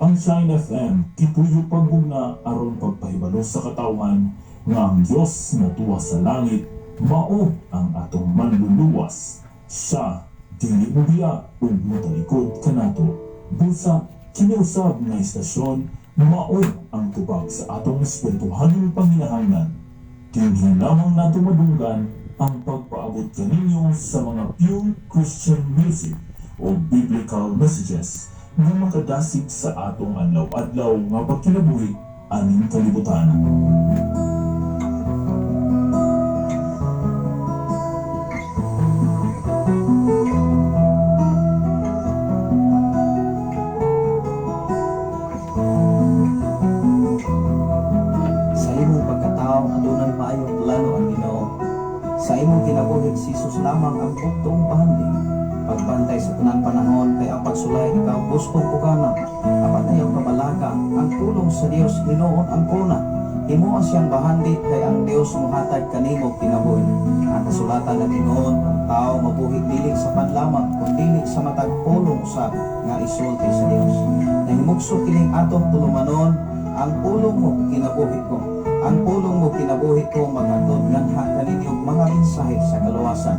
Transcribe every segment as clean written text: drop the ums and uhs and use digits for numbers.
Ang Shine FM gituyo pagbugna aron pagpahibalo sa katawhan nga ang Dios nga tuwa sa langit mao ang atong manluluwas. Siya dili mobiya ug motalikod kanato. Busa kini usab nga istasyon mao ang tubag sa atong espirituhanong panginahanglan. Dinhi lamang nato madunggan ang pagpaabot kaninyo sa mga pure Christian music o biblical messages nga makadasig sa atong adlaw-adlaw nga pagkinabuhi aning kalibutan. Sa imong pagkatao adunay maayong plano ang Ginoo. Sa imong kinabuhi si Jesus lamang ang bugtong bahandi. Pagbantay sa tanan panahon kay ang pagsulay ikaw gustong pugana. Apan ayaw kabalaka ang pulong sa Dios hinuon ang kuna. Himoa siyang bahandi kay ang Dios mohatag kanimo kinabuhi. Ang kasulatan nag-ingon, ang tao mabuhi dili sa panlamang kun dili sa matag pulong usab nga isulti sa Dios. Nahimugso kining atong tulumanon, ang pulong mo kinabuhi ko. Ang pulong mo kinabuhi ko maghatod nganha kaninyo mga mensahe sa kaluwasan,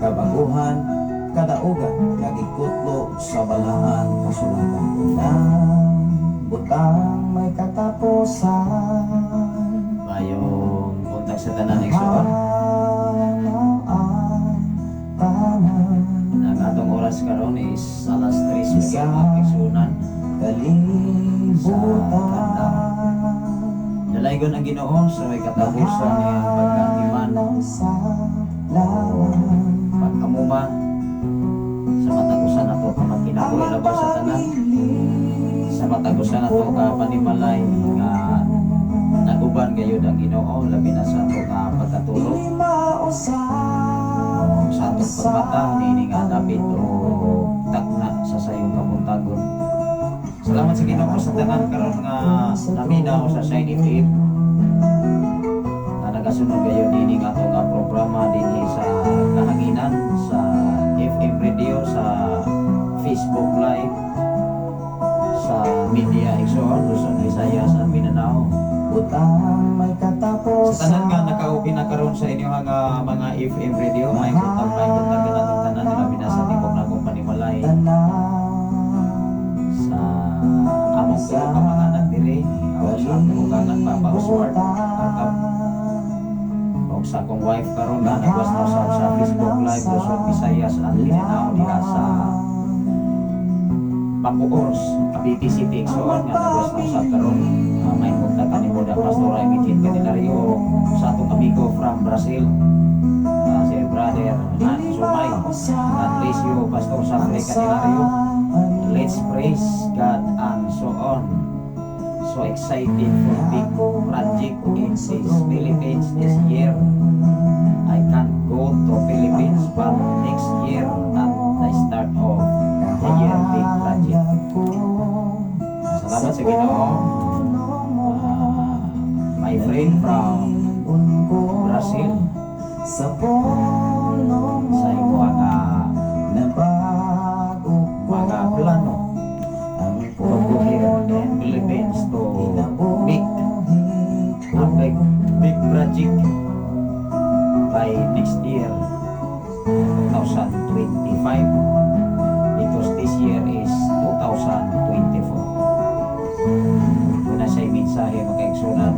kabaguhan, kadaugan nga gikutlo sa balaan kasulatan. Unang butang may katapusan. Mayong kontak sa tanan, igsoon. Ang tanan. Ang atong oras karon is alas 3 mga igsuonan. Kalibutan. Dalaygon ang Ginoo sa may katapusan niyang pagkaatiman, pag-amuma sa matag usa nato ka magkinabuhi labaw sa tanan, sa matag usa nato ka panimalay nga naguban gayud ang Ginoo, labi na sa ato nga pagkatulog o sa atong pagmata niini nga dapit o takna sa sayong kabuntagon. Salamat sa Ginoo sa tanan karon nga naminaw sa Shine FM na nagasunod gayon dinhi nga ato nga programa dinhi sa kahanginan, sa FM radio, sa Facebook Live, sa media, igsoon, Luzon, Visayas at Mindanao. Butang may katapusan. Sa tanan nga nakaubi na karon sa inyong nga mga FM radio, may buntag kanatong tanan, labi na sa tibok nakong panimalay, sa among tulo ka mga anak diri o sa akong ugangan, Papa Oswald Arkap, o sa akong wife karon nga nagwas na sa Facebook Live, Luzon, Visayas at Mindanao, diha sa Bacoor, Cavite City, igsoon, nga nagwas na sa karon. May buntag kanimo da, Pastor Emitin Candelario, sa atong amigo from Brazil, si Brother Han Sumay. God bless you, Pastor Safre Candelario. Let's praise God and so on. So excited for big project in this Philippines this year. I can't go to Philippines, but next year at the start of the year, big project. Salamat sa Ginoo. My friend from Brazil, Sa pulong mo sa imo nga nabago ko mga plano ang to go here in Philippines to make a big, big project by next year, 2025, because this year is 2024. Una sa mensahe, mga igsuonan,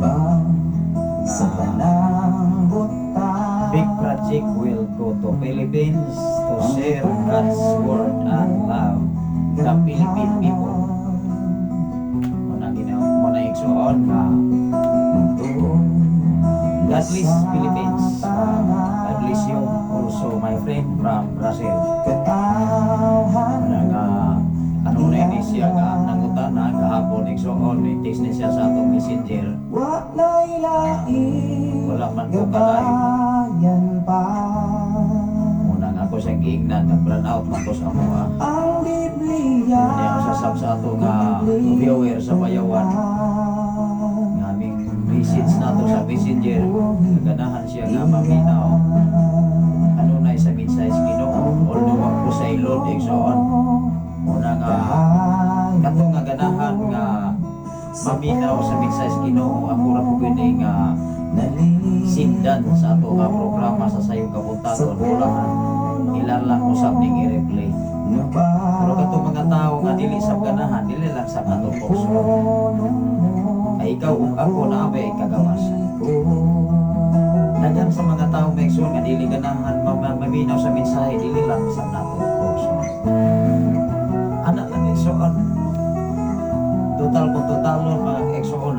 sa tanang butang. Big project will go to Philippines to share God's word and love the Philippine people. Muna ginawa mo na, igsuon, nga God bless Philippines. God bless you also, my friend from Brazil. Katawhan. Wala nga kanunay ni siya nga nangutana gahapon, igsuon, ni-text ni siya sa atong Messenger. Wa na'y laing Wala man ko ka-live. gabayan pa. Muna nga ako siyang giingnan, nag-run out man ko sa amoa. Ang Biblia. Hindi ako sasab sa ato nga viewer sa Bayawan. Nga aming message nato sa Messenger, ganahan siya nga maminaw. Kanunay sa mensahe sa Ginoo, although wa ko sa ilod, igsoon. Muna nga kato nga ganahan nga Maminaw sa mensahe sa Ginoo. Ako ra po gyud nga sindan sa ato nga programa sa Sayong Kabuntagon. Bulahan ilalang usab ning i-replay. Pero katong mga tao nga dili sab ganahan, dili lang sa ato pokso. Ay ikaw ug ako na may kagawasan. Daghan sa mga tao, mga igsoon, nga dili ganahan maminaw sa mensahe, dili lang sa nato pokso. Ana lang, igsoon. Total kung totalon, mga igsoon,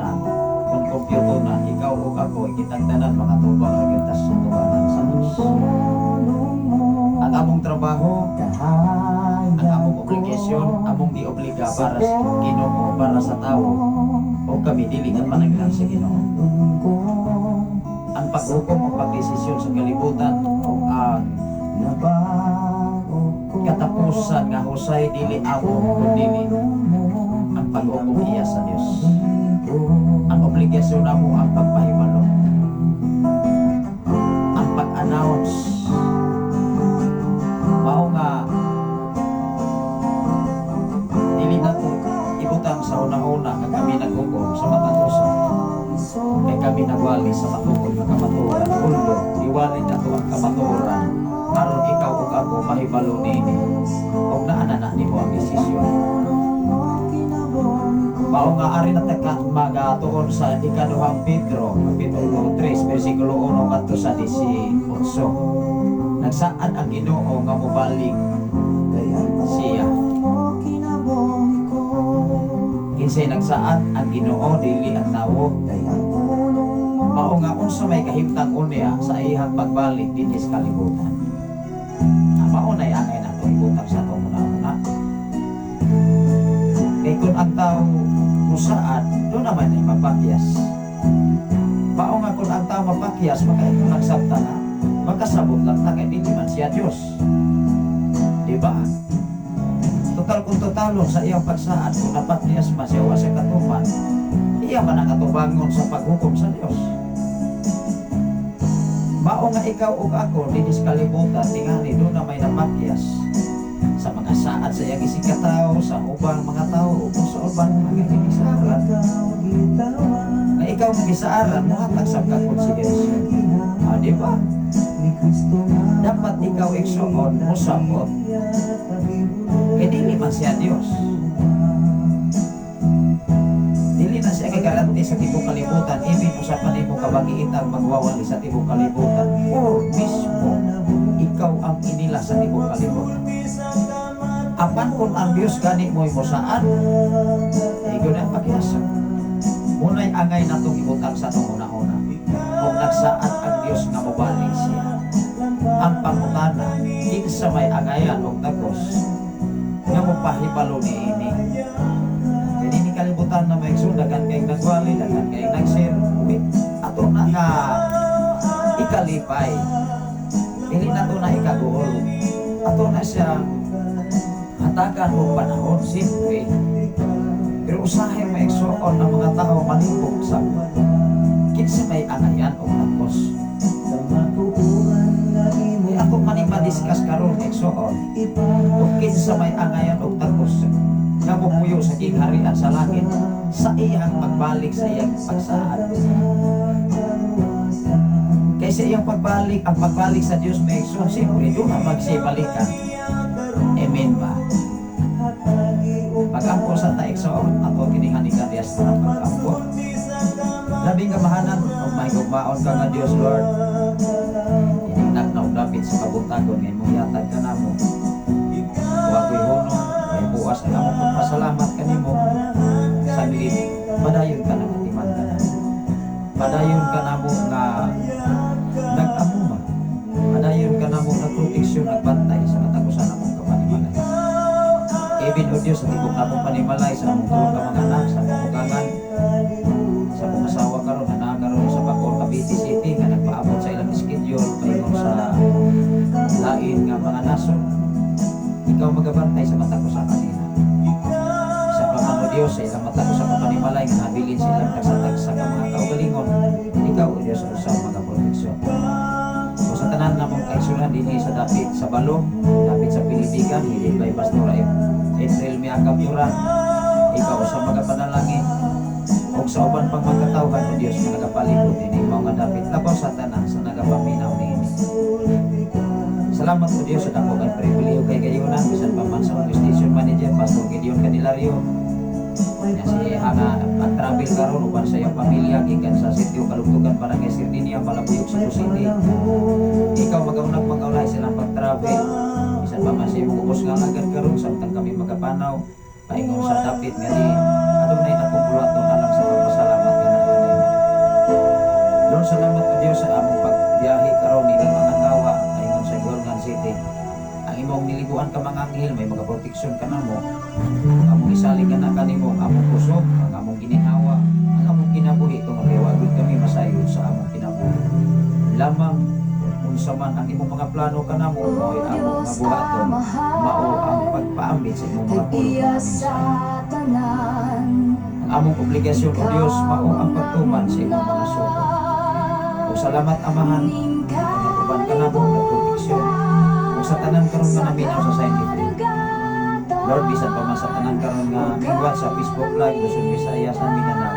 kung kompyuto na, ikaw ug ako, kitang tanan makatubang ra gyud ta sa tubangan sa Dios. Ang among trabaho, ang among obligasyon, among giobliga para sa Ginoo, para sa tao, o kami dili nga panaglang sa Ginoo. Ang paghukom o pagdesisyon sa kalibutan o ang katapusan nga husay, dili amo kundi ang paghukom iya sa Dios. Ang obligasyon namo ang pagpahibalo, ang pag-announce. Mao nga dili na to ibutang sa una-una nga kami naghukom sa matag usa kay kami nagwali sa matuod nga kamatuoran. Although iwali nato ang kamatuoran aron ikaw ug ako mahibalo niini ug naa na na nimo ang desisyon. Mao nga ari na ta magatuon sa Ikaduhang Pedro, kapitulo 3, versikulo 1 ngadto sa 18. Nagsaad ang Ginoo nga mobalik siya. Kinsay nagsaad? Ang Ginoo, dili ang tawo. Mao nga unsa may kahimtang unya sa iyang pagbalik dinhi sa kalibutan? Ah, mao na angay nato ibutang sa atong una-una. Kay kung ang tao musaad, doon naman ay mapakyas. Mao nga kung ang tao mapakyas, makaingon lang sabta na, makasabot lang ta kay dili man siya Diyos. Di ba? Total kung totalon sa iyang pagsaad, kung napakyas man siya, wa siya katuman, iya man ang katubangon sa paghukom sa Diyos. Mao nga ikaw ug ako dinhi sa kalibutan, tingali doon na may napakyas sa mga saad sa iyang isigkatawo, sa ubang mga tao, o sa ubang mga ginisaaran. Na ikaw nga gisaaran, mohatag sa ka konsiderasyon. Ah, di ba? Dapat ikaw, igsoon, mosabot. Kay dili man siya Diyos. Dili na siya kagaranti sa tibok kalibutan, even usa pa nimo kabagiitang magwawali sa tibok kalibutan, or mismo ikaw ang inila sa tibok kalibutan. Apan kung ang Diyos gani mo'y mosaad, ikaw na pagyasa. Muna'y angay natong ibutang sa atong una-una. Kung nagsaad ang Diyos nga mobalik siya, ang pangutana, kinsa may angayan og takos nga mopahibalo niini? Kay dinhi kalibutan na may daghan kay nagwali, daghan kay nag-share. Uy, ato na nga ikalipay. Dili na to na ikaguol. Ato na siya hatagan og panahon, siyempre. Pero usahay, mga igsoon, ang mga tao malipok sa kinsa may angayan og takos. Kay ato man ni ma-discuss karon, igsoon, ug kinsa may angayan og takos nga mopuyo sa gingharian sa langit sa iyang pagbalik, sa iyang pagsaad. Kay sa iyang pagbalik, ang pagbalik sa Dios, mga igsoon, siyempre doon ang magsibalikan. Amen ba? Pag-ampo sa ta, igsoon, ato kining hanigan dias ng pag-ampo. Labing kamahanan ug mahigugmaon ka nga Dios, Lord. Ining na og dapit sa kabuntagon nga imong gihatag kanamo. Wa ko'y hunong, may buwas ang among pagpasalamat kanimo. Saglit, padayon ka nagatiman ka namo. Padayon ka namo nga nag-amuma. Padayon ka namo nagproteksyon, nagbantay sa katapusan namong kapanimalay. Even o Diyos, sa tibok namong panimalay, sa among tulo ka mga anak, sa among bugangan, sa among asawa karon na naa karon sa Bacoor, Cavite City, nga nagpaabot sa ilang schedule paingon sa lain nga mga nasod. Ikaw magabantay sa mata ko sa kanila. Sa pamano Diyos, sa ilang mata ko sa kapanimalay nga nabilin sa ilang tagsa-tagsa ka mga kaugalingon, ikaw o Diyos ang usab magaproteksyon. O sa tanan namong kaigsunan dinhi sa dapit sa Balo, dapit sa Pilipigan, hindi by Pastora April Miakap Duran, ikaw sa magapanalangin. Ug sa uban pang mga katawhan, O Dios, nga nagapalibot ini mao nga dapit, labaw sa tanan sa nagapaminaw niini. Salamat, O Dios, sa dako kang pribilehiyo kay gayunan bisan pa man sa among station manager, Pastor Gideon Candelario, nga si nga pag-travel karon uban sa iyang pamilya gikan sa Sitio Kalugtugan, Barangay Sardinia, Malabuyok, Cebu City. Ikaw magaunag magaulay silang pag-travel bisan pa man sa imong ubos nga alagad karon samtang kami magapanaw paingon sa dapit nga di adunay nakong buluhaton alang sa pagpasalamat kana kanimo. Lord, salamat, O Dios, sa among pagbiyahe karon ining mga tawa paingon sa Guiholngan City. Ang imong niliguan ka mga anghel may mga proteksyon kanamo. Ang among isalig na kanimo ang among kusog, ang among gininhawa, ang among kinabuhi tungod kay wa gyud kami masayod sa among kinabuhi. Lamang unsa man ang imong mga plano kanamo, mao'y among mga buhaton, mao ang pagpaambit sa imong mga pulong, mga mensahe. Ang among obligasyon, O Dios, mao ang pagtuman sa imong mga sugo. O salamat, Amahan, nga uban ka namo ng proteksyon. Ug sa tanan karon nga naminaw sa Sign FM. Lord, bisan pa man sa tanan karon nga mingwat sa Facebook Live, Luzon, Visayas, and Mindanao.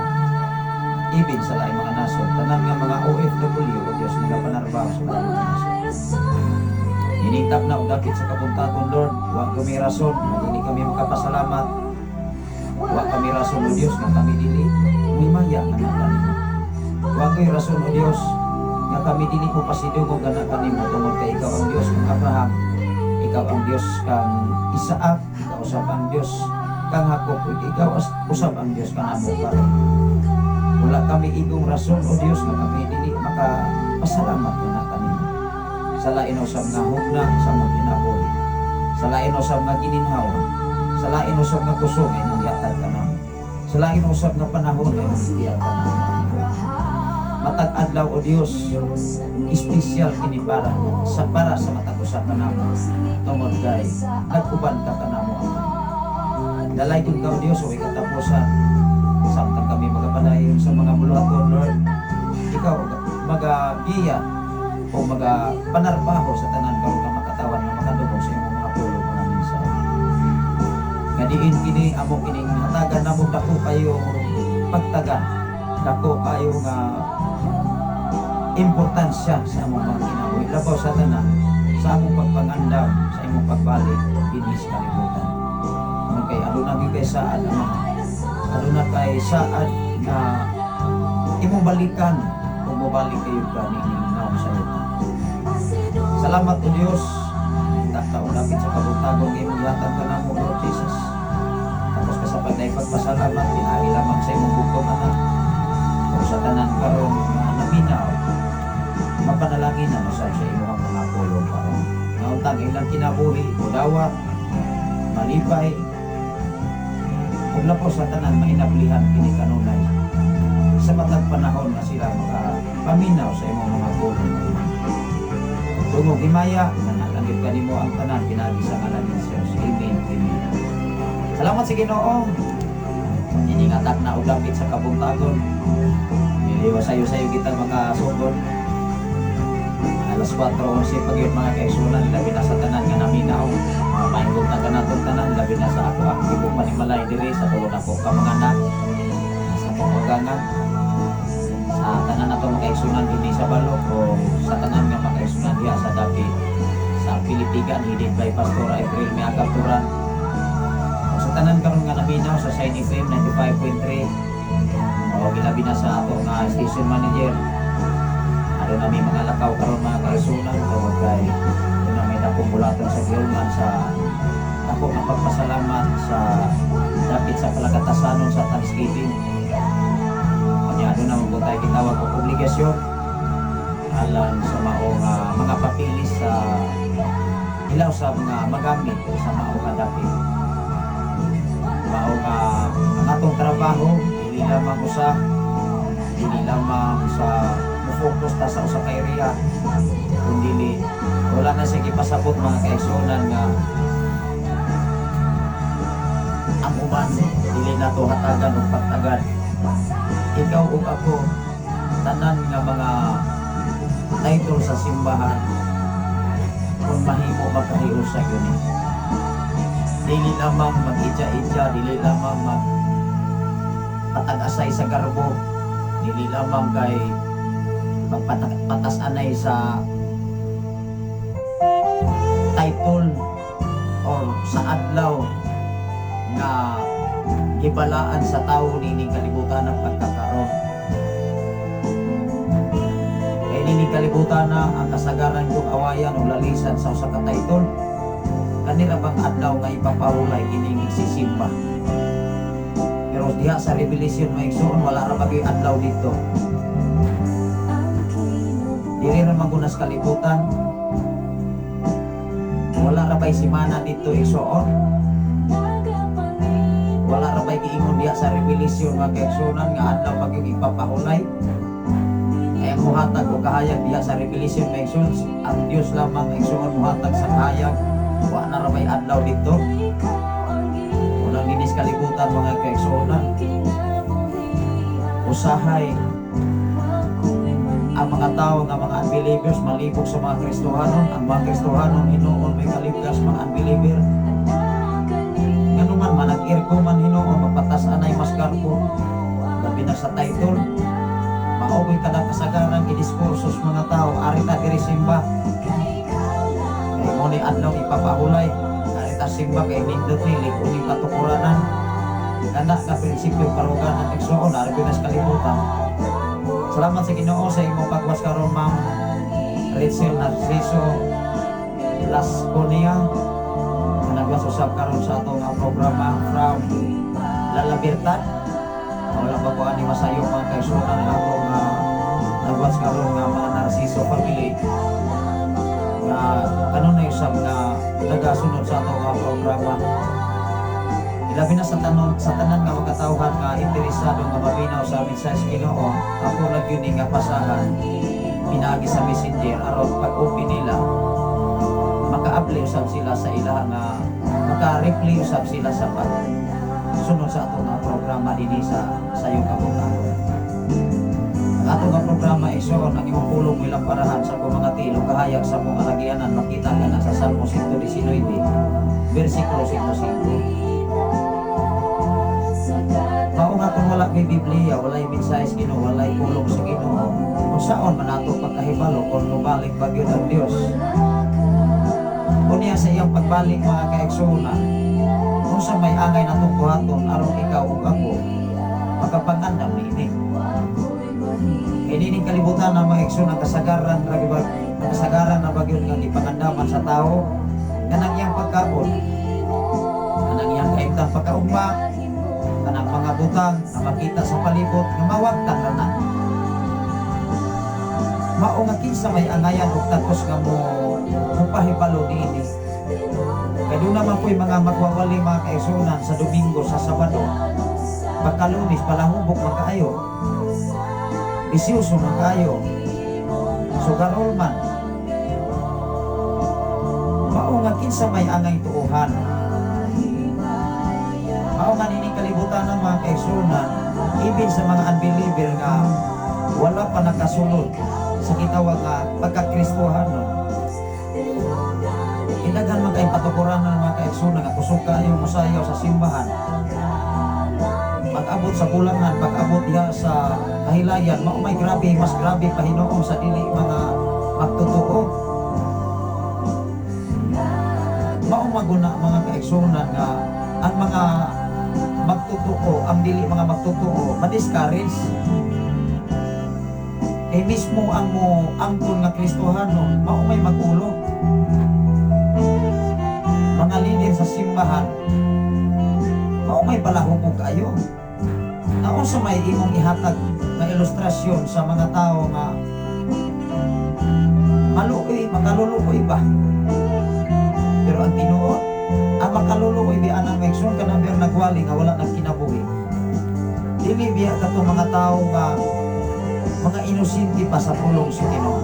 Ibig sa laing mga nasod, tanan nga mga OFW, O Diyos, nagapanarbaho sa laing mga nasod. Inintap na og dapit sa kabuntagon, Lord, wa kami rason nga dili kami makapasalamat. Wa kami rason, O Dios, nga kami dili mimaya nga kanimo. Wa kay rason, O Dios, nga kami dili mo pasidungog nga kanimo tungod kay ikaw ang Dios kang Abraham, ikaw ang Dios kang Isaac, ikaw usab ang Dios kang Jacob, ug ikaw usab ang Dios kang amo karon. Wala kami igong rason, O Dios, nga kami dili makapasalamat nga kanimo. Sa lain usab nga hugna sa among kinabuhi. Sa lain usab nga gininhawa. Sa lain usab nga kusog nga imong gihatag kanamo. Sa lain usab nga panahon nga imong gihatag kanamo. Matag adlaw, O Dios, espesyal kini para sa matag usa kanamo tungod kay nag-uban ka kanamo, Ama. Dalay ka, O Dios, o katapusan samtang kami magapadayon sa mga buluhaton, Lord. Ikaw magagiya o magapanarbaho sa tanan karon nga makatawan nga makadungog sa imong mga pulong, mga mensahe. Nga diin kini amo kining hatagan namo dako kayo pagtaga, dako kayo nga importansya sa among mga kinabuhi, labaw sa tanan sa among pagpangandam sa imong pagbalik dinhi sa kalibutan. Tungod kay aduna gyud kay saad, Ama, aduna kay saad nga imong balikan kung mobalik kayo ka niining naong sa yuta. Salamat, O Dios, takta o dapit sa kabuntagon nga imong gihatag kanamo, Lord Jesus. Tapos ka sa pagpasalamat pinaagi lamang sa imong bugtong anak. Ug sa tanan karon nga naminaw, mapanalangin na usab sa imong mga pulong karon. Nga untang ilang kinabuhi mudawat, malipay, ug labaw sa tanan mainablihan kini kanunay sa matag panahon nga sila makapaminaw sa imong mga pulong. Tungog himaya, nanalangit kanimo ang tanan pinaagi sa ngalan ni Jesus. Amen. Amen. Salamat sa Ginoo. Iningatak na og dapit sa kabuntagon. Dili sayo-sayo kita makasugod. Alas 4:11 pag yun, mga kaigsuonan, labi na sa tanan nga naminaw. Mga maingog na kanatong tanan, labi na sa ako ang tibok panimalay diri sa tulo nako ka mga anak, sa akong ugangan, sa tanan nato mga kaigsuonan dinhi sa balok o sa tanan nga mga kaigsuonan diha sa dapit sa Pilipigan, headed by Pastor April Miagap Turan. O sa tanan karon nga naminaw sa Shine FM 95.3 o gilabi na sa ato nga station manager. Aduna may mga lakaw karon, mga kaigsuonan, tungod kay aduna may dakong buluhaton sa Guiholngan sa dako nga pagpasalamat sa dapit sa palagatasanon sa Thanksgiving. Kanya aduna mo tayo gitawag og obligasyon alang sa mao nga mga papilis sa ilaw sa mga magamit sa mao nga dapit. Mao nga ang atong trabaho dili lamang usa, dili lamang sa mo-focus ta sa usa ka area, kundi wala na siya gipasabot, mga kaigsuonan, nga ang uban dili nato hatagan og pagtagad. Ikaw ug ako, tanan nga mga title sa simbahan, kung mahimo makahiusa gyud ni. Dili lamang mag-idya-idya, dili lamang mag Magpatag-asay sa garbo, dili lamang kay magpatas-anay sa title or sa adlaw nga gibalaan sa tao nining kalibutan ng pagkakaroon. Kay nining kalibutan na ang kasagaran kong awayan o lalisan sa usa ka title, kanila bang adlaw nga ipapahulay kining igsisimba. Pero diha sa Revelation, mga igsoon, wala ra bagay adlaw dito. Dili ra magunas kalibutan. Wala ra bay simana dito, igsoon. Wala ra bay giingon diha sa Revelation, mga kaigsuonan, nga adlaw pag yung ipapahulay. Kaya muhatag og kahayag diha sa Revelation, mga igsoon, ang Dios lamang, igsoon, muhatag sa kahayag. Wa na ra bay adlaw dito. Unang dinis kalibutan, mga kaigsuonan. Usahay ang mga tao nga mga unbelievers malibog sa mga Kristohanon, ang mga Kristohanon hinuon may kaligtas mga unbeliever. Nganuman man nag-irko man hinuon magpatas anay mas garbo labi na sa title. Mao ko'y kanang kasagaran gidiskurso sa mga tao, ari ta diri simba kay mo ni adlaw ipapahulay, ari ta simba kay nindot ni lig-on ni patukuranan. Kana nga prinsipyo karuganan, igsoon, ari ko nas kalibutan. Salamat sa Ginoo sa imong pagwas karon, Ma'am Rachel Narciso Lasconia, nga nagwas usab karon sa atong programa from La Libertad. Wala pa ko ani masayo, mga kaigsuonan, ang atong nagwas karon nga mga Narciso family nga kanunay usab nga nagasunod sa atong programa. Ilabi na sa tanan nga makatawhan nga interesado nga maminaw sa mensahe sa Ginoo, ako lang yun nga pasahan pinaagi sa Messenger aron pag open nila maka-apply usab sila sa ila nga maka-reply usab sila sa pag sunod sa ato nga programa dinhi sa Sayong Kabug-aton. Ang ato nga programa, igsoon, ang imong pulong mo parahan sa akong mga tiil ug kahayag sa akong alagianan, makita ka na sa Salmo 119 versikulo 105. Mao nga kung wala kay Biblia, walay mensahe sa Ginoo, walay pulong sa Ginoo, kung saon man nato pagkahibalo kung mobalik ba gyud ang Dios? Unya sa iyang pagbalik, mga kaigsuonan, kung sa may angay natong buhaton aron ikaw ug ako makapangandam niini. Kay nining kalibutan na, mga igsoon, ang kasagaran ra gyud, ang kasagaran na ba gyud nga gipangandaman sa tao kanang iyang pagkaon, kanang iyang kahimtang pagkaugma, kanang mga butang nga makita sa palibot nga mawagtang ra na. Mao nga kinsa may angayan og takos nga mo mupahibalo niini? Kay doon naman po'y mga magwawali, mga kaigsuonan, sa Domingo, sa Sabado. Pagka-Lunes, palahubog man kaayo. Bisyoso man kaayo. Sugarol man. Mao nga kinsa may angay tuohan? Mao nga nining kalibutan ng mga kaigsuonan, ibig sa mga unbeliever nga wala pa nakasulod sa gitawag nga pagkakristohanon. Idaghan man kay patukuranan, mga kaigsuonan, nga kusog kaayo mosayaw sa simbahan. Pag-abot sa kulangan, pag-abot diha sa kahilayan, mao may grabe, mas grabe pa hinuon sa dili mga magtotoo. Mao maguna, mga kaigsuonan, nga ang mga magtotoo, ang dili mga magtotoo, ma-discourage. Eh mismo ang mo angkon nga Kristohano, mao may magulo. Mga lider sa simbahan, mao may palahubog kayo. Naunsa may imong ihatag na ilustrasyon sa mga tao nga maluoy, makaluluoy ba? Pero ang tinuod, ang makaluluoy biya nang igsoon kanang biyang nagwali nga wala nang kinabuhi. Dili biya katong mga tao nga mga inosente pa sa pulong sa Ginoo.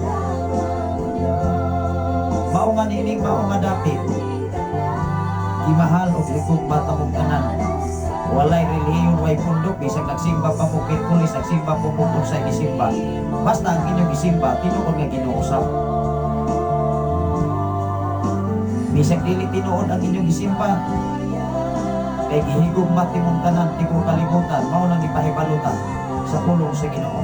Mao nga niining mao nga dapit gimahal og higugma tamong tanan. Walay relihiyon, way pundok, bisag nagsimba pa mo Miyerkules, nagsimba po mo kung sa gisimba. Basta ang inyong gisimba, tinuod nga Ginoo usab. Bisag dili tinuod ang inyong gisimba. Kay gihigugma timong tanan tibuok kalibutan, mao nang ipahibalo ta sa pulong sa Ginoo.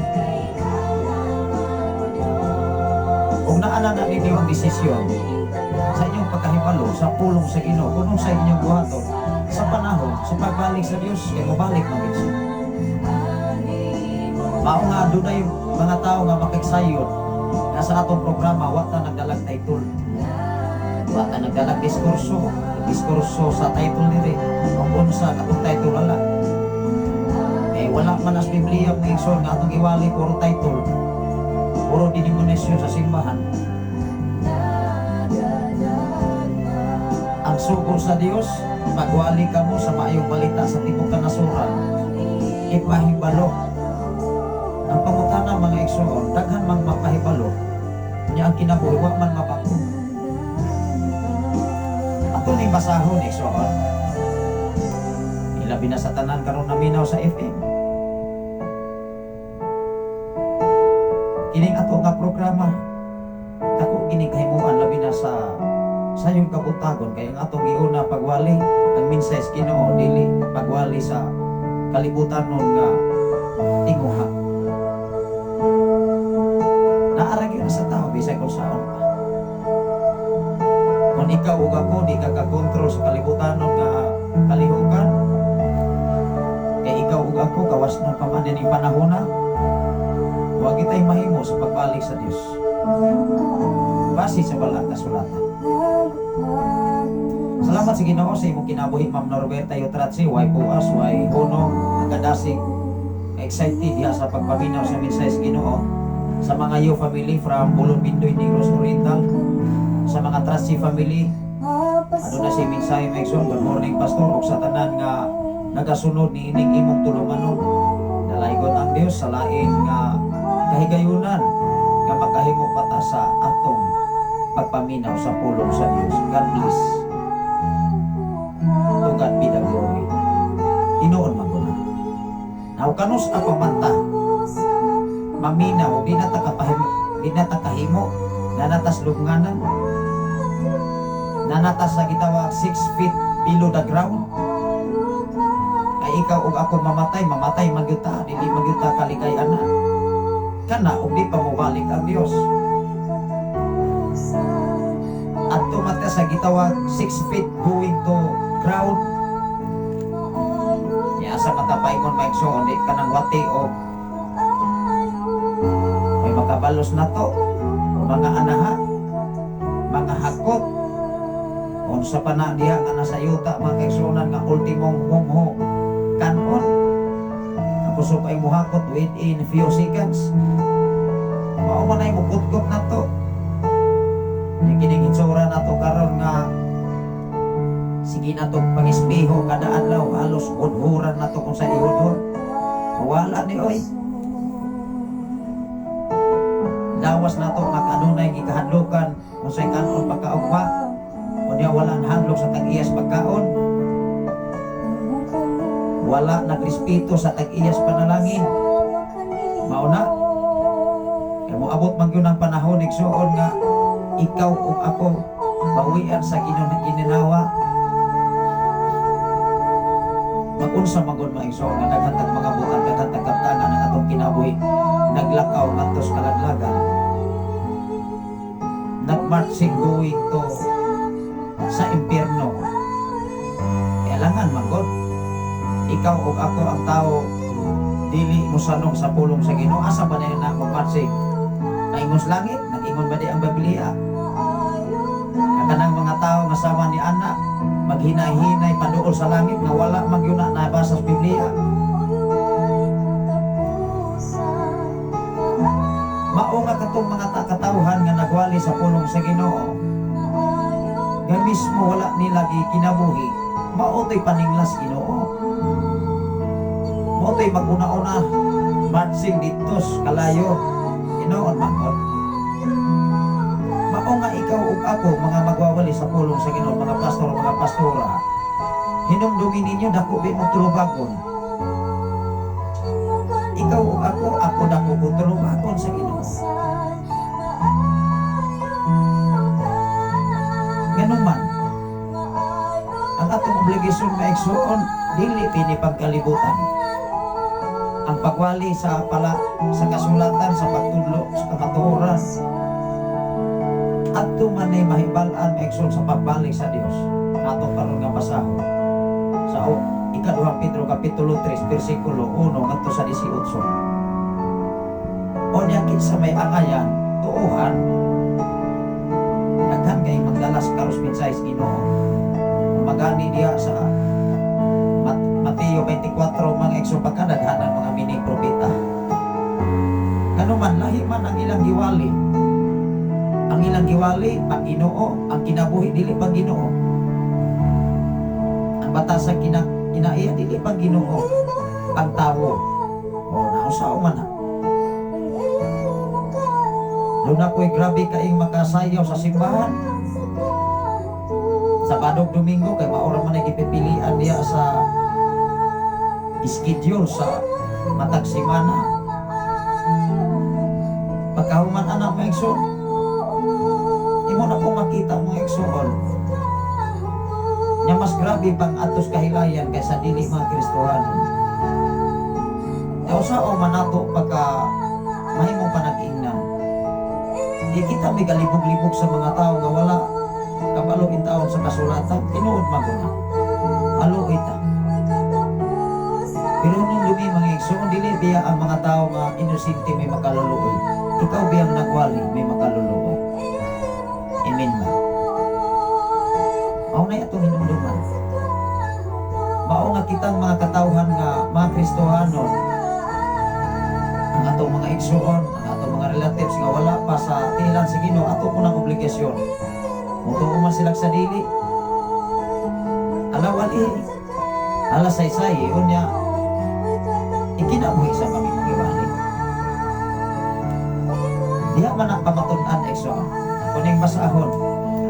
Ug naa na na ninyo ang desisyon sa inyong pagkahibalo sa pulong sa Ginoo, kung sa inyong buhaton sa panahon sa pagbalik sa Dios, kay mobalik man gid siya. Mao nga adunay mga tawo nga makigsayon nga sa atong programa wa ta nagdalag title. Wa ta nagdalag diskurso, diskurso sa title diri. Kung unsa katong title, wala. Eh wala man as Biblia, mga igsoon, nga atong iwali puro title. Puro denominasyon sa simbahan. Ang sugo sa Dios, magwali kamo sa maayong balita sa tibuok kanasuran. Ipahibalo. Ang pangutana, mga igsoon, daghan mang mapahibalo, nya ang kinabuhi wa man mabago. Ato ning basahon, igsoon. Ilabi na sa tanan karon naminaw sa FM. Kining ato nga programa, dako kining kahimuan labi na sa sayong kabutagon, kay ang atong giuna pagwali ang mensahe sa Ginoo, dili pagwali sa kalibutan nun nga tinguha. Naa ra gyud na sa tao bisag kung saon pa. Kung ikaw ug ako di ka kakontrol sa kalibutan nun nga kalihukan, kay ikaw ug ako gawas nun pa man dining panahona, wa kitay mahimo sa pagbalik sa Dios. Base sa balaan kasulatan. Salamat sa Ginoo sa imong kinabuhi, Ma'am Norberta Yotratsi, way puas, way hunong, ang kadasig, excited diha sa pagpaminaw sa mensahe sa Ginoo. Sa mga Yo family from Bulon Bindoy, Negros Oriental, sa mga Trassi family, aduna si mensahe Megson, good morning, Pastor, ug sa tanan nga nagasunod ni ining imong tulumanon. Dalaygon ang Dios sa lain nga kahigayunan nga makahimo pa ta sa atong pagpaminaw sa pulong sa Dios. God bless. To God be the glory. Tinuod man ko na. Now, kanus pa man ta maminaw, di na ta kapahimo, di na ta kahimo, nanatas lubnganan, nanatas sa gitawag 6 feet below the ground. Kay ikaw ug ako mamatay, mamatay man gyud ta, dili man gyud ta kalikay ana. Kana ug di pa mobalik ang Dios. Adto man ta sa gitawag 6 feet going to ground. Ya sa matapaingon, mga igsoon, di kanang wati o may makabalos na to, mga anaha, mga hakot, unsa pa na diha nga nasa yuta, mga kaigsuonan, nga ultimong mumho kanon ang kusog ay muhakot within few seconds. Mao man ay mukutgot na to. Yung kining hitsura na to karon nga sige na to pangispiho kada adlaw, halos udhuran na to kung sa ihudhor, wala ni oy. Lawas na to nga kanunay gikahadlokan kung sa kanon pagkaugma, unya wala nahadlok sa tag-iyas pagkaon, wala nagrespeto sa tag-iyas panalangin. Mao na kay moabot man gyud ang panahon, igsuon, nga ikaw ug ako bawian sa Ginoo ng gininawa. Mag-unsa man gud, mga igsoon, nga daghan tag mga buhat, daghan tag kaptangan ang atong kinabuhi naglakaw ngadto sa kalaglagan, nagmarching going to sa impyerno. Kailangan man gud ikaw ug ako, ang tao dili mosanong sa pulong sa Ginoo, asa ba na na magmarching? Paingon sa langit? Nag-ingon ba di ang Biblia? Nga kanang mga tao nga sama ni ana maghinay-hinay paduol sa langit, nga wala man gyud na nabasa sa Biblia. Mao nga katong mga katawhan nga nagwali sa pulong sa Ginoo nga mismo wala nila gikinabuhi, mao to'y paninglas Ginoo, mao to'y maguna-una marching dito kalayo. Tinuod man gud. Mao nga ikaw ug ako, mga magwawali sa pulong sa Ginoo, mga pastor, mga pastora, hinumdumin ninyo, dako ba imong tulubagon. Ikaw ug ako, ako dako ko tulubagon sa Ginoo. Ganun man, ang atong obligasyon, mga igsoon, dili pini pagkalibutan. Ang pagwali sa pala sa kasulatan, sa pagtudlo sa kamatuoran, adto man ay mahibal-an, mga igsoon, sa pagbalik sa Dios. Ato karon nga basahon sa Ikaduhang Pedro kapitulo 3 bersikulo 1 ngadto sa 18. Onya kinsa may angayan, tuohan. Daghan kay magdala sa karos mensahe sa Ginoo. Magani diha sa Mateo 24, mga igsoon, pagkadaghan ang mga mini propeta. Kanuman lahi man ang ilang giwali. Ang ilang giwali pang Ginoo, ang kinabuhi dili pang Ginoo. Ang batasan kinaiya dili pang Ginoo, pang tawo. O nausaw man na. Doon ako'y grabe kaing makasayaw sa simbahan. Sabado, Domingo, kay maura man ay gipipilian diya sa schedule sa matag semana. Pagkahuman anak, mga igsoon, imo na po makita, mga igsoon, nya mas grabe pang atos kahilayan kaysa dili mga Kristohano. Kaya usa man nato pagka mahimong panag-ingnan. Di kita may galibog-libog sa mga tao nga wala kabalo taon sa kasulatan, tinuod man ko na. Alo ita. Pero nung dumi, mga igsoon, dili biya ang mga tao nga inosente may makaluluoy. Ikaw biyang nagwali may makaluluoy. Amen ba? Mao na atong hinumduman. Mao nga kitang mga katawhan nga mga Kristohano, ang atong mga igsoon, ang atong mga relatives nga wala pa sa tilan sa Ginoo, ato po ng obligasyon. Mutuo man sila sa dili. Alawali, ala saysay, unya, ikinabuhi sa kami magiwali. Diha man ang pamatud-an, igsoon. Kuning basahon,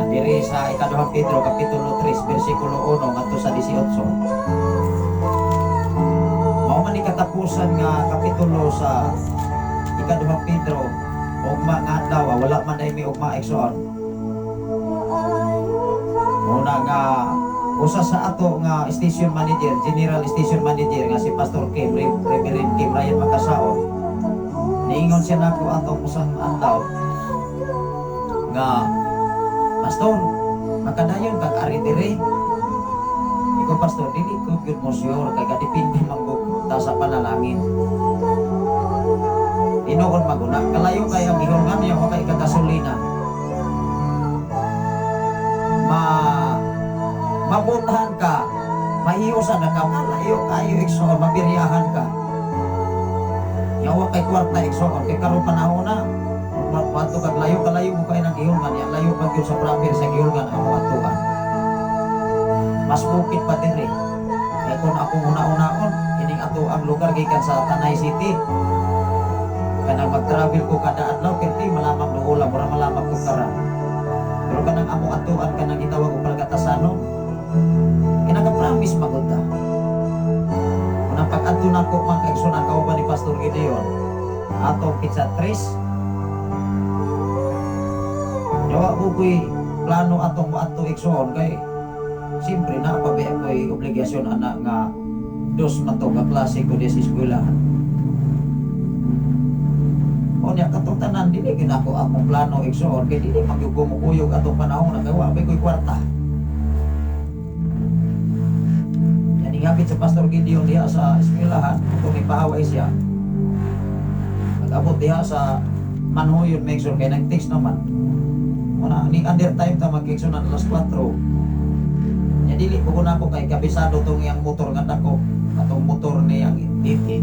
diri sa Ikaduhang Pedro kapitulo 3 bersikulo 1 ngadto sa 18. Mao man ni katapusan nga kapitulo sa Ikaduhang Pedro. Ugma nga adlaw, wala man ay may ugma, igsoon. Muna nga usa sa ato nga station manager, general station manager nga si Pastor Kim, Reverend Kim Ryan Makasaon. Niingon siya nako atong usang adlaw nga, "Pastor, makadayon kag ari dire." Iko, "Pastor, dili ko gyud mo sure kay kadepende man gud ta sa panalangin." Tinuod maguna, kalayo kay ang gihulngan niya kay kagasolina. Mabutahan ka, mahiusan na ka, kalayo kayo, igsoon, mabiryahan ka. Yawa kay kwarta, igsoon, kay karon panahon na, Wato kag layo kalayo mo kay nang gihulngan ya, layo pa gyud sa proper sa gihulngan ang atuan. Mas bukid pa diri. Kay kung akong una-unaon, kining ato ang lugar gikan sa Tanay City. Kanang mag-travel ko kada adlaw, perti malamang duola, mura malamang ko karan. Pero kanang among atuan, kanang gitawag og Palgatasanon, kinaka-promise magud ta. Unang pag-adto nako, mga kaigsunan, kauban ni Pastor Gideon, atong pizza 3. Yawa ko ko'y plano atong moadto, igsoon, kay siyempre na pa ba ko'y obligasyon ana nga dos man to ka klase ko di sa eskwelahan. O niya katong tanan dili gyud ako akong plano, igsoon, kay dili man gyud ko mukuyog atong panahon na kay wa pa ko'y kwarta. Yan ingapit sa Pastor Gideon diha sa eskwelahan kung may pahaway siya. Nag-abot diha sa Manhuyon, make sure kay nag-text naman. Una, ni under time ta mag-igsoon na alas 4. Nya dili ko kuna ko kay kabisado tong iyang motor nga dako, atong motor ni ang DT.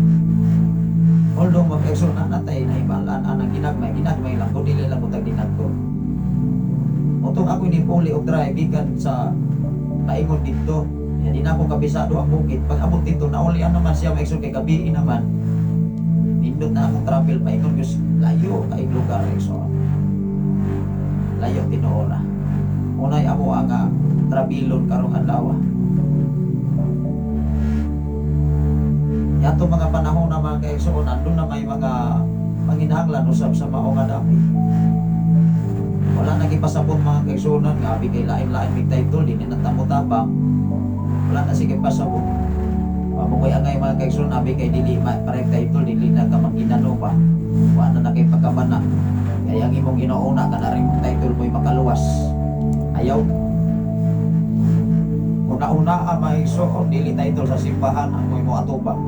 Although mag-igsoon na natay nahibalaan anang ginagmay, ginagmay lang ko, dili lang ko tag dinagko. Motong ako ni puli og drive gikan sa paingon dito. Nya di na ako kabisado ang bukid. Pag abot dito naulian naman siya, mag-igsoon, kay gabi naman. Nindot na akong travel paingon gyud, layo kay lugar, igsoon. Layo tinuod na. Unay amo ang trabilon karong adlaw. Yato mga panahon na, mga kaigsoon, andun na may mga panginahanglan usab sa mao nga dapit. Wala nagipasabot, mga kaigsuonan, nga abi kay lain-lain mig title, di na mo tabang. Wala Wala na sige pasabot. Wa mo ko'y angay, mga kaigsoon, abi kay dili parehag title, dili na ka mangginano ba. Wa na na kay pagkabana. Kaya ang imong ginauna kana rin mong title mo'y makaluwas. Ayaw. Una-una ang mga igsoon, dili title sa simbahan ang mo'y mo atubang.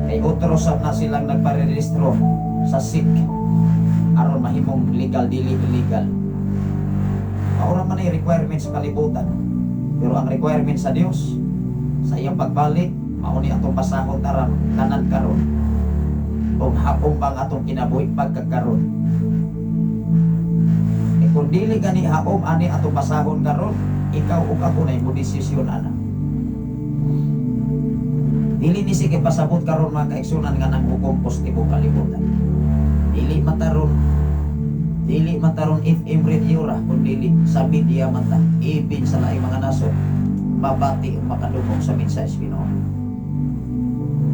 Kay otro sab na silang nagparehistro sa SIC aron mahimong legal, dili illegal. Maura man ay requirement sa kalibutan. Pero ang requirement sa Dios sa iyang pagbalik, mao ni atong basahon taran tanan karon. Og hapong bang atong kinabuhi pagkakaron. E kung dili gani haom ani atong basahon karon, ikaw ug ako na mo desisyon ana. Dili ni sige pasabot karon, mga kaigsunan, nga nang hukom tibuok kalibutan. Dili mataron FM radio ra kun dili sa media man ta, even sa laing mga nasod mabati ug makadungog sa mensahe sa Ginoo.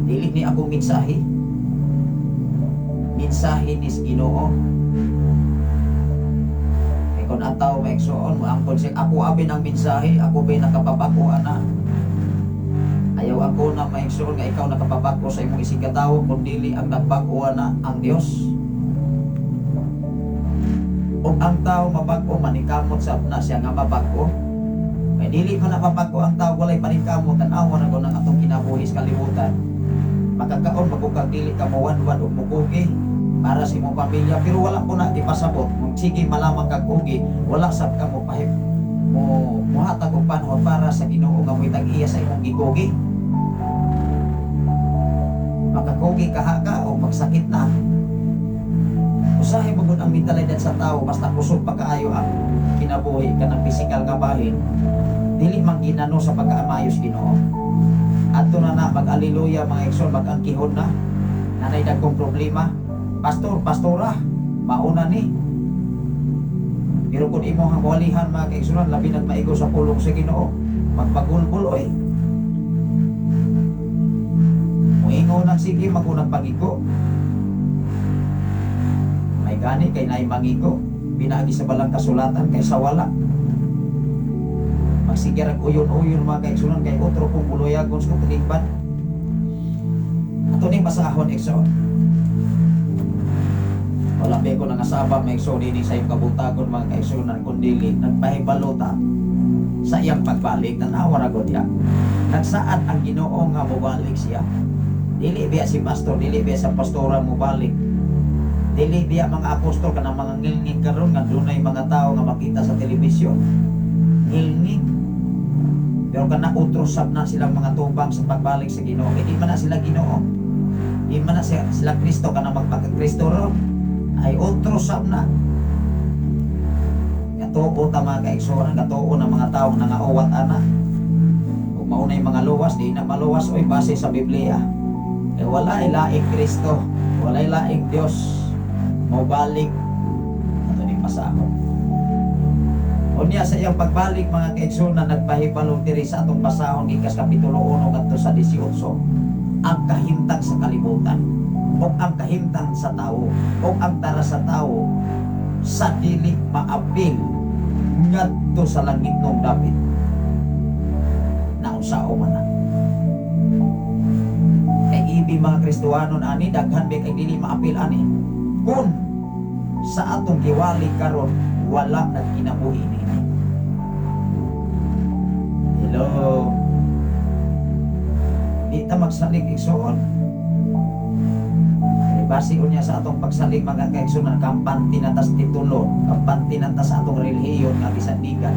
Dili ni akong mensahe. Mensahe ni sa Ginoo. Kay kung ang tao, maigsoon, moangkon siya, "Ako abi ng mensahe, ako ba nakapabag-o ana?" Ayaw ako na, maigsoon, nga ikaw nakapabag-o sa imong isigkatawo kung dili ang nagbag-o ana ang Dios. Ug ang tao mabag-o, manikamot sab na siya nga mabag-o. Kay dili man na mabag-o ang tao walay paningkamot, tan-awa na ang atong kinabuhi sa kalibutan. Makakaon magukag dili ka mowanwan ug mukugi para sa imong pamilya, pero wala ko na ipasabot kung sige malamang kag ugi, wala sab ka mo pahip mo muhatag og panahon para sa Ginoo nga mo'y tag-iya sa imong gikugi. Makakugi kaha ka o magsakit na. Usahay mo gud ang mentalidad sa tao, basta kusog pa kaayo ang kinabuhi kanang pisikal nga bahin, dili man ginano sa pagkaamayos Ginoo. Adto na na mag-aliluya, mga igsoon, mag-angkihon na nanay dagkong problema, pastor, pastora, mauna ni. Pero kung imo ang walihan, mga kaigsunan, labi nagmaigo sa pulong sa Ginoo, magpagulbol oy. Muingon ang sige magunang pagigo. May gani kay naay mangigo pinaagi sa balang kasulatan kaysa wala. Magsige rag uyon-uyon, mga kaigsunan, kay otro kong buluyagon sa katilingban. Ato ning basahon, igsoon. Wala ba ko nang asaba, mga igsoon, dinhi sa iyong kabuntagon, mga kaigsunan, kundili nagpahibalo ta sa iyang pagbalik. Tanawa ra gud ya. Nagsaad ang Ginoo nga mobalik siya. Dili biya si pastor, dili biya sa pastora mobalik. Dili biya mga apostol, kanang mga ngilngig karon nga dunay mga tao nga makita sa telebisyon. Ngilngig. Pero kana otro sab na silang mga tubang sa pagbalik sa Ginoo. Kay di man na sila Ginoo. Di man na sila Kristo kanang magpagka-Kristo ron. Ay otro sab na. Katuo ta, mga kaigsuonan, katuo ng mga tao nangauwat ana. Ug maunay mga luwas, di na maluwas oy base sa Biblia. Eh walay laing Kristo, walay laing Dios. Mobalik ato ning pasahon. Unya sa iyang pagbalik, mga kaigsuonan, nagpahibalo diri sa atong basahon gikas kapitulo 1 ngadto sa 18 ang kahimtang sa kalibutan o ang kahimtang sa tao o ang tara sa tao sa dili maapil ngadto sa langit nung dapit naunsao man na. Kay ibi mga Kristohanon ani, daghan ba kay dili maapil ani kung sa atong giwali karon wala nagkinabuhi niini. Hello, di ta magsalig, igsoon. Kay base unya sa atong pagsalig, mga kaigsuonan, kampante na tas titulo, kampante na tas atong relihiyon nga gisandigan.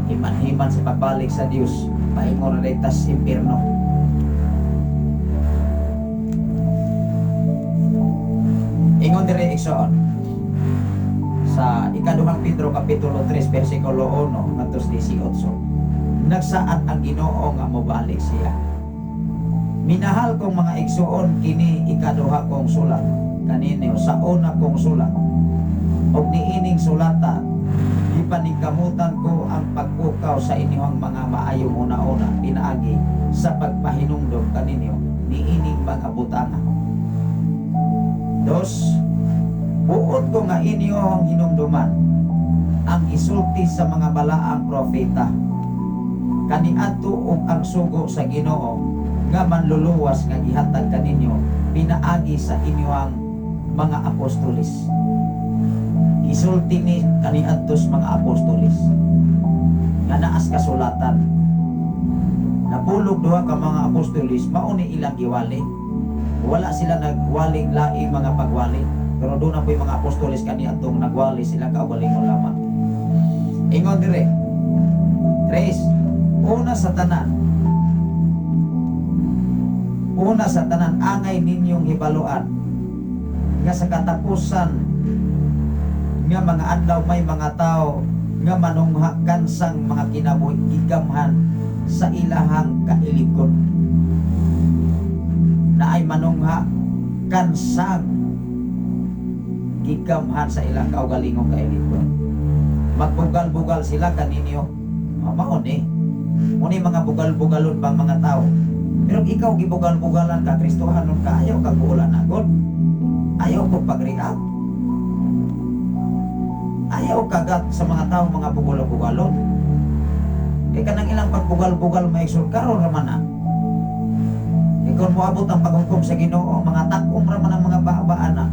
Himan-himan sa pagbalik sa Dios, paingon na tas impierno. Ingon dire, igsoon, sa ikaduhang Pedro kapitulo 3 bersikulo 1 ngadto sa 18, nagsaad ang Ginoo nga mobalik siya. "Minahal kong mga igsuon, kini ikaduha kong sulat kaninyo sa una kong sulat. Og niining sulata gipaningkamutan ko ang pagpukaw sa inyong mga maayong una-una pinaagi sa pagpahinumdom kaninyo niining mga butanga. Dos, buot ko nga inyong hinumduman ang isulti sa mga balaang propeta." Kaniadto ug ang sugo sa Ginoo nga manluluwas nga gihatag kaninyo pinaagi sa inyong mga apostoles. Gisulti ni kaniadtos mga apostoles nga naas kasulatan. Napulog duha ka mga apostoles, mao ni ilang giwali. Wala sila nagwaling laing mga pagwali, pero doon na po yung mga apostoles kaniadtong nagwali sila kaugalingon lamang. Ingon dire. Tres, una sa tanan. Una sa tanan, angay ninyong hibaluan nga sa katapusan nga mga adlaw may mga tao nga manungha kansang mga kinabuhi gigamhan sa ilahang kailigon. Na ay manungha kansang gigamhan sa ilang kaugalingong kailigon. Magbugal-bugal sila kaninyo. Ah, mao ni. Muni mga bugal-bugalon bang mga tao. Pero ikaw gibugal-bugalan ka, Kristohanon ka, ayaw ka guulan agod. Ayaw ko pag-react. Ayaw kagat sa mga tao mga bugal-bugalon. Kaya kanang ilang pagbugal-bugal maigsoon karon raman na. Ikaw mo abot ang paghukom sa Ginoo, mga takom raman ang mga baabaan na.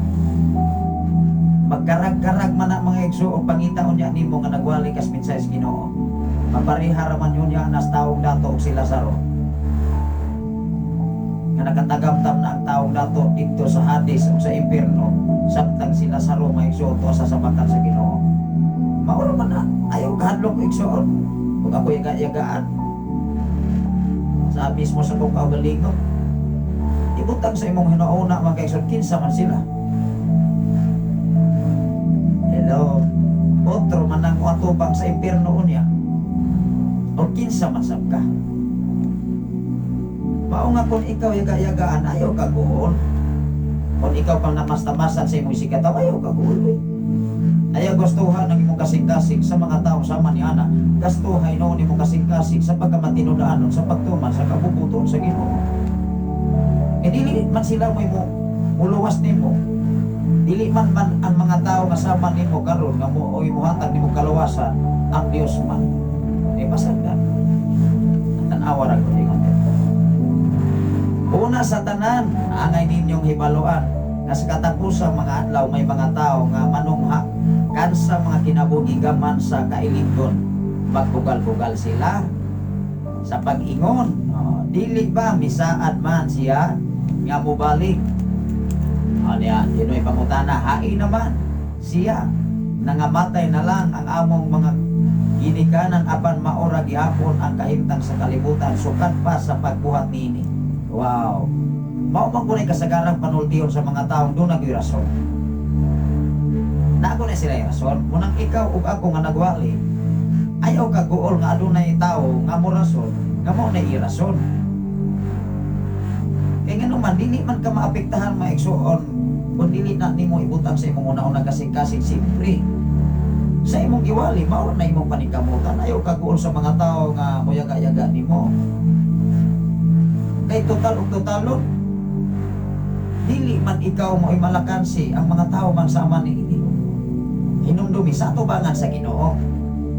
Magkarag-karag man ang mga igsoon, pangita unya nimo nga nagwali kas mensahe sa Ginoo. Mapareha raman yun niya nas taong dato og si Lazaro. Nga nakatagamtam na ang taong dato dito sa Hades o sa impierno, samtang si Lazaro may igsoon to sa sabakan sa Ginoo. Mao man na, ayaw kahadlok igsoon. Kung ako yaga-yagaan sa mismo sa kong kaugalingon, ibutang sa imong hinauna, mga kaigsoon, kinsa man sila. Hello, otro man ang atubang sa impierno unya. O kinsa man sab ka. Mao nga kung ikaw yaga-yagaan, ayaw ka guol. Kung ikaw pang namastamasan sa imong sikataw, ayaw ka guol. Uy. Ayaw gustuhan ng imong kasing-kasing sa mga tao sama ni Ana. Gastuhay noon imong kasing-kasing sa pagkamatinudaanon, sa pagtuman, sa kabubuton sa Ginoo. E dili man sila mo imo muluwas nimo. Dili man man ang mga tao nga sama nimo karon nga mo o imuhatag nimo kaluwasan ang Dios man. E pasagdan. Tan-awa ra gud ingon dito. Una sa tanan, angay ninyong hibaluan nga sa katapusang mga adlaw may mga tao nga manungha kansa mga kinabuhi gaman sa kailigon. Magbugal-bugal sila sa pag-ingon. Oh, dili ba misaad man siya nga mobalik? Ano yan? Dino'y pangutana, hain naman siya. Nangamatay na lang ang among mga ginikanan apan maora gihapon ang kahimtang sa kalibutan sukad pa sa pagbuhat niini. Wow. Mao man kunay kasagarang panultihon sa mga taong doon nag'y rason. Naako na sila rason. Munang ikaw ug ako nga nagwali, ayaw ka guol nga adunay tao nga mo rason, nga mao na irason. Kaya nga naman, dili man ka maapektahan, maigsuon, kung dili na nimo ibutang sa imong una-una kasing-kasing, siyempre, sa imong giwali, mao na imong paningkamutan. Ayaw ka guol sa mga tao nga muyaga-yaga nimo. Kay total ug totalon, dili man ikaw mo malakansi, ang mga tao man sama ni ini. Hinumdumi sa atubangan sa Ginoo.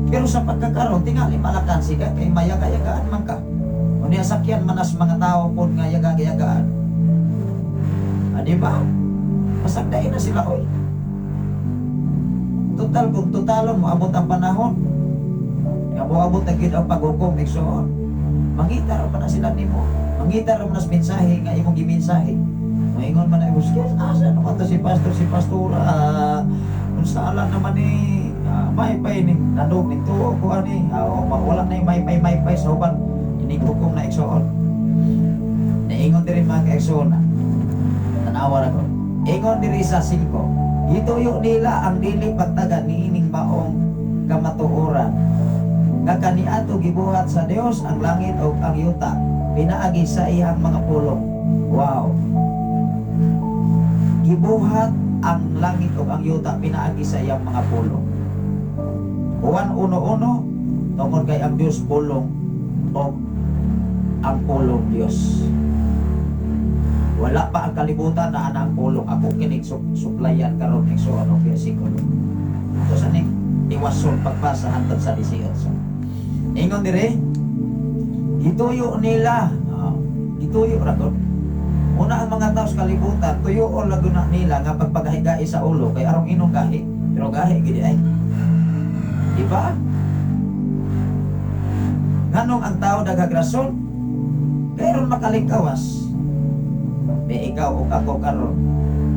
Pero sa pagkakaroon, tingali malakansi ka, kay mayaga-yagaan man ka. Unya sakyan man as mga tao pod nga yaga-yagaan. Ah, di ba? Masagdain na sila, oy. Total kung totalon moabot ang panahon. Nga moabot na gyud ang paghukom, igsoon. Mangita ra man na sila nimo. Mangita ra man nas mensahe nga imong gimensahe. Moingon man na imong, asa naman to si pastor, si pastora, unsa ala naman ni, may pay ning nandog ning tuo ko ani, wala na may pay may pay sa uban ining hukom na, igsoon. Naingon diri, mga kaigsoon, tanawa ra ko. Ingon diri sa 5. Gituyo nila ang dili pagtaga niining maong kamatuoran nga kaniadto gibuhat sa Dios ang langit ug ang yuta pinaagi sa iyang mga pulong. Wow. Gibuhat ang langit ug ang yuta pinaagi sa iyang mga pulong. Juan 1:1, tungod kay ang Dios pulong o ang pulong Dios. Wala pa ang kalibutan na ana ang pulong. Ako kinig suplayan karon igsoon og bersikulo. Ito sa ning iwason pagbasa hantod sa 18. Ingon dire, Gituyo nila. Gituyo ra gud. Una ang mga tao sa kalibutan, tuyoon lang na nila nga pagpagahi sa ulo kay arong inong gahi, pero gahi gid ay. Di ba? Nganong ang tao daghag rason? Kay aron makalingkawas. May ikaw o ako karon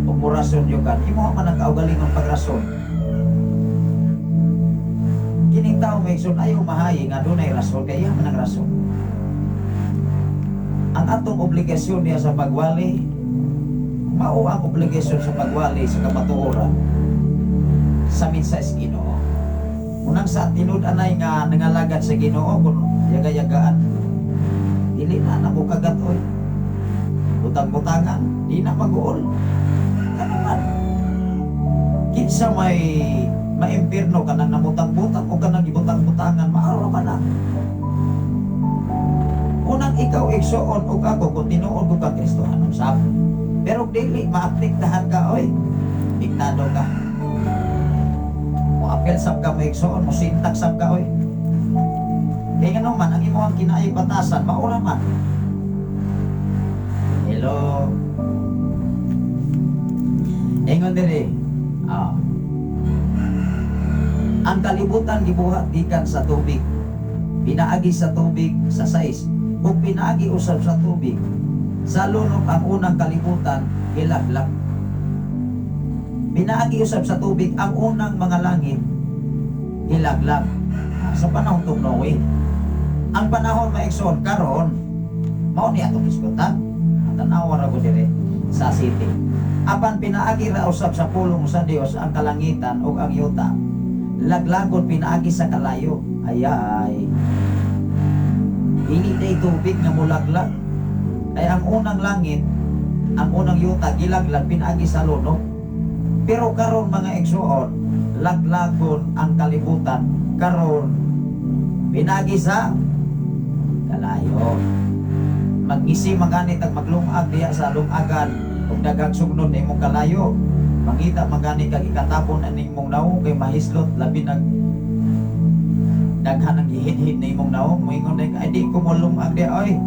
ug morason yo kan, imo man ang kaugalingon pagrason. Kining tao may igsoon ayaw mahayi nga dunay rason kay iya man ang rason. Ang atong obligasyon niya sa pagwali, mao ang obligasyon sa pagwali sa kamatuoran sa mensahe sa Ginoo. Unang sa tinud-anay nga nangalagad sa Ginoo kun yaga-yagaan, dili na na mo kagat oy. Butang-butangan, di na mag-uol. Ano man? Kinsa may maimpirno kanang namutang-butang o kanang gibutang-butangan, maaraw man na. Unang ikaw igsuon og ako kung tinuod ko ka Kristohanon sab. Pero dili maapektahan ka oy. Diktado ka. Mo apel sab ka mo igsuon, mo sintak sab ka oy. Kaya nga naman, ang imong kinaay batasan, maura man. Hello. Ingon diri. Ang kalibutan gibuhat gikan sa tubig. Pinaagi sa tubig sa 6 ug pinaagi usab sa tubig. Sa lunok ang unang kalibutan gilaglag. Pinaagi usab sa tubig ang unang mga langit gilaglag. Sa panahon tong Noe. Ang panahon maigsoon karon mao ni atong hisgutan. Tanawa ra ko diri sa city. Apan pinaagi ra usab sa pulong sa Dios ang kalangitan ug ang yuta. Laglagon pinaagi sa kalayo. Ayay. Dili day tubig nga mulaglag. Kay ang unang langit, ang unang yuta gilaglag pinaagi sa lunok. Pero karon mga igsoon, laglagon ang kalibutan karon pinaagi sa kalayo. Mag-ngisi manganit ang maglungag diya sa lungagan ug daghang sugnod na imong kalayo. Mangita manganit kag ikatapon aning imong nawong kay mahislot, labi nag daghan ang gihidhid na imong nawong. Moingon na ay di ko molungag diya oy.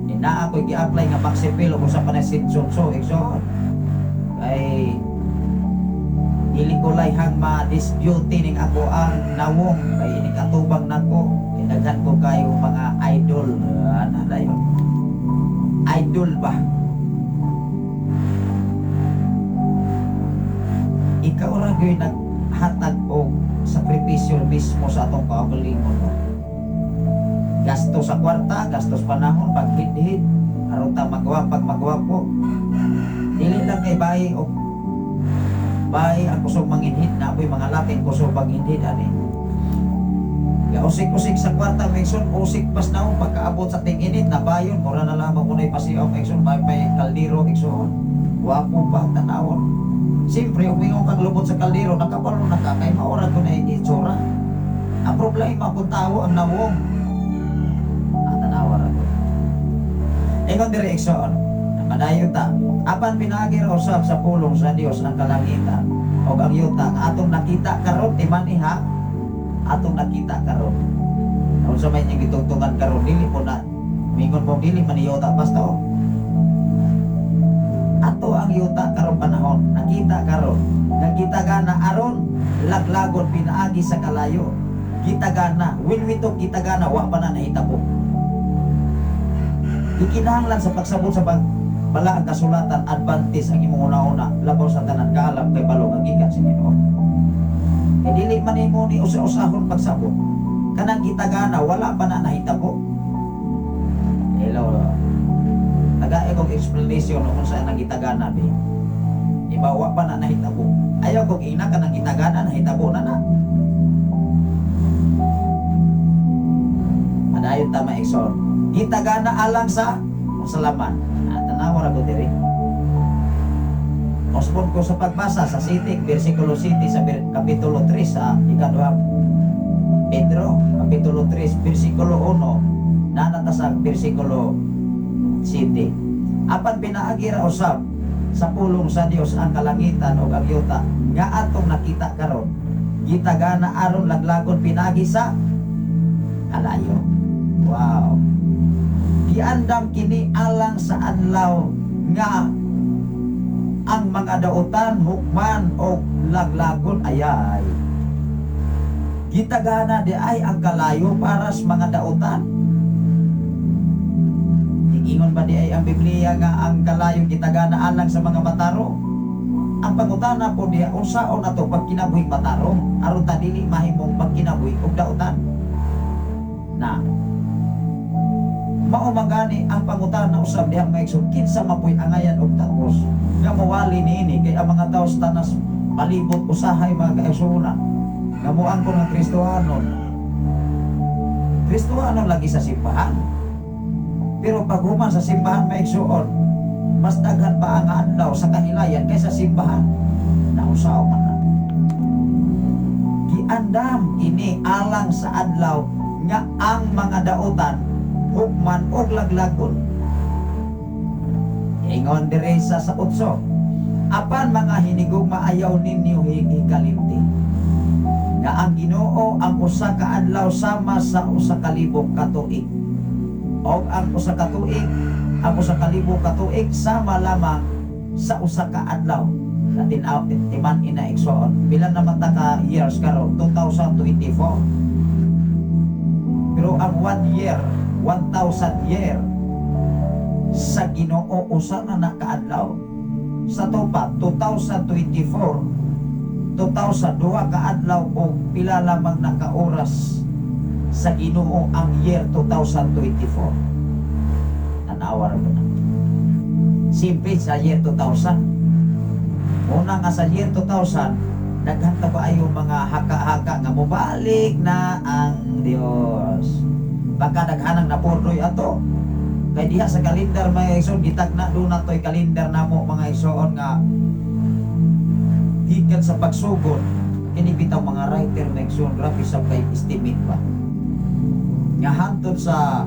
Di na ako gi-apply nga Maxipil o sa panay so igsoon. Kay dili ko layhang ma-disbeauty ning ako ang nawong kay ining katubang nako. Kay daghan ko kayo mga idol. Ana na yun. Idol ba? Ikaw ra gyud naghatag og sakripisyo mismo sa atong kaugalingon. No? Gasto sa kwarta, gastos panahon, paghidhid, aron ta magawa pag magwapo. Dili lang kay bayi og bayi ang kusog manginhid na apoy mga lating kusog panginhid ani. Ya usik-usik sa kwarta maigsoon, usik pas naong pagkaabot sa ting-init na bayon, mura na lamang kunay pasiyaw maigsoon, may pay kaldero igsoon. Wapo pa ang tanawon. Siyempre, umingon kang lubot sa kaldero, nakabalo na ka, kay maura ko na itsura. Ang problema kung tao ang nawong. Ang tanawa ra ko. Ingon diri igsoon, napadayon ta. Apan pinaagi ra usab sa pulong sa Dios ang kalangitan ug ang yuta nga atong nakita karon, timani ha, atong nakita karon. Unsa may inyong gitungtungan karon, dili po na mingon mo dili man yuta basta oh. Ato ang yuta karon panahon, nakita karon, nakita gana aron laglagon pinaagi sa kalayo. Kita gana, when we talk kita gana, wa pa na nahitabo. Gikinahanglan sa pagsabot sa balaang kasulatan, advantage ang imong una-una, labaw sa tanan kaalam kay balong ang gikan sa Ginoo. Kay dili man nimo ni usa-usahon pagsabot. Kanang kita gana, wala pa na nahitabo. Hello. Taga kong explanation kung saan ang gitagana bi. Iba wa pa na nahitabo. Ayaw kong ina kanang gitagana nahitabo na na. Adayon ta maigsoon. Gitagana alang sa salaman. Tanawa ra ko diri. Osbon ko sa pagbasa sa City, versikulo City sa Kapitulo 3 sa ikaduhang Pedro, Kapitulo 3, versikulo 1, nanata sa versikulo City. Apan pinaagi ra usab sa pulong sa Dios ang kalangitan ug ang yuta nga atong nakita karon. Gitagana aron laglagon pinaagi sa kalayo. Wow. Giandam kini alang sa adlaw nga ang mga dautan hukman o laglagon ayay. Gitagana di ay ang kalayo para sa mga dautan. Ingon ba di ay ang Biblia nga ang kalayo gitagana alang sa mga matarong? Ang pangutana po diha, unsaon ato pagkinabuhing matarong aron ta dili mahimong magkinabuhi og dautan? Na mao magani ang pangutana usab diha, mga igsoon, kinsa mapoy angayan og takos nga mawali niini, kay ang mga tawo sa tanas palibot usahay, mga kaigsuonan, nga moangkon nga Kristohanon, Kristohanon lagi sa simbahan, pero pag human sa simbahan, mga igsoon, mas daghan pa ang adlaw sa kahilayan kaysa simbahan. Nausaw man na. Giandam ini alang sa adlaw nga ang mga dautan hukman og laglagon. Ingon dire sa 8, "Apan mga hinigugma, ayaw ninyo hikalimti nga ang Ginoo ang usa ka adlaw sama sa 1,000 ka tuig, og ang usa ka tuig, ang 1,000 ka tuig sama lamang sa usa ka adlaw." Sa tinaw timan ina, igsoon, pila naman ta ka years karon? 2024. Pero ang one year, 1,000 year sa Ginoo, usa na na kaadlaw. Sa tupa 2024, 2000, duha ka adlaw o pila lamang na ka oras sa Ginoo ang year 2024. Tanawa ra na. Simple sa year 2000. Una nga sa year 2000, daghan ta ba yung mga haka-haka nga mobalik na ang Dios. Baka daghanang napurdoy ato. Kay diha sa kalendar, mga igsoon, gitagna doon na to'y kalendar namo, mga igsoon, nga gikan sa pagsugod kini bitaw mga writer, mga igsoon, grabe sa kay estimate pa. Nga hantod sa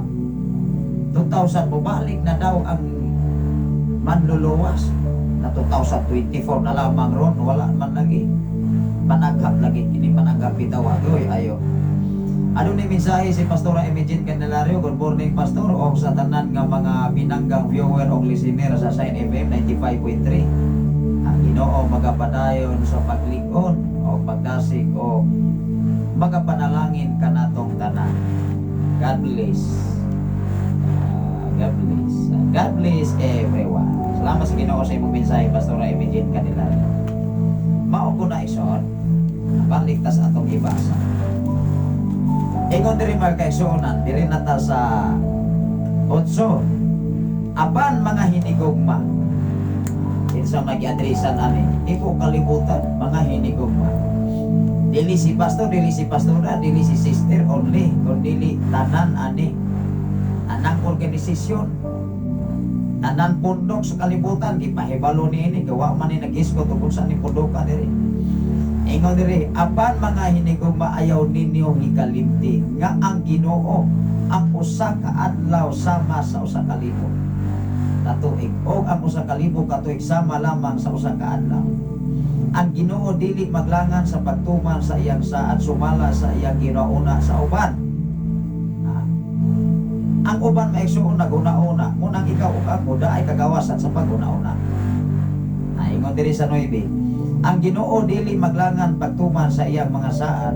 2000 mobalik na daw ang manluluwas, na 2024 na lamang ron, wala man lagi. Panaghap lagi kini, panaghap bitaw, agoy ayo. Ano ni mensahe si Pastora Imogene Candelario? Good morning, Pastor, o sa tanan nga mga pinanggang viewer o listener sa Sign FM 95.3. Ang Ginoo magapadayon sa paglig-on o pagdasig o magapanalangin kanatong tanan. God bless. God bless. God bless everyone. Salamat sa Ginoo sa imong mensahe, Pastora Imogene Candelario. Mao ko na, igsoon. Balik tas atong ibasa. Ingon diri, mga kaigsuonan, diri na ta sa 8. "Apan mga hinigugma," kinsa magi-adresan ani? Iko kalibutan, mga hinigugma. Dili si pastor, dili si pastora, dili si sister only, kundi tanan ani. Tanang organisasyon, tanan pundok sa kalibutan, gipahibalo niini, gawa man ni nag-isko tungkol sa ni pundoka diri. Ingon diri, "Apan mga hinigugma, ayaw ninyo hikalimti nga ang Ginoo ang usa ka adlaw sama sa 1,000 ka tuig o ang 1,000 ka tuig sama lamang sa usa ka adlaw. Ang Ginoo dili maglangan sa pagtuman sa iyang saad sumala sa iyang ginauna sa uban." Ah. Ang uban, mga igsoon, naguna-una, munang ikaw ug ako daay kagawasan sa paguna-una. Ah, ingon diri sa 9, "Ang Ginoo dili maglangan pagtuman sa iyang mga saad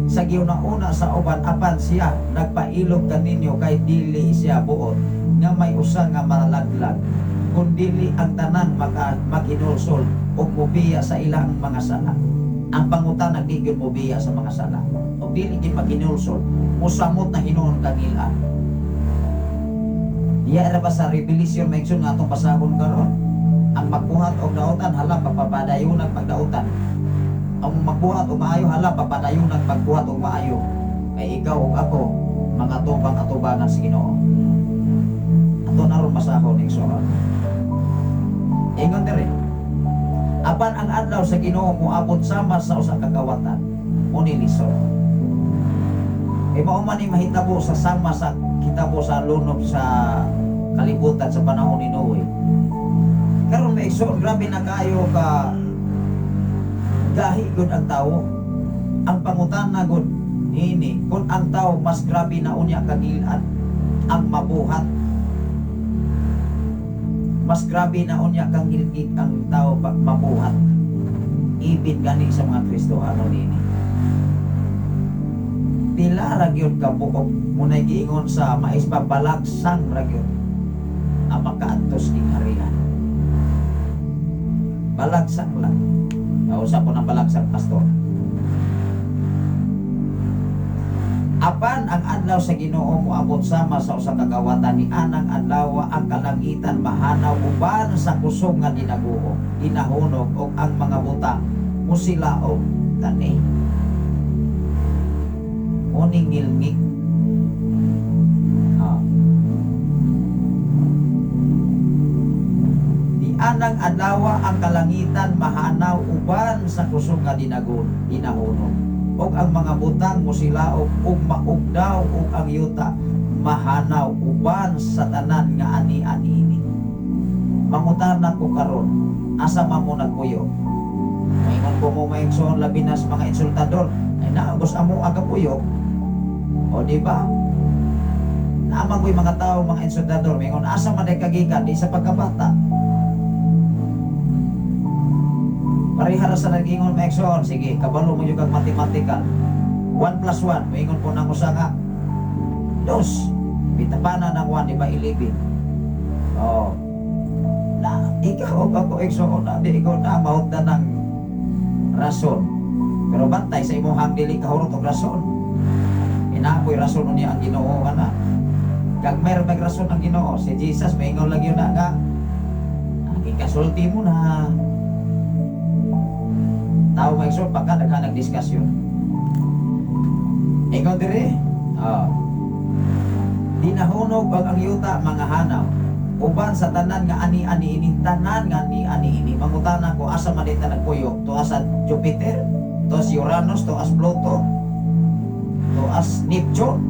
sa giuna-una sa uban, apan siya nagpailob kaninyo kay dili siya buot nga may usa nga malaglag, kundili ang tanan maka maghinulsol ug mobiya sa ilang mga sala." Ang pangutana, di gyud mobiya sa mga sala ug dili gyud maghinulsol, musamot na hinuon kang ila. Diya ra ba sa Revelation, mga igsoon, nga atong basahon karon? Ang magbuhat og dautan, hala, pagpapadayon ang pagdautan. Ang magbuhat og maayo, hala, papadayon ang pagbuhat og maayo, kay ikaw ug ako mga tubang atubangan sa Ginoo. Ato na ron basahon, igsoon. Ingon diri, "Apan ang adlaw sa Ginoo moabot sama sa usa ka kawatan mo nilisod." Kay mao man ni mahitabo sa sama sa kitabo sa lunob sa kalibutan sa panahon ni Noe. Karon, mga igsoon, grabe na kaayo ka gahi gud ang tawo. Ang pangutana gud, Nini, kung ang tao mas grabe na unya kagilan ang mabuhat. Mas grabe na unya kang gilgit ang tao pag mabuhat. Ibin gani sa mga Kristohano nini. Pila ra gyud ka buok munay giingon sa mais pa balagsang ra gyud ang makaantos ning harian. Balagsang lang. Nausap ko ng balagsang, pastor. Apan ang adlaw sa Ginoo moabot sama sa usa ka kawatan ni anang adlaw ang kalangitan mahanaw uban sa kusog nga dinaguo, ginahunog og ang mga butang musilaog kani. Uning ngilngig. Ah. Ni anang adlaw ang kalangitan mahanaw uban sa kusog nga dinaguo, ginahunog og ang mga butang mosilaog ug maugdaw og ang yuta mahanaw uban sa tanan nga ani-ani ini. Mangutana ko karon, asa man mo nagpuyo? Maingon ko mo maigsoon labi na sa mga insultador, ay naagos amo aga puyo. O di ba? Naamang ko'y mga tao, mga insultador, maingon asa man day kagikan di sa pagkabata. Parehara sa nag-ingon maigsoon, sige, kabalo mo yung kag mathematical. 1 plus 1, maingon po nang usa nga dos. Bitapana ng 1, di ba 11? Oh. Na, ikaw ako igsoon na, di ikaw na, mahutdan ng rason. Pero bantay sa imong dili kahurot og rason. Inaapoy rason niya ang Ginoo ana. Kag mayroon may rason ang Ginoo, si Jesus maingon lang yun na nga gikasulti mo na. Tao maigsoon pagka naghanag diskusyon. Ingon dire, oh. Dinahunog og ang yuta mga hanaw uban sa tanan nga ani-ani ini, tanan nga ani-ani ini. Mangutana ko asa man dita nagpuyo, tuas sa Jupiter, tuas Uranus, tuas Pluto, tuas Neptune,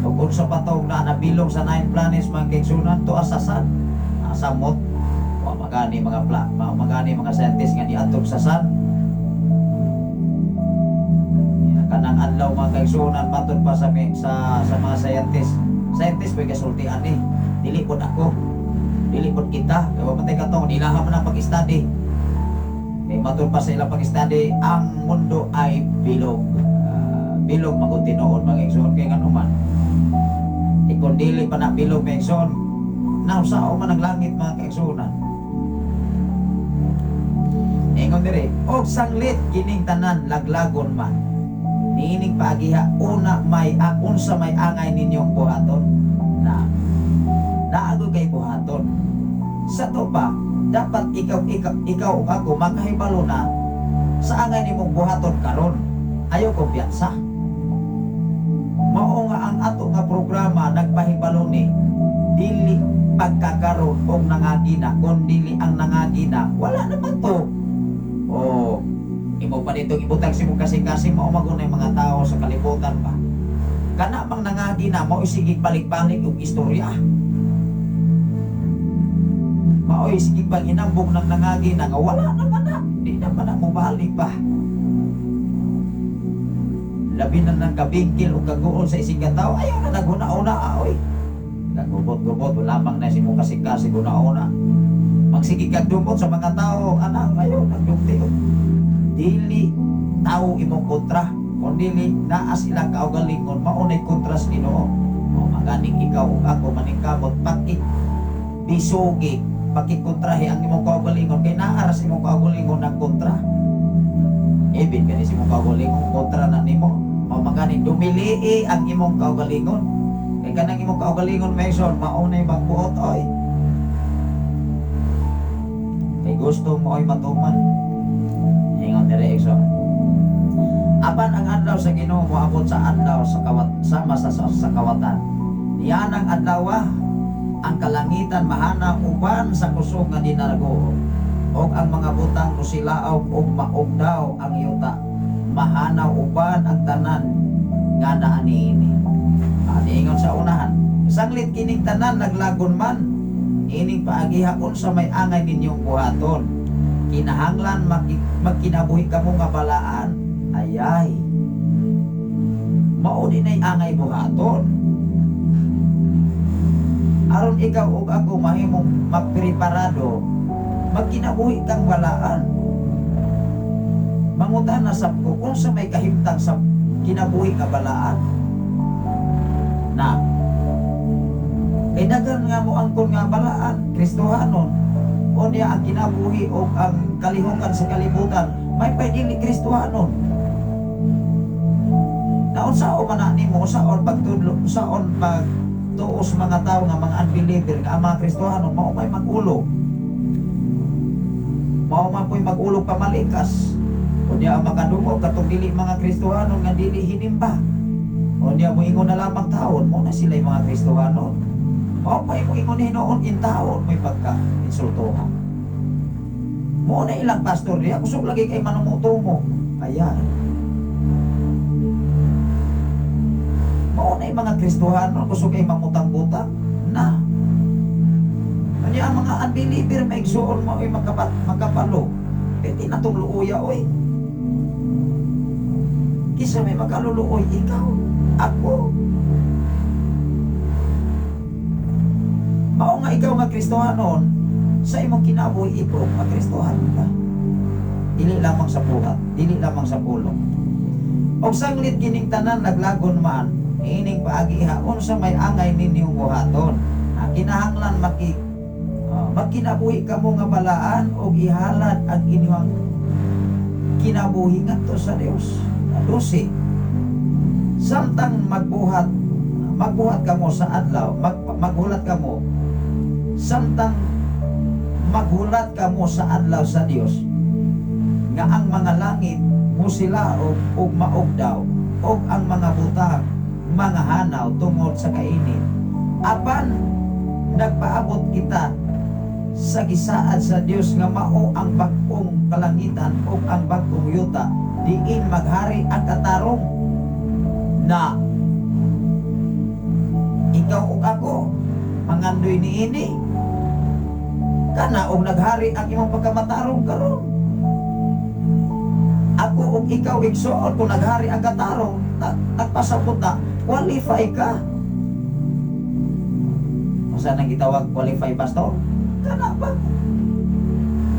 ug unsa pa to na nabilong sa 9 planets mga kaigsunan, tuas sa Sun, asa mot wa magani mga pla, magani mga scientists nga niadtong sa Sun. Kanang adlaw mga kaigsunan matud pa sa sa mga scientist. Scientist pwede kasultian ni. Dili pod ako. Dili pod kita. Kay wa man tay katong nilaha man ang pag-study. Kay matud pa sa ilang pag-study, ang mundo ay bilog. Bilog magud tinuod mga kaigsuon kay ngano man. Ikon dili pa na bilog mga kaigsuon, nausao man ang langit mga kaigsuonan. Ingon dire, og sanglit kining tanan laglagon man. Niining paagiha una may unsa may angay ninyong buhaton na naagoy kay buhaton. Sa to pa dapat ikaw ug ako makahibalo na sa angay nimong buhaton karon. Ayaw kumpiyansa. Mao nga ang ato nga programa nagpahibalo ni dili pagkakaroon og nangagina kun dili ang nangagina wala naman to. O imo pa dito ibutang si mong kasing-kasing mao magunay mga tao sa kalibutan ba. Kana bang nangagina mao sige balik-balik og istorya. Mao sige bang hinambog ng nangagina nga wala naman na, di naman na mobalik ba. Labi na ng kabingkil o kaguol sa isig ka tao, ayaw na naghuna-una, oy. Nagubot-gubot, wala mang na si mong kasing-kasing huna-una. Magsige kag dumot sa mga tao, anak, ayaw nagdumti. Dili tao imong kontra, kun dili naa silang kaugalingon, maunay kontra sa Ginoo. O maganing ikaw ug ako maningkamot paki bisugi, pakikontrahi ang imong kaugalingon kay naa ra sa imong kaugalingon ang kontra. Ibig kani sa imong kaugalingon kontra na nimo. O maganing dumilii ang imong kaugalingon. Kay kanang imong kaugalingon Mason, maunay magbuot oy. Kay gusto mo ay matuman. Ingon dire Exo. Apan ang adlaw sa Ginoo moabot sa adlaw sa kawat sama sa kawatan. Niyan ang adlaw ang kalangitan mahana uban sa kusog nga dinargo og ang mga butang musilaob og maugdaw ang yuta mahanaw uban ang tanan nga naa niini. Niingon sa unahan, sanglit kining tanan naglagon man ining paagiha unsa may angay ninyong buhaton. Kinahanglan magkinabuhi kamo nga balaan. Ayay. Mao dinay angay buhaton. Aron ikaw ug ako mahimong magpreparado, magkinabuhi kang balaan. Mangutana sab ko kung sa may kahimtang sa kinabuhi nga balaan. Na kay daghan nga mo angkon nga balaan, Kristohanon, unya ang kinabuhi o ang kalihukan sa kalibutan, may pay dili Kristohanon. Naunsaon man na nimo, unsaon pagtudlo, unsaon pagtuo sa mga tao nga mga unbeliever nga ang mga Kristohanon mao may mag-ulo. Mao man po'y mag-ulog pamalikas. Unya ang makadungog katong dili mga Kristohanon nga dili hinimba. Unya moingon na lamang taon, mao na sila mga Kristohanon. Mao pa mo ingon hinuon in taon mo'y pagka insultuhan. Mao na ilang pastor diya kusog lagi kay manumutumo. Ayan. Mao na mga Kristohanon kusog kay mangutang-butang na. Kanya ang mga unbeliever maigsuon mo ay makapalo. Pwede na tong luuya oy. Kisa may makaluluoy, ikaw, ako. Mao nga ikaw nga Kristohanon, sa imong kinabuhi ikaw nga Kristohanon ka. Dili lamang sa buhat, dili lamang sa pulong. Og sanglit kining tanan naglagon man, ining paagiha unsa may angay ninyong buhaton. Kinahanglan magkinabuhi kamo nga balaan og ihalad ang inyong kinabuhi ngadto sa Dios. 12. Samtang magbuhat kamo sa adlaw, maghulat kamo, samtang maghulat kamo sa adlaw sa Dios, nga ang mga langit musilaok ug maugdaw, ug ang mga butang mga hanaw tungod sa kainit. Apan nagpaabot kita sa gisaad sa Dios nga mao ang bag-ong kalangitan ug ang bag-ong yuta, diin maghari ang katarong. Na ikaw ug ako mangandoy niini kana og naghari ang imong pagkamatarong karon. Ako ug ikaw igsuon kung naghari ang katarong, nagpasabot na qualify ka. Unsa nang gitawag qualify, pastor? Kana ba?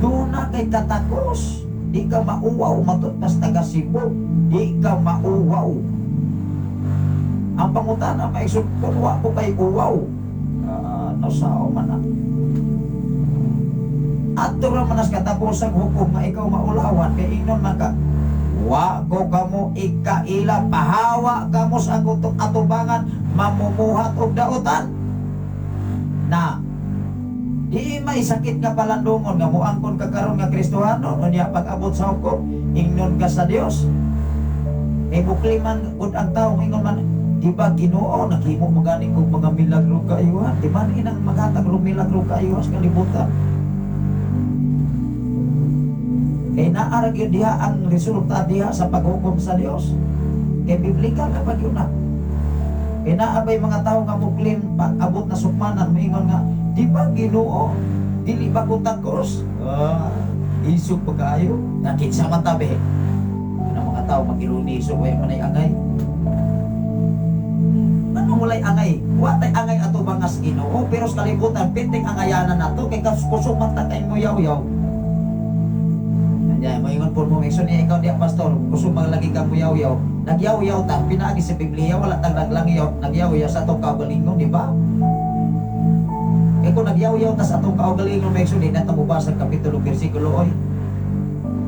Doon na kay katakos. Di ka mauwaw, matud pas taga Cebu. Di ka mauwaw. Ang pangutana, maisod kung wa ko kay uwaw. Nasao man na. Adto ra man as katapusang hukom nga ikaw maulawan, kay ingnon man ka, wa ko kamo ikaila, pahawa kamo sa akong atubangan, mamumuhat og dautan. Na di may sakit nga palandungon nga moangkon ka karon nga Kristohano, unya pag-abot sa hukom, ingnon ka sa Dios. Kay bukliman gud ang tawo, ingon man, di ba Ginoo naghimo mo gani kog mga milagro kaayuhan? Di ba inang maghatag og milagro kaayuhan sa kalibutan? Kay naa ra gyud diha ang resulta diha sa paghukom sa Dios. Kay biblikal na pag yun na. Kay naa bay mga tawo nga muklim pag-abot na sukmanan, moingon nga, di ba Ginoo dili ba ko takos? Isog pa kaayo. Nga kinsa man tabi. Kanang mga tawo magiruni isog way man ay angay. Anong walay angay? Wa tay angay ato bangas Ginoo, pero sa kalibutan piting angayanan nato kay kusog man ta kay muyaw-yaw. Kanya moingon po mo maigsoon niya ikaw diya pastor, kusog man lagi ka muyaw-yaw. Nagyaw-yaw ta pinaagi sa Biblia, wala tang naglangyaw, nagyaw-yaw sa atong kaugalingon, di ba? Kay kung nagyaw-yaw ta sa atong kaugalingon maigsoon, di na ta mobasa kapitulo bersikulo oy.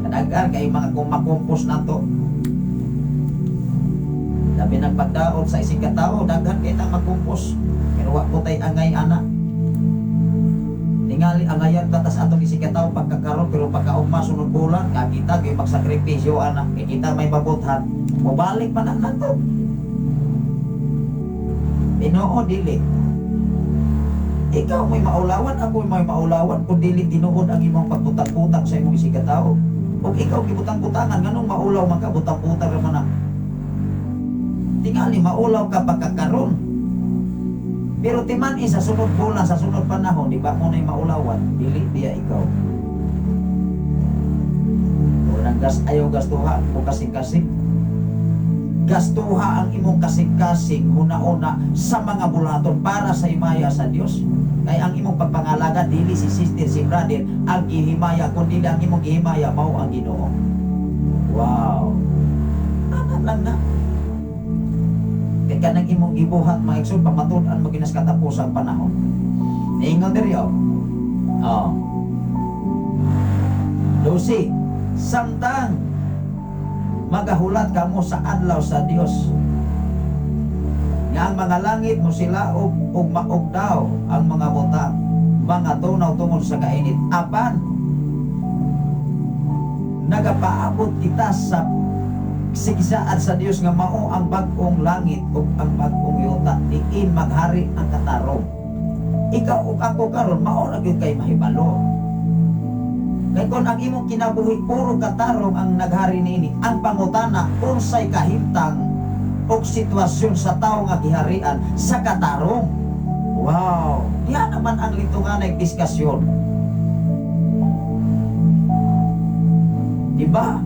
Kadagan kay mga kumakumpos nato. Labi ng pagdaot sa isig katao, daghan kay tang magkumpos. Pero wa po tay angay ana. Tingali angayan ta tas atong isig katao pagkakaron, pero pagkaugma sunod bulan kakita gyud magsakripisyo ana, kay kita may mabuthan. Mobalik pa na nato. Tinuod dili. Ikaw may maulawan, ako may maulawan kung dili tinuod ang imong pagbutang-butang sa imong isig katao. Ug ikaw gibutang-butangan nganong maulaw man ka, butang-butang ra man na. Tingali maulaw ka pagkakaron. Pero timan sa sunod bulan, sa sunod panahon, di ba mo na'y maulawan? Dili biya ikaw. Unang gas ayaw gastuha o kasing-kasing. Gastuha ang imong kasing-kasing, huna-huna sa mga bulaton para sa himaya sa Dios. Kay ang imong pagpangalaga dili si sister, si brother ang gihimaya, kundi ang imong gihimaya mao ang Ginoo. Wow. Ana lang na. Kay kanang imong gibuhat, mga igsoon, pamatud-an mo ginas katapusang panahon. Niingon diri oh. Oh. 12. Samtang magahulat kamo sa adlaw sa Dios nga ang mga langit mo silaob ug maog daw ang mga butang, mga tunaw tungod sa kainit, apan nagapaabot kita sa sigisaad sa Dios nga mao ang bag-ong langit ug ang bag-ong yuta diin maghari ang katarong. Ikaw ug ako karon mao ra gyud kay mahibalo. Kay kung ang imong kinabuhi puro katarong ang naghari niini, ang pangutana, unsay kahimtang og sitwasyon sa tawo nga giharian sa katarong? Wow, diha naman ang litunganay diskasyon. Di ba?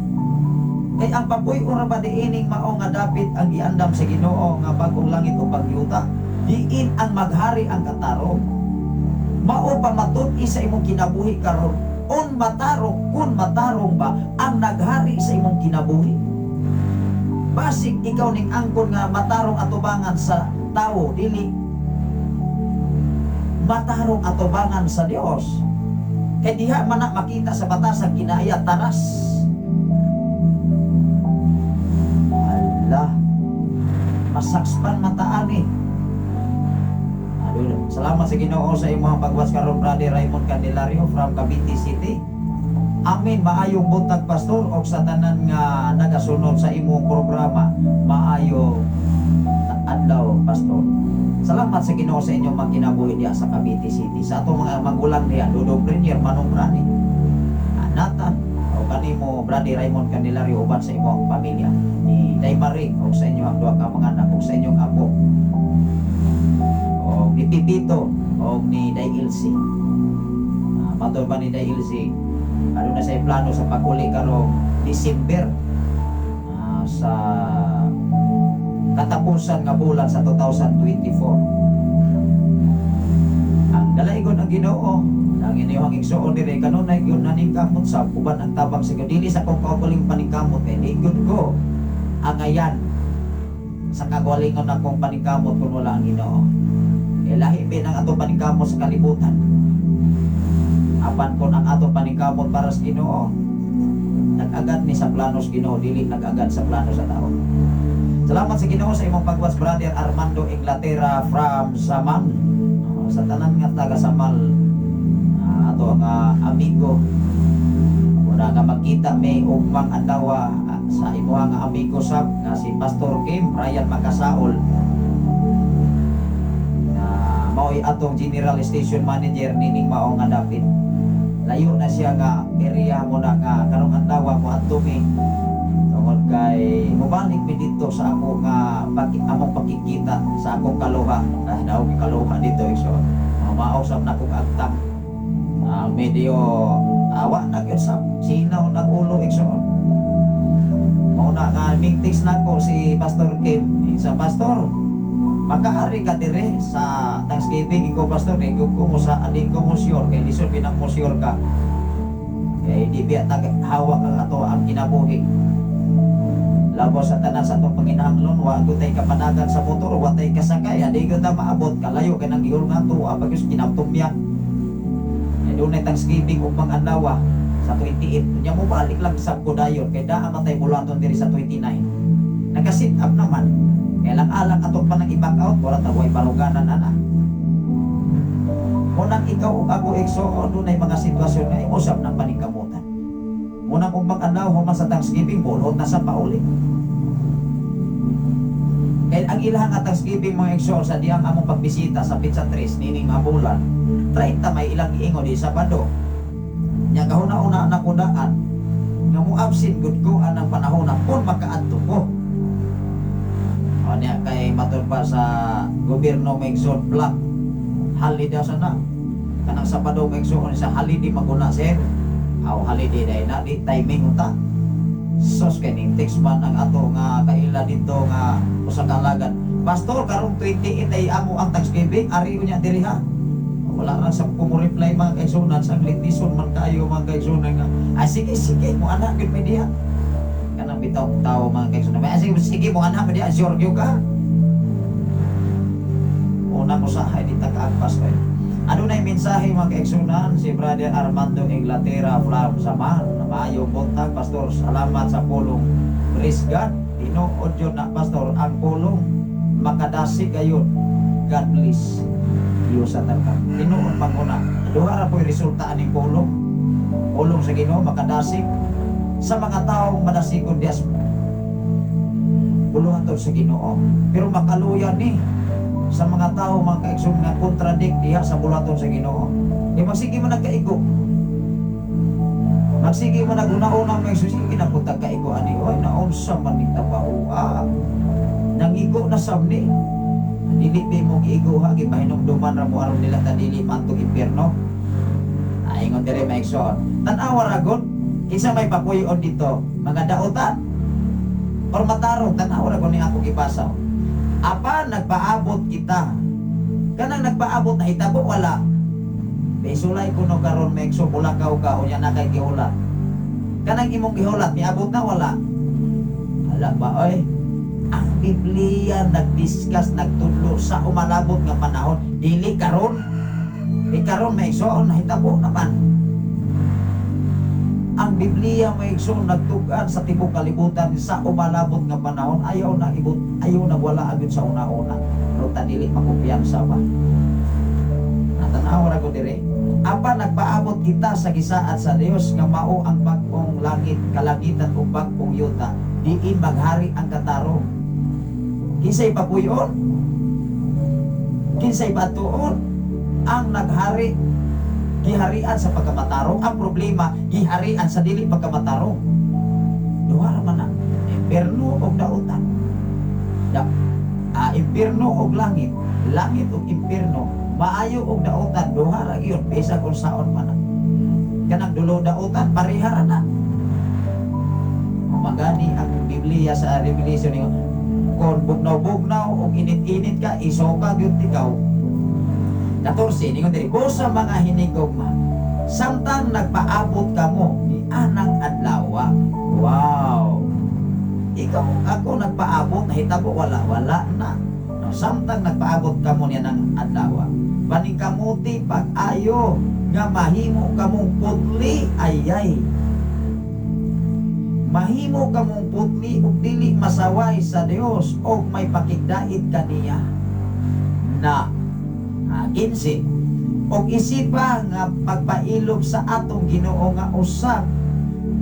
Kay ang papuy-on ra ba diining mao nga dapit ang giandam sa Ginoo nga bag-ong langit o pagyuta, diin ang maghari ang katarong. Mao pa matud-i sa imong kinabuhi karon on matarong, kung matarong ba ang naghari sa imong kinabuhi. Basig ikaw ning angkon nga matarong atubangan sa tawo, dili matarong atubangan sa Dios. Kay diha man na makita sa batasang kinaya taras. Allah, masakspan mataan eh. Ano, salamat sa Ginoo sa imong pagwas karon, Brother Raymond Candelario from Cavite City. Amen. Maayong buntag, pastor, og sa tanan nga nagasunod sa imong programa. Maayong adlaw, pastor. Salamat sa Ginoo sa inyong mga kinabuhi diha sa Cavite City. Sa atong mga magulang diha, Dodong Premier, Manong Brani, Nathan, o kanimo Brother Raymond Candelario uban sa imong pamilya ni Day Marie o sa inyong duha ka mga anak o sa inyong apo o ni Pipito o ni Day Ilse. Matod ba ni Day Ilse, ano na sa plano sa pag-uli karong December, sa katapusan nga bulan sa 2024. Ang dalaigon ang Ginoo ang inyong igsuon dire kanunay gyud naningkamot sa uban ang tabang sa dili sa akong kaugaling paningkamot, kay di gyud ko angayan sa kagalingon akong paningkamot kung wala ang Ginoo. Kay lahi bin ang atong paningkamot sa kalibutan. Apan kung ang atong paningkamot para sa Ginoo, nag-agad ni sa plano sa Ginoo, dili nag-agad sa plano sa tao. Salamat sa Ginoo sa imong pagwas, Brother Armando Inglaterra from Samal. Sa tanan nga taga Samal, ato ang amigo. Wala nga magkita may ugmang adlaw sa imuha nga amigo sab nga si Pastor Kim Ryan Makasaol na mao'y atong General Station Manager nining mao nga dapit. Layo na siya nga area mo na nga karong adlaw mo adto mi tungod kay mobalik mi dito sa ako nga among pakikita sa akong kaluha. Ah, daw kaluha dito so mao sab na kong agtang. Medyo awa na gyud sa sinaw ng ulo, igsoon. Mao na nga meetings na ko si Pastor Kim. Sa pastor, makaari ka dire sa Thanksgiving ikaw, pastor, di ko mo sa adi ko mo sure kay lisod pinang mo sure ka. Kay di biya tag hawak ang ato ang kinabuhi. Labaw sa tanan sa atong panginahanglan, wa gyud tay kapanagan sa motor, wa tay kasakay, adi gyud ta maabot kalayo kay nang gihulong ato, wa pa gyud kinaptumya. Dunay Thanksgiving upang adlaw sa 28. Nya mo balik lang sa kudayon kay daa matay bulaton diri sa 29. Naka-sit up naman. Kay lang alang ato pa nang i-back out, wala ta way baruganan ana. Munang ikaw ug ako, igsoon, dunay mga sitwasyon nga iusap ng paningkamutan. Munang umbang adlaw human sa Thanksgiving, bulot na sa pauli. Kay ang ilang nga Thanksgiving, mga igsoon, sa diyang among pagbisita sa Pizza Tres nining mga bulan, 30 may ilang giingon di Sabado. Nya gahuna-una na kudaan nga mo absent gud ko anang panahon na kung makaadto ko. O niya kay matud pa sa gobyerno may igsoon black holiday sa na. Kanang Sabado may igsoon sa holiday maguna, sir. Aw holiday dai na di timing unta. Sos kay ning text man ang ato nga kaila dito nga usa ka alagad. "Pastor, karong 28 ay amo ang Thanksgiving, ari unya diri ha." Wala ra sa ko mo reply, mga kaigsunan, sa litison man kayo, mga kaigsunan, nga ay sige sige mo anak gyud may diha. Kanang bitaw tao, mga kaigsunan. Ay sige sige mo anak may diha, sure gyud ka. Una ko sa di ta kaagpas oy. Adunay mensahe, mga kaigsunan, si Brother Armando Inglaterra from Samar. "Maayo buntag, Pastor. Salamat sa pulong. Praise God. Tinuod yun na, Pastor, ang pulong makadasi gayon. God bless you sa tanan." Tinuod panguna. Duha ra po'y resulta aning pulong. Pulong sa Ginoo makadasig sa mga taong madasigon dias buluhaton sa Ginoo. Pero makaluya ni sa mga tao, mga kaigsoon, nga contradict diha sa buluhaton sa Ginoo. Di magsige man nagkaigo. Magsige man naguna-una, mga igsoon, sige na punta kaigo ani oy, naunsa man ni tabawa. Nangigo na sab ni. Dili di mo giigo ha, gipahinumduman ra mo aron nila ta dili maantog impyerno. Ingon diri, mga igsoon. Tan-awa ra gud kinsa may papuy-on dito, mga dautan or matarong? Tan-awa ra gud ni ako gibasa. Apan nagpaabot kita. Kanang nagpaabot, nahitabo wala? Isulay ko no karon, mekso bulakaw ka unya na kay gihulat. Kanang imong gihulat, miabot na wala? Hala ba oy? Ang Biblia nagdiscuss, nagtudlo sa umalabot nga panahon, dili karon. Di karon, may igsoon, nahitabo naman. Ang Biblia, may igsoon, nagtugan sa tibok kalibutan sa umalabot nga panahon, ayaw na ibot, ayaw na wala agad sa una-una. Pero ta dili makumpiyansa ba? Natanawa ra ko dire. Apan nagpaabot kita sa gisaad sa Dios nga mao ang bag-ong langit, kalangitan ug bag-ong yuta, diin maghari ang katarong. Kinsay papuyon? Kinsay batuon? Ang naghari giharian sa pagkamatarong. Ang problema, giharian sa dili pagkamatarong. Duha ra man na. Impierno og dautan. Da, impierno og langit, langit og impierno, maayo og dautan, duha ra gyud bisag unsaon man na. Kanang dulo dautan, pareha ra na. Magani ang Biblia sa Revelation ninyo, kung bugnaw-bugnaw og init-init ka, isoka gyud ikaw. 14, ningon diri, "Ko sa mga hinigugma, samtang nagpaabot kamo ni anang adlaw." Wow. Ikaw, ako, nagpaabot, nahitabo wala? Wala na. No, samtang nagpaabot kamo niya ng adlaw. Paningkamuti pag-ayo nga mahimo kamong putli, ayay. Mahimo kamong putli ug dili masaway sa Dios og may pakigdait kaniya. Na 15. Og isipa nga pagpailob sa atong Ginoo nga usa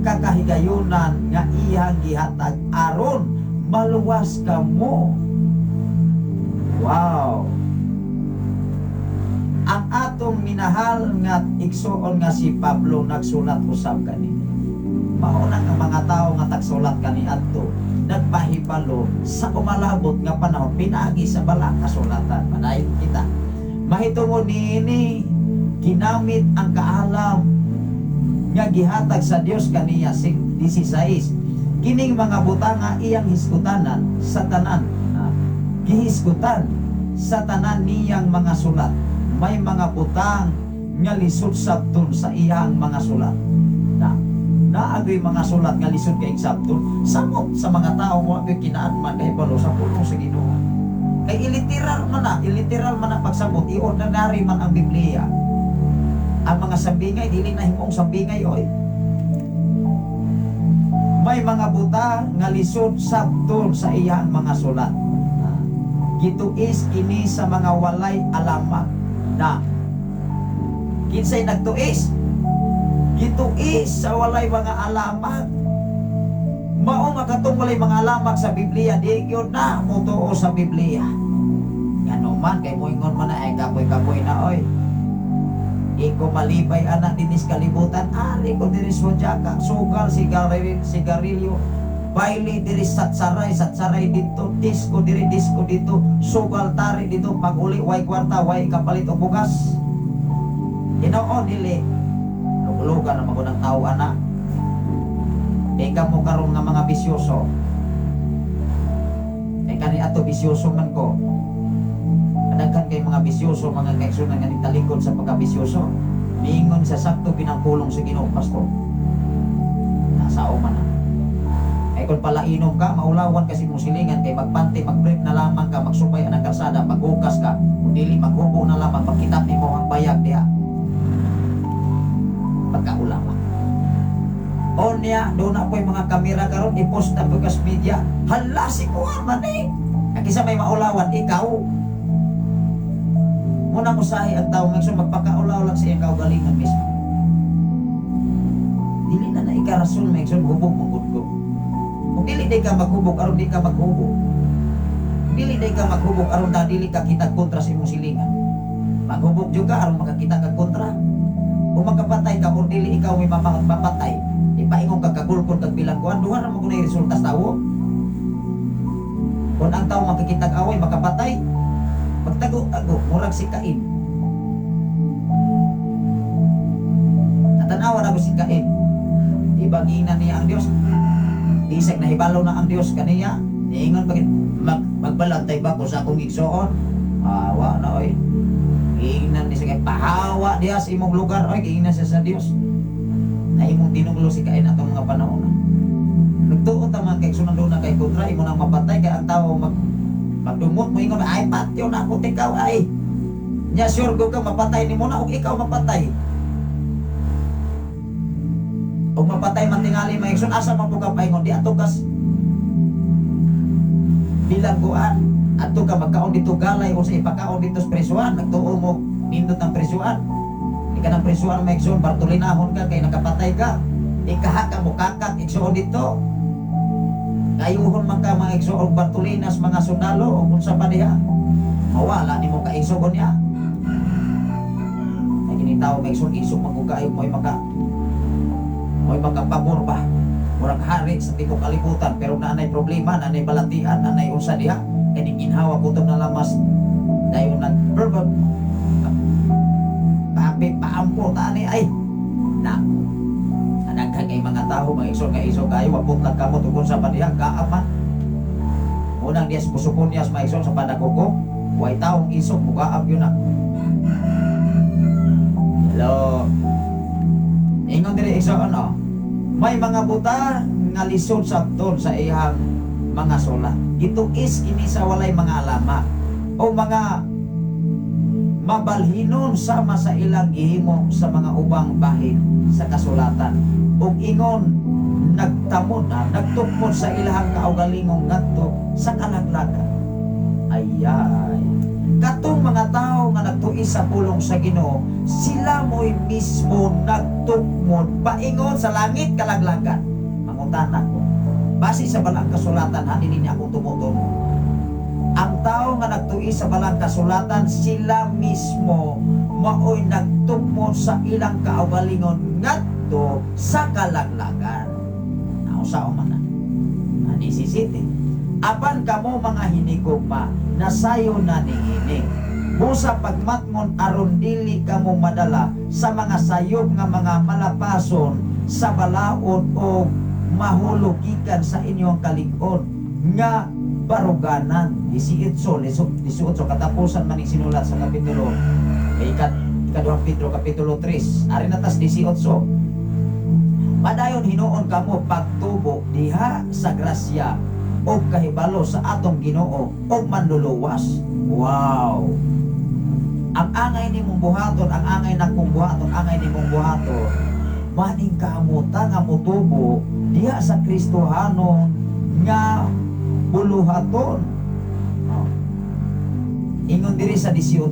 ka kahigayunan nga iyang gihatag aron maluwas kamo. Wow. Ang atong minahal nga igsuon nga si Pablo nagsulat usab kani. Mao na ang mga tao nga tagsulat kani adto nagpahibalo sa umalabot nga panahon pinaagi sa balang kasulatan. Padayon kita. Mahitungod niini, ginamit ang kaalam nga gihatag sa Dios kaniya si 16. Kining mga butanga iyang hisgutanan sa tanan. Gihisgutan sa tanan niyang mga sulat. May mga butang nga lisod sabton sa iyang mga sulat. Na naagoy mga sulat nga lisod kay sabton, samot sa mga tao mo agoy kinaadman kahibalo sa pulong sa Ginoo. Kay iliteral man na, iliteral man ang pagsabot, i-ordinary man ang Biblia. Ang mga sambingay, dili na himong sambingay oy. May mga butang nga lisod sabton sa iyang mga sulat. Gituis kini sa mga walay alamat na kinsay nagtuis? Gituis sa walay mga alamat. Mao nga katong walay mga alamat sa Biblia, di gyud na motuo sa Biblia. Ngano man kay moingon man na ay kapoy-kapoy na oy. Di ko malibay anak dinis kalibutan, ari ko diri sa Jaka, sugal, sigarilyo, sigarilyo, baile diri, satsaray, satsaray dito, disco diri, disco dito, sugal tari dito, pag uli way kwarta, way kapalit og bugas. Ginoo dili. Luglugan na magunang tao ana. Kay kamo karon nga mga bisyoso. Kay kani ato bisyoso man ko. Kadaghan kay mga bisyoso, mga kaigsunan nga nitalikod sa pagkabisyoso. Miingon sa sakto ginang pulong sa Ginoo, pastor. Nasa man na. Kay kung palainom ka, maulawan kasi mong silingan kay magpante, mag-brief na lamang ka, magsupay ang karsada, maghukas ka, kung dili maghubo na lamang, makita nimo ang bayag diha. Pagkaulawa. O niya, doon na po yung mga kamera karon, i-post na bukas media. Hala, si Kuan man eh. Ang kisa may maulawan, ikaw. Muna usahi ang tao, ngayon magpakaulaw lang sa iyang kaugalingon mismo. Dili na na ikarason, may hubog mong ko. Kung dili day ka maghubog, aron di ka maghubog. Dili day ka maghubog, aron da dili ka kita kontra sa imong silingan. Maghubog jud ka, aron makakita ka kontra. Kung makapatay ka, or dili ikaw may mapatay, ipaingon ka kagulkol kag bilangguan, duha ra man kuno resulta sa tawo. Kung ang tao makikita away, makapatay, magtago-tago, murag si Cain. Natanawa na ko si Cain. Iba giingnan niya ang Dios. Bisag nahibalo na ang Dios kaniya. Niingon pa magbalantay ba ko sa akong igsoon? Awa na oy. Giingnan ni siya pahawa diha sa imong lugar oy, giingnan siya sa Dios. Na imong tinunglo si Cain atong mga panahon na. Nagtuo ta man kay sunan na kay kontra imo nang mapatay kay ang tawo magdumot mo ingon ay patyo na ako ikaw ay. Nya sure go ka mapatay nimo na og ikaw mapatay. Og mapatay man tingali may igsoon asa man po ka paingon di ato kas bilangguan adto ka magkaon dito galay o sa ipakaon dito sa presuan nagtuo mo nindot ang presuan. Di ka ng presuan may igsoon bartulinahon ka kay nakapatay ka. Ikaha ka mo kakak igsoon dito. Kayuhon man ka mga igsoon bartulinas mga sundalo o unsa pa diha. Mawala nimo ka igsoon niya. Ay kini tawo may igsoon isog magugayog mo'y maka mo'y makapabor ba. Murag hari sa tibuok kalibutan pero naanay problema, naanay balatian, naanay unsa diha. Kani ginhawa gutom na lamas dayon nag papi paampo tani ay na daghan kay mga tao mga igsoon nga isog kayo wabot lang kamo tungkol sa paniya kaaman unang dias pusukonyas mga igsoon sa panagoko way taong isog mugaab yun na. Hello, ingon diri igsoon no, may mga buta nga lisod sabton sa iyang mga sulat. Gituis kini sa walay mga alama o mga mabalhinon sama sa ilang gihimo sa mga ubang bahin sa kasulatan. Ug ingon nagtamod na nagtukmod sa ilahang kaugalingong ngadto sa kalaglagan. Ayay, katong mga tao nga nagtuis sa pulong sa Ginoo, sila mo'y mismo nagtukmod paingon sa langit kalaglagan. Mangutana ko, base sa balang kasulatan, ha, dili niya akong tumutuno. Ang tao nga nagtuis sa balang kasulatan, sila mismo maoy nagtukmod sa ilang kaugalingon ngadto sa kalaglagan. Nausa man na. Ani si City. Apan kamo mga hinigugma, nasayo na niini. Busa pagmatngon aron dili kamo madala sa mga sayop nga mga malapason sa balaod o mahulugikan sa inyong kalig-on nga baruganan. 18, 18 katapusan man sinulat sa kapitulo ikaduhang Pedro kapitulo 3 ari na tas 18. Padayon hinuon kamo pagtubo diha sa grasya og kahibalo sa atong Ginoo og manluluwas. Wow. Ang angay nimong buhaton, ang angay nakong buhaton, angay nimong buhaton, maning kamuta nga motubo diha sa Kristohanon nga buluhaton. Oh. Ingon diri sa 18,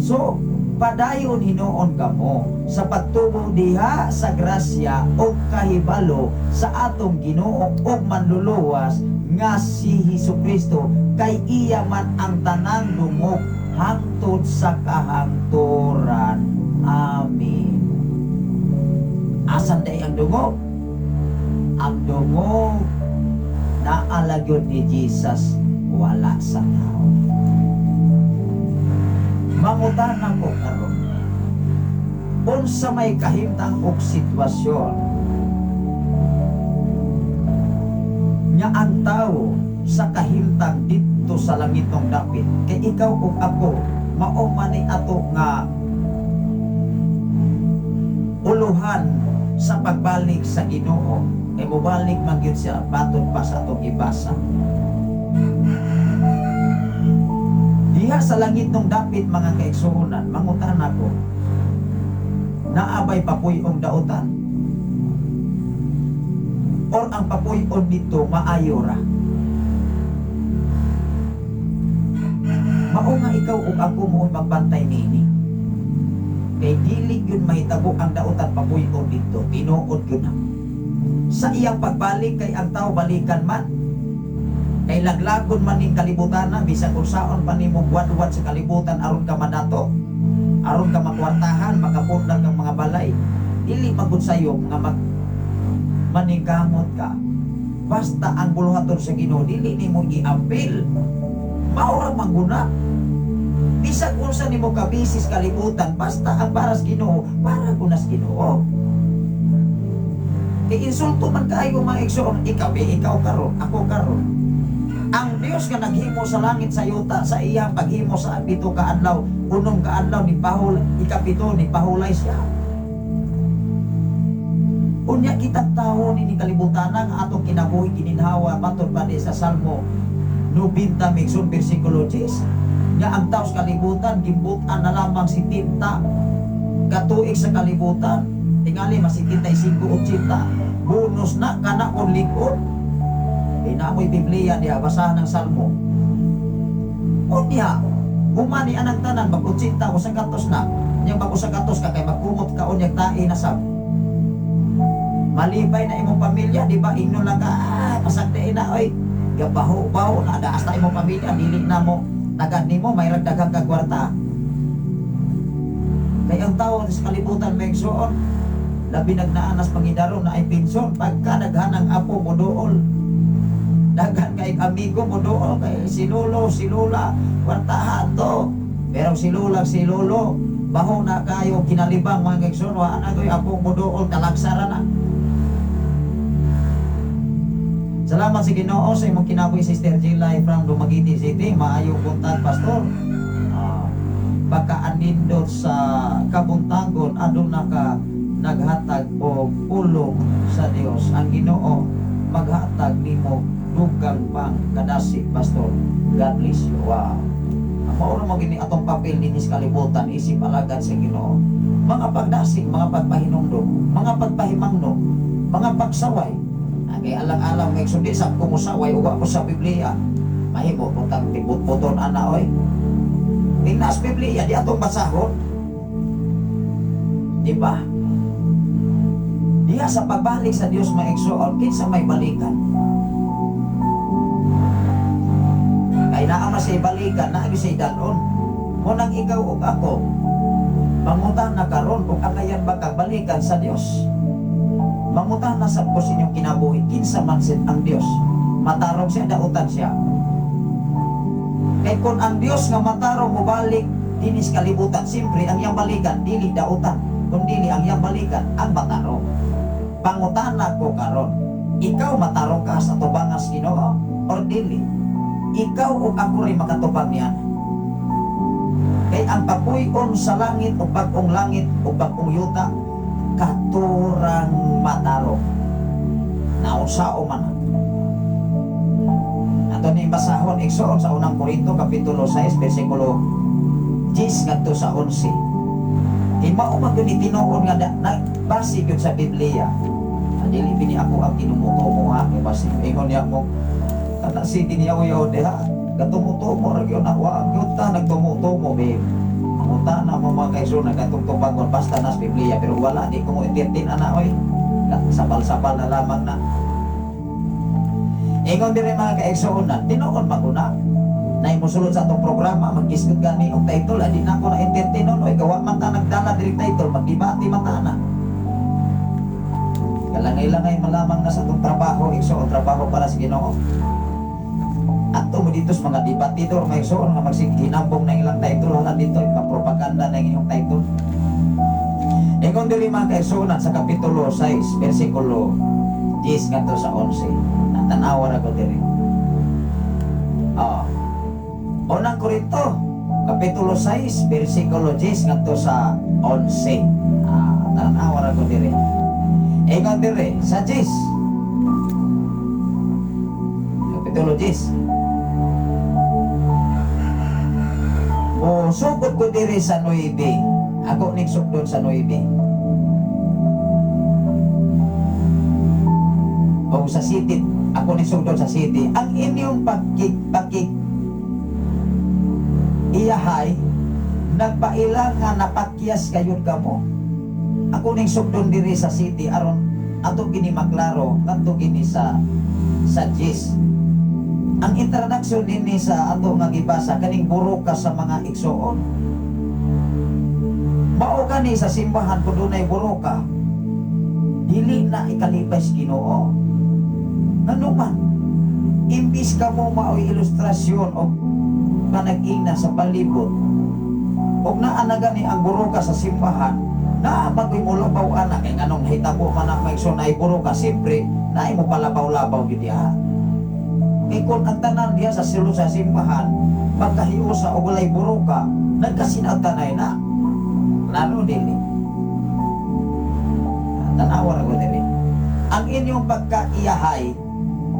padayon hinuon kamo sa pagtubo diha sa grasya og kahibalo sa atong Ginoo og manluluwas nga si Hesukristo, kay iya man ang tanang dungog hangtod sa kahangturan. Amen. Asan day ang dungog? Ang dungog naalagyon ni Jesus, wala sa tao. Mangutana ko karon, unsa may kahimtang og sitwasyon Nga ang tao sa kahimtang didto sa langitong dapit, kay ikaw ug ako mao man ni ato nga uluhan sa pagbalik sa Ginoo, kay mobalik man gyud siya matod pa sa atong gibasa. Diha sa langitong dapit, mga kaigsuonan, mangutana ko, naa bay papuy-ong dautan or ang papuy-on dito maayo ra? Mao nga ikaw ug ako mo magbantay niini, kay dili gyud mahitabo ang dautan papuy-on dito. Tinuod gyud na sa iyang pagbalik, kay ang tao balikan man, kay laglagon man ning kalibutan na. Bisan unsaon pa nimo wadwad sa kalibutan aron ka madato, aron ka makwartahan, makapundar kang mga balay, dili magud sayo nga mag maningkamot ka. Basta ang buluhaton sa Ginoo dili nimo giapil, mao ra mangguna. Bisag unsa nimo kabisis kalibutan, basta ang para sa Ginoo, para kunas Ginoo. Kay insulto man kaayo, mga igsoon. Ikaw eh, ikaw karon, ako karon, ang Dios nga naghimo sa langit, sa yuta, sa iyang paghimo sa 7 ka adlaw, 6 ka adlaw ni pahul, ikapito ni pahulay siya. Unya kitang tawo ni kalibutan nga atong kinabuhi gininhawa, matod pa di sa Salmo 90 migsun bersikulo 10, nga ang tao sa kalibutan gimbut-an na lamang si tinta katuig sa kalibutan, tingali mas 75 80, bonus na kana kung lig-on. Di na mo'y Biblia diha, basahan ng Salmo. Unya humani anang tanan, mag 80 o sa katos na nya, mag usa katos ka kay magkumot ka, unyag tae na sab, malibay na imong pamilya, di ba? Ingnon lang ka, ah, pasagdi na oy, gabaho-baho na daas na imong pamilya, dili na mo tagad nimo, may ragdaghang kag kwarta. Kay ang tao sa kalibutan, may igsoon, labi nagnaanas pangidaro na ay pensyon, pagka daghan ang apo mo dool, daghan kay amigo mo dool, kay si lolo, si lola, kwartahan to. Pero si lola, si lolo, baho na kayo kinalibang, mga kaigsoon, wa na ko'y apo mo dool, kalagsara na. Salamat sa Ginoo sa imong kinabuhi, Sister Jilay from Dumaguete City. Maayong buntag, Pastor. Pagkaanindot sa kabuntagon, aduna ka naghatag og pulong sa Dios. Ang Ginoo maghatag nimo dugang pang kadasi, Pastor. God bless you. Wow. Mao ra mo gini atong papel dinhi sa kalibutan isip alagad sa Ginoo. Mga pagdasig, mga pagpahinumdom, mga pagpahimangno, mga pagsaway. Kay alang-alang may sundi sa kumusaway uwa ko sa Biblia. Mahimo putang tibot-puton ana oy. Tingnas Biblia di atong basahon. Di ba? Diha sa pagbalik sa Dios, mga igsoon, kinsa may balikan? Kay naa man siya balikan, naa gyud siya dalon. Munang ikaw ug ako, mangutana karon kung angayan ba kag balikan sa Dios. Mangutana sab ko sa inyong kinabuhi, kinsa man sit ang Dios. Matarong siya, dautan siya. Kay kung ang Dios nga matarong mobalik dinis kalibutan, siyempre ang iyang balikan dili dautan, kundi ang iyang balikan ang matarong. Pangutana ko karon, ikaw matarong ka sa tubangas Ginoo or dili? Ikaw ug ako rin makatubang niyan. Kay ang papuy-on sa langit o bag-ong langit o bag-ong yuta, katurang matarong. Naunsao man. Ato ni basahon, igsoon, sa Unang Korinto kapitulo 6 bersikulo 10 ngadto sa 11. Kay mao man gyud ni tinuod nga na, base gyud sa Biblia. Ah, dili bini ako ang tinumutumo ha, kay base ingon niya mo kana si diniyaw diha gatumutumo ra gyud na, wa gyud ta nagtumutumo be. Mangutana mo, mga kaigsoon, nagatong tubangon basta nas Biblia, pero wala di ko mo entertain ana oy. Sabal-sabal na lamang na. Ingon diri, mga kaigsuonan, tinuod man ko na. Na musulod sa atong programa, maggisgot gani og title, di na ako na entertain nun, oy, gawa man ta nagdala diri title, magdebate man ta na. Kalangay-langay malamang na sa atong trabaho, igsoon, trabaho para sa Ginoo. Ato mo dito sa mga debatidor, mga igsoon, nga magsiginambong na ilang title, wala dito, ipapropaganda na inyong title. Ingon diri, mga kaigsuonan, sa kapitulo 6, versikulo 10 ngadto sa 11. Tanawa ra ko diri. Oh. Unang Korinto, Kapitulo 6, versikulo 10 ngadto sa 11. Tanawa ra ko diri. Ingon diri sa 10. Kapitulo 10. O sugod ko diri sa 9. Ako ning sugdon sa 9. O sa city, ako ning sugdon sa city. Ang inyong pagkik pagkik iyahay nagpaila nga napakyas kayon kamo. Ako ning sugdon diri sa city aron ato gini maklaro ngadto gini sa 10. Ang introduction dinhi sa ato nga gibasa kaning buruka sa mga igsoon. Mao kani sa simbahan kung dunay buruka, dili na ikalipay sa Ginoo. Ngano man, imbis ka mo maoy ilustrasyon o panag-ina sa palibot, og naa na gani ang buruka sa simbahan, naa bagoy mo labaw ana kay nganong nahitabo man ang may ay buruka, siyempre naay mo palabaw-labaw gyud diha. Kay kung ang tanan diha sa sulod sa simbahan magkahiusa og walay buruka, nagkasinagtanay na. Lalo dili. Tanawa ra ko diri. Ang inyong pagkaiyahay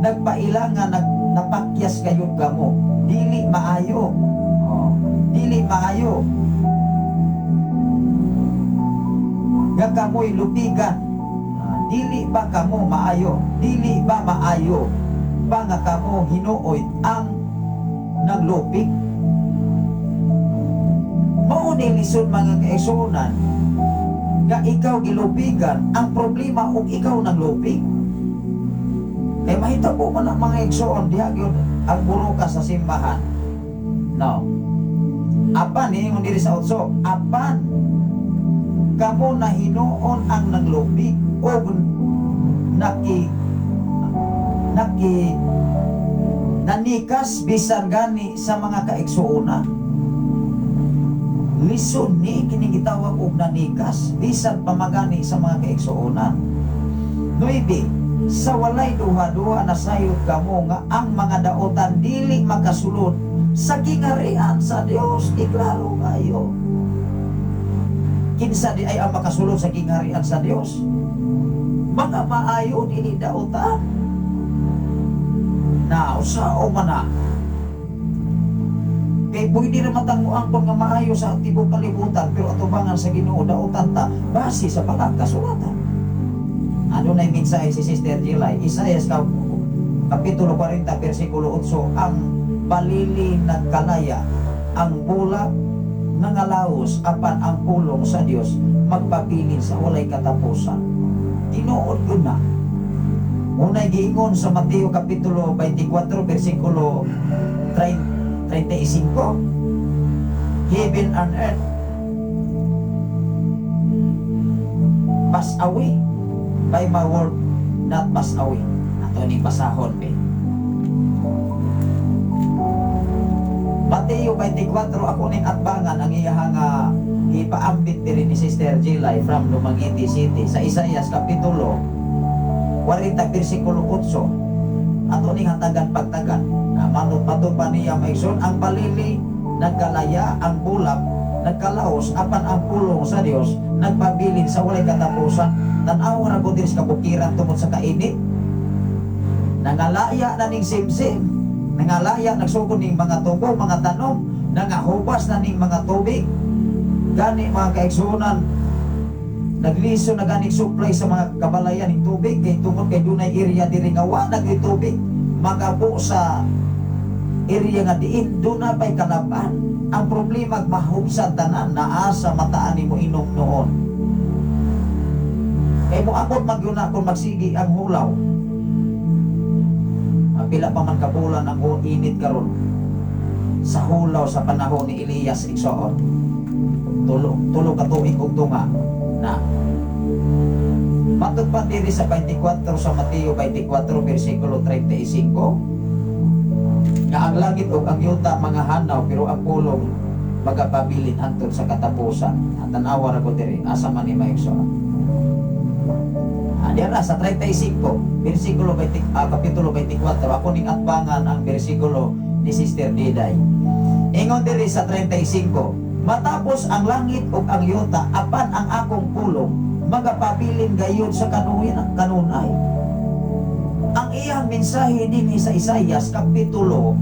nagpaila nga napakyas kayo kamo, dili maayo. Oh, dili maayo. Nga kamoy lupigan. Dili ba kamo maayo? Dili ba maayo ba nga kamo hinuoy ang naglupig? Mao ni lisod, mga kaigsuonan, nga ikaw gilupigan, ang problema og ikaw naglupig. Kay mahitabo man ang mga igsoon diha gyud ang buruka sa simbahan. No. Apan niingon diri sa 8, apan kamo na hinuon ang naglupig og naki naki nanikas bisan gani sa mga kaigsuonan. Lisod ni kini gitawag og nanikas bisan pamagani sa mga kaigsuonan. 9, sa walay duha-duha na sayop kamo nga ang mga daotan dili makasulod sa gingarian sa Dios. Iklaro kayo. Kinsa di ay ang makasulod sa gingharian sa Dios? Mga maayo, dili daotan. Na usao man na. Kay pwede ra matanguan kon nga maayo sa tibuok kalibutan, pero atubangan sa Ginoo daotan ta base sa balang kasulatan. Ano na mensahe si Sister Jilay? Isaias Kapitulo 40, versikulo 8, ang balili nagkalaya, ang bulak nangalaos, apan ang pulong sa Dios magpabilin sa walay katapusan. Tinuod yun na. Unay giingon sa Mateo Kapitulo 24, versikulo 35, heaven and earth pass away, by my word not pass away. Ato ni basahon be. Mateo 24, ako ning atbangan ang iyang nga ipaambit diri ni Sister Jilay from Dumaguete City sa Isaias Kapitulo 40 versikulo 8. Ato ning hatagan pagtagan na manot pa niya maigsoon, ang balili nagkalaya, ang bulak nagkalaos, apan ang pulong sa Dios nagpabilin sa walay katapusan. Tan-aw ra ko diri sa kabukiran tungod sa kainit. Nangalaya na ning simsim, nangalaya nagsugod ning mga tubo, mga tanom, nangahubas na ning mga tubig. Gani mga kaigsuonan, nagliso na gani supply sa mga kabalayan ning tubig kay tungod kay dunay area diri nga wa na gyud tubig. Magabo sa area nga diin duna pay kalaban. Ang problema mahubsan tanan naa sa mataan nimo inom noon. Kay moabot magyuna kung magsigi ang hulaw. Ang pila pa man ka bulan ang init karon sa hulaw sa panahon ni Elias igsoon. 3 ka tuig og tunga na. Matod pa diri sa 24 sa Mateo 24 versikulo 35 nga ang langit ug ang yuta mga hanaw pero ang pulong magapabilin hangtod sa katapusan. At tan-awa ra ko diri asa man ni maigsoon. Dira sa 35, versikulo 20, kapitulo 24, ako ning atbangan ang bersikulo ni Sister Diday. Ingon diri sa 35, "Matapos ang langit ug ang yuta, apan ang akong pulong magapabilin gayud sa kanuhin kanunay." Ang iyang mensahe dinhi sa Isaias kapitulo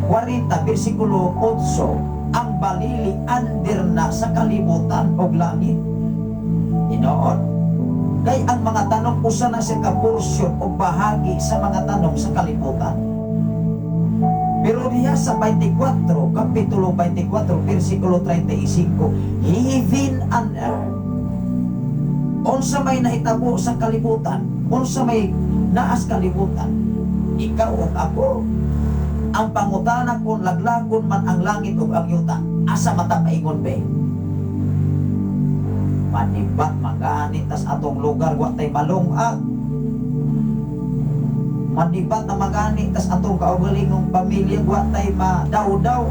40 bersikulo 8, ang balili under na sa kalibutan ug langit. Hinoon. Kay ang mga tanong, usa na siya ka porsyon o bahagi sa mga tanong sa kalibutan. Pero diha sa 24, kapitulo 24, versikulo 35, heaven and earth. Unsa may nahitabo sa kalibutan, unsa may naas kalibutan, ikaw ug ako, ang pangutana, kung laglagon man ang langit ug ang yuta, asa man ta paingon be? Panibat magani tas atong lugar, wa tay malungag. Manibat na magani tas atong kaugalingong pamilya, wa tay madawdaw.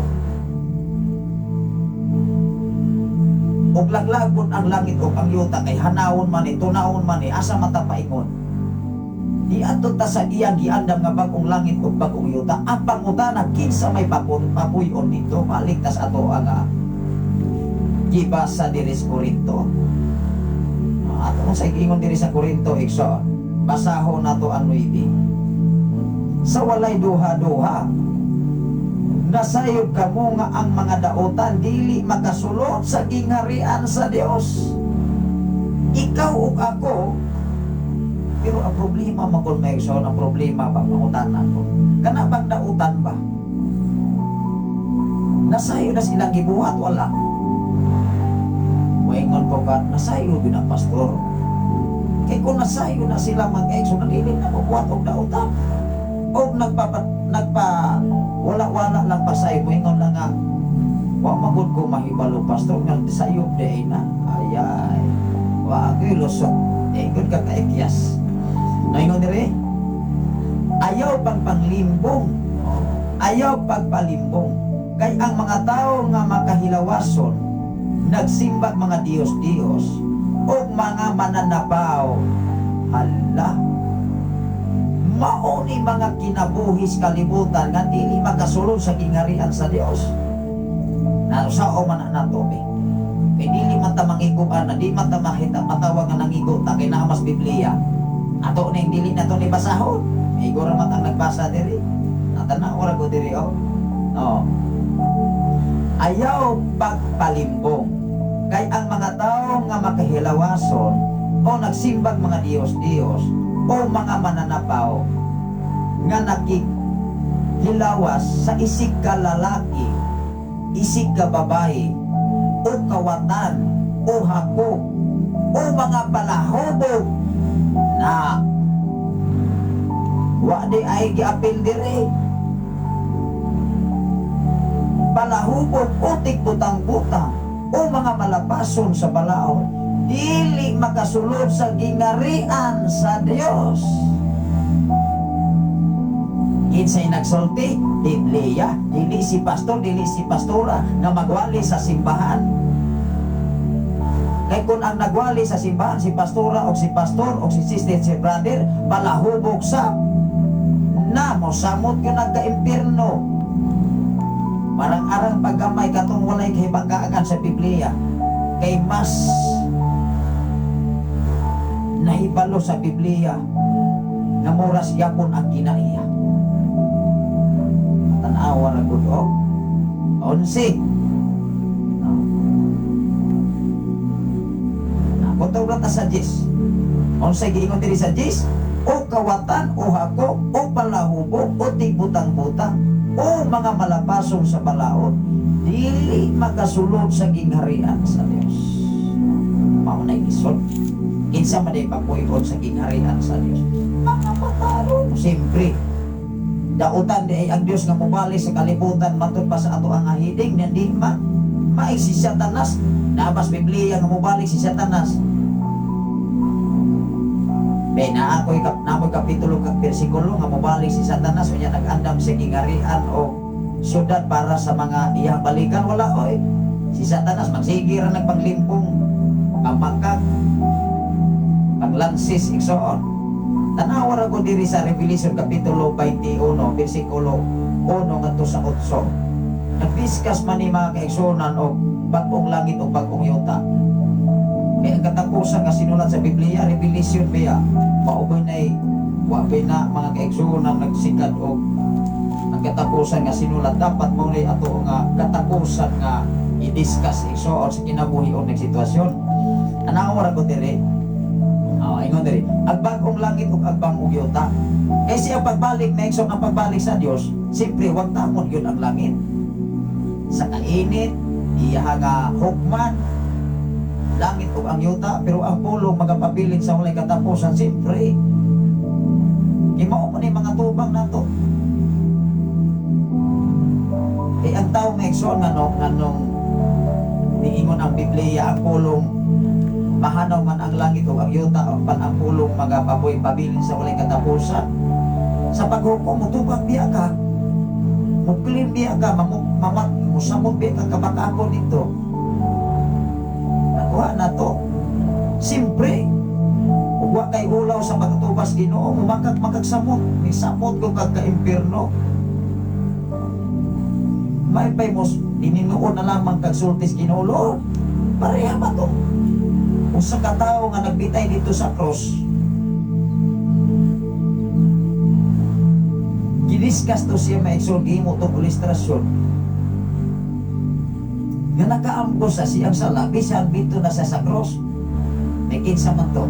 Ug laglagon ang langit ug ang yuta, kay hanawon man ni, tunawon man ni, asa man ta paingon? Diadto ta sa iyang giandam nga bag-ong langit ug bag-ong yuta. Ang pangutana, kinsa may papuy-on dito? Maligtas ato ang gibasa diri sa Korinto. Ato sa giingon diri sa Korinto, igsoon. Basahon nato ang 9. Sa walay duha-duha, nasayod kamo nga ang mga dautan dili makasulod sa gingharian sa Dios. Ikaw ug ako, pero ang problema man kun may igsoon, ang problema ba, pangutana ko, kana bang dautan ba? Nasayo na silang gibuhat, wala? Moingon po ka, nasayo gyud na, pastor. Kay kung nasayo na sila mga igsoon, dili na mobuhat og dautan. Og nagpa wala-wala lang pasayo, moingon lang nga, "Wa magud ko mahibalo, pastor, nga sayo di na." Ayay. Wa ako'y lusot. Eh, gud ka kaikyas. Naingon dire, ayaw pang panglimbong. Ayaw pagpalimbong. Kay ang mga tao nga makahilawason, nagsimbag mga Diyos-Diyos, o mga mananabaw, hala, mao ni mga kinabuhis kalibutan nga dili makasulod sa gingharian sa Dios. Nausa man na nato be. Kay dili man ta mangiguan na di man ta mahita matawag nga nangigo ta kay naa mas Biblia. Ato ning dili na to ni basahon. Igo ra man ang nagbasa diri. Natanaw ra ko diri oh. No. Ayaw pagpalimbong. Kay ang mga tao nga makahilawason o nagsimbag mga Diyos-Diyos o mga mananabaw nga nakihilawas sa isig ka lalaki, isig ka babae, o kawatan, o hakog, o mga palahubog na wa di ay giapil dire, palahubog o tigbutang-butang o mga malapason sa balaod, dili makasulod sa gingarian sa Dios. Kinsay nagsulti? Biblia. Dili si pastor, dili si pastora nga magwali sa simbahan. Kay kung ang nagwali sa simbahan si pastora o si pastor o si sister, si brother, palahubog sa na mosamot yun nagka-impierno. Parang arang paggamay katong walay kahibangkaagan sa Biblia. Kay mas nahibalo sa Biblia nga muras yapon ang kinaiya. Tanawa ra gud og 11. No. Kutob ta sa 10. Unsay giingon diri sa 10? O kawatan, o hako, o palahubog, o tigbutang-butang, o mga malapasong sa balaod, dili makasulod sa gingharian sa Dios. Mao na isod. Kinsa man ay papuy-on sa gingharian sa Dios? Mga matarong. Siyempre, dautan di ay ang Dios nga mobali sa kalibutan matud pa sa ato ang ahiding, di man maig si Satanas. Nabas Biblia nga mobalik si Satanas? Be na ako'y kap namoy kapitulo kag bersikulo nga mobalik si Satanas, unya nag-andam sa gingarian o syudad para sa mga iyang balikan? Wala oy. Si Satanas magsige ra nagpanglimpong, pangmakak, panglan circumstances, igsoon. Tanawa ra ko diri sa Revelation kapitulo 21 bersikulo 1 ngadto sa 8. Nag-discuss man ni mga kaigsuonan og bag-ong langit o bag-ong yuta. Kaya ang katapusan nga sinulat sa Biblia, Revelation biya, maubay na wa na mga kaigsuonan nagsikad og ang katapusan nga sinulat. Dapat mo ni ato nga katapusan nga i-discuss, igsoon, sa kinabuhi o sitwasyon. Tanawa ra ko diri. Oh, ingon diri, ang bag-ong langit ug ang bag-ong yuta. Kasi ang pagbalik na, igsoon, ang pagbalik sa Dios, siyempre wag tamon yun ang langit. Sa kainit, iya nga hukman, langit ug ang yuta, pero ang pulong magapabilin sa walay katapusan, siyempre. Kay mao man ni mga tubang nato. Kay ang tao nga, igsoon, nganong niingon ang Biblia, ang pulong mahanaw man ang langit o ang yuta pan ang pulong magapaboy pabilin sa walay katapusan. Sa paghukom, mutubag biya ka, muklim biya ka, mamuk, mamat, musamot biya ka kabakako dito. Nakuha na to. Siyempre, ug wa kay ulaw sa pagtubas Ginoo, mumakak makagsamot, ni samot ko kag ka-impierno. May pay mos ininuon na lamang kag sultis Ginoo, Lord. Pareha ba to? Usa ka tawo nga nagbitay dito sa cross. Gidiscuss to siya, maigsoon, gihimo tong ilustrasyon. Nga nakaamgo sa siyang sala, bisan dito na siya sa cross. May kinsa man to.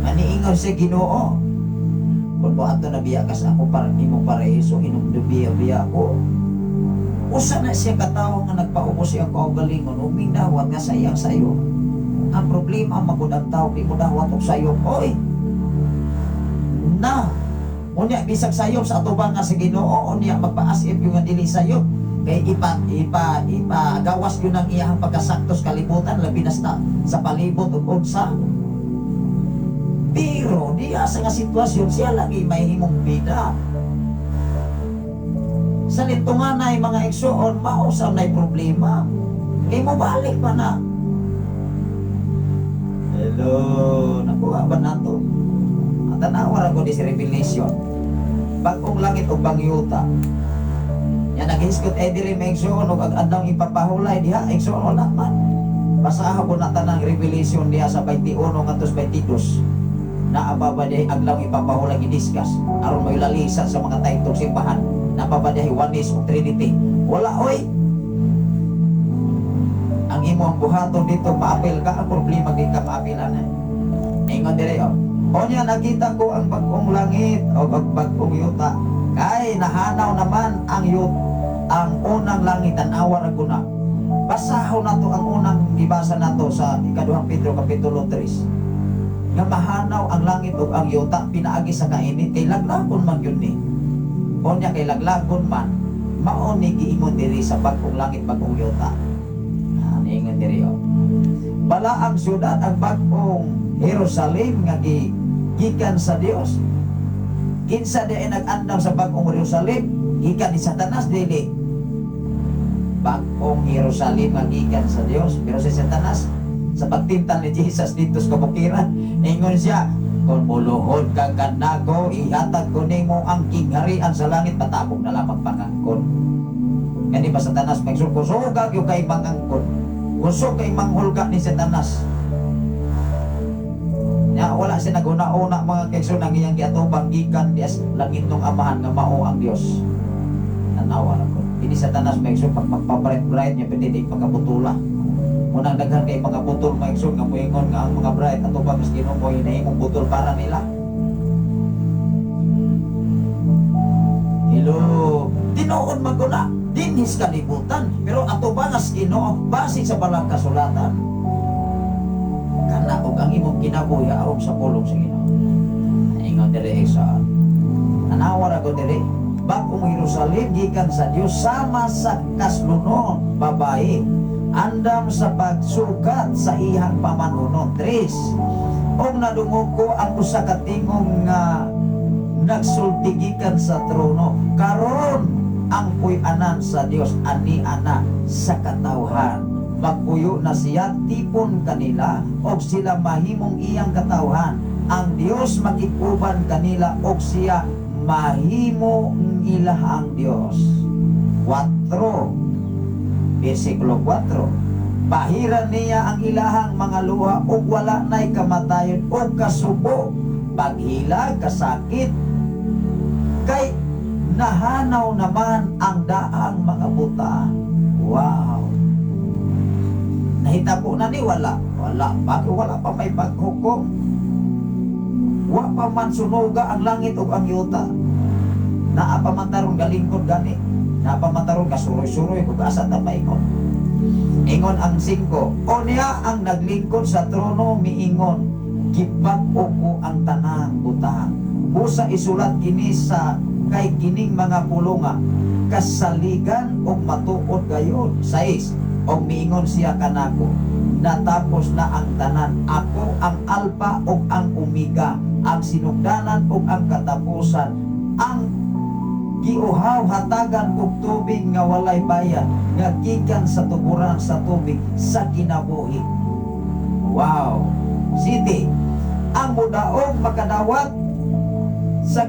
Maniingon siya Ginoo. Kung mo ato na biya ka sa ako para nimo paraiso, hinumdubiya biya ko. Usa na siya katawo nga nagpaubos siyang kaugalingon ug mindawat nga sayang sayo. Ang problema magud ang tao di mo dawat og sayop. Oy. Na. Unya bisag sayop sa atubang nga sa Ginoo, unya magpaasip yung nga dili sayop kay ipa ipa ipa gawas yun ang iyang pagkasakto sa kalibutan, labi na sa palibot ug unsa. Pero diya sa nga sitwasyon siya lagi may himong bida. Sa litunganay, mga igsoon, mausap na'y problema. Kay mo balik pa na. Hello, nakuha ba nato? At tanawa ra ko di si Revelation. Bagong langit o bang yuta. Yan naghisgot eh diri may igsoon og ang adlaw ipapahulay diha, igsoon, wala man. Basaha ko na tanang Revelation diha sa 21 ngadto sa 22. Naa ba diha adlaw ipapahulay i-discuss aron mailalisan sa mga taytong simbahan? Naa ba diha Oneness o Trinity? Wala oy. Ang imong buhaton dito maapil ka, ang problema di ka maapilan eh. Ingon dire oh. Onya nakita ko ang bag-ong langit o ang bag-ong yuta. Kay nahanaw naman ang yut ang unang langit, tan-awa ra guna. Basahon nato ang unang gibasa nato sa ikaduhang Pedro kapitulo 3. Nga mahanaw ang langit ug ang yuta pinaagi sa kainit kay laglagon man yun ni. Onya kay laglagon man, mao ni giingon diri sa bag-ong langit, bag-ong yuta. Ah, niingon diri oh. Bala ang syudad ang bag-ong Jerusalem nga gikan sa Dios. Kinsa di ay nag-andam sa bag-ong Jerusalem? Gikan ni Satanas dili. Bag-ong Jerusalem nga gikan sa Dios, pero si Satanas sa pagtintal ni Jesus dito sa kabukiran, ingon siya, "Kung muluhod ka kanako, ihatag ko nimo ang kingharian sa langit, patabog na lamang pangangkon." Ngani ba Satanas may kusog yung kay mangangkon. Kusog kay manghulga ni Satanas. Nya wala siya naguna-una, mga kaigsoon, ang iyang giatubang gikan dias langit ng amahan nga mao ang Dios. Tanawa lang ko. Ini Satanas may pag magpa-bright-bright niya pwede di pagkabutula. Unang daghan kay mga butol, mga igsoon, nga moingon nga ang mga bright atubang mas Ginoo mo hinahimong butol para nila. Hello, tinuod man ko na dinhis kalibutan, pero ato bangas Ginoo base sa balang kasulatan. Kana og ang imong kinabuhi aron sa pulong sa Ginoo. Ingon diri sa tanawa ra ko diri, bag-ong Jerusalem gikan sa Dios sama sa kaslunon babae andam sa pagsukat sa iyang pamanunon. Tres. Og nadungog ko ang usa ka tingog nga nagsulti gikan sa trono. "Karon ang puy-anan sa Dios ani ana sa katawhan." Magpuyo na siya tipon kanila og sila mahimong iyang katawhan. Ang Dios makig-uban kanila og siya mahimo ilahang Dios. 4, versikulo 4. Pahiran niya ang ilahang mga luha ug wala na'y kamatayon o kasubo, paghila, kasakit, kay nahanaw naman ang daang mga buta. Wow! Nahitabo na ni wala. Wala pa. Wala pa may paghukom. Wa pa man sunuga ang langit ug ang yuta. Naa pa man tarong galingkod gani. Naa pa man tarong kasuroy-suroy kung asa ta paingon. Ingon ang 5. O niya ang naglingkod sa trono miingon, gibag-o ko ang tanang butang. Busa isulat kini sa kay kining mga pulonga kasaligan og matuod gayod. 6. Og miingon siya kanako, natapos na ang tanan. Ako ang Alpha ug ang Omega, ang sinugdanan ug ang katapusan. Ang giuhaw hatagan og tubig nga walay bayad, nga gikan sa tuburan sa tubig sa kinabuhi. Wow! 7. Ang mudaog makadawat sa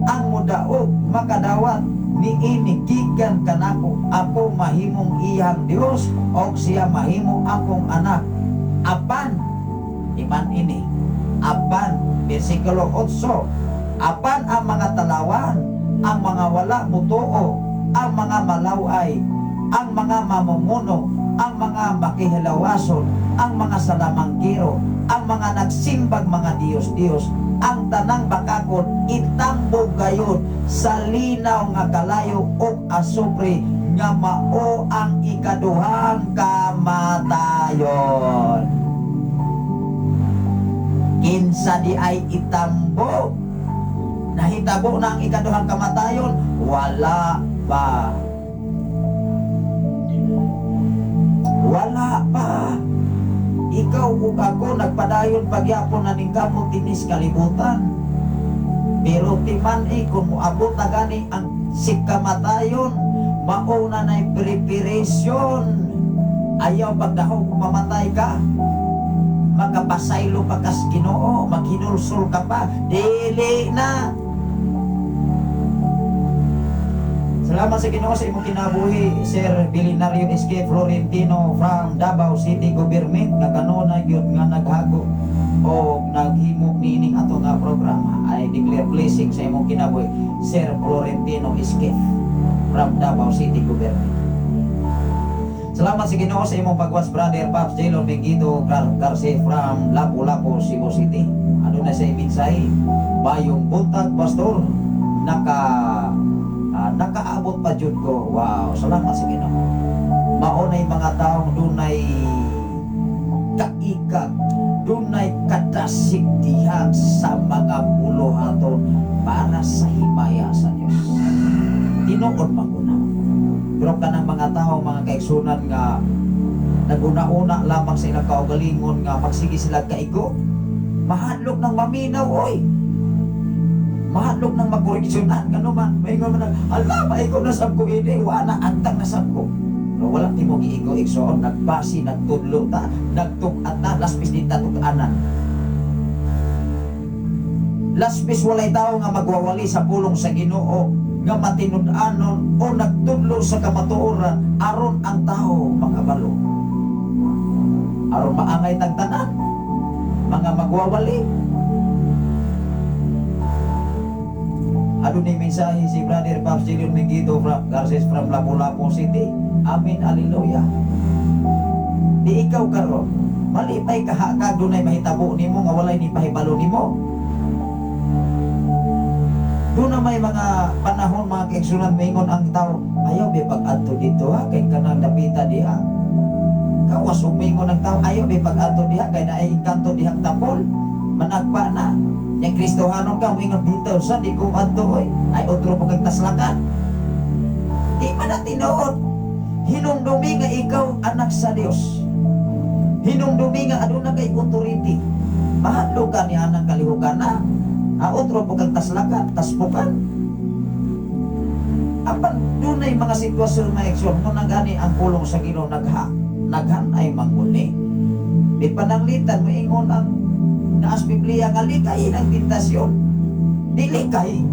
ang mudaog makadawat niini gikan kanako, ako mahimong iyang Dios og siya mahimo akong anak. Apan iman ini, apan bersikulo 8, apan ang mga talawan, ang mga wala mutuo, ang mga malaway, ang mga mamumuno, ang mga makihilawason, ang mga salamangkiro, ang mga nagsimbag mga Diyos-Diyos, ang tanang bakakon, itambog gayod sa linaw nga kalayo ug asupre nga mao ang ikaduhang kamatayon. Kinsa di ay itambog? Nahitabo na ang ikaduhang kamatayon? Wala pa. Wala pa. Ikaw ug ako nagpadayon pagyapon na ning kamot tinis kalibutan. Pero timan kung moabot na gani ang sikamatayon, mao na na'y preparation. Ayaw pagdahog kung mamatay ka, makapasaylo pa kas Ginoo, maghinulsol ka pa, dili na. Salamat sa Ginoo sa imong kinabuhi, Sir Bilinario SK Florentino from Davao City Government, nga kanunay gyud nga naghago o naghimo niining ato nga programa. I declare blessing sa imong kinabuhi, Sir Florentino SK from Davao City Government. Salamat sa Ginoo sa imong pagwas, Brother Pops Jelon Mengito Garcia from Lapu-Lapu, Cebu City. Ano na sa mensahe? Bayong buntag, Pastor, nakaabot pa jud ko. Wow, salamat sa Ginoo. Mao nay mga taong dunay kaikag, dunay kadasig diha sa mga buluhaton para sa himaya sa Dios. Tinuod man ko na. Pero kanang mga tao, mga kaigsunan nga naguna-una lamang sa ilang kaugalingon nga magsige sila kaigo, mahadlok ng maminaw, oy. Mahadlok ng makoreksyonan, gano man. Maingon man na, ala, maigo na sab ko ini, wala, antang na sab ko. Pero wala timo giigo, igsoon, nagbasi, nagtudlo ta, nagtuk-at ta, laspis din ta tuk-anan. Laspis walay tao nga magwawali sa pulong sa Ginoo, nga matinud-anon o nagtudlo sa kamatuoran aron ang tao makabalo. Aron maangay tagtanan, mga magwawali. Adunay mensahe si Brother Pops Jillian Mengito from Garces from Lapu-Lapu City. Amen, hallelujah. Di ikaw karon, malipay ka hakag dunay mahitabo nimo nga walay ni pahibalo nimo. Doon na may mga panahon mga kaigsunan maingon ang tao, ayaw be pag-adto dito ha, kay kanang dapita diha. Kawas og maingon ang tao, ayaw be pag-adto diha kay naay engkanto dihang tapol. Managpa na. Yang Kristohanon ka maingon dito sa di ko adto oy, ay otro pa kag taslakan. Di man na tinuod. Hinumdumi nga ikaw anak sa Dios. Hinumdumi nga aduna kay authority. Mahadlok ka niya ng kalihukan na. Otro po kang taslakan, taspukan. Apan dunay mga sitwasyon, mga igsoon, mo na gani ang pulong sa Ginoo naghan ay manguli. Di pananglitan moingon ang naas Biblia nga likayin ang tentasyon. Dili kay.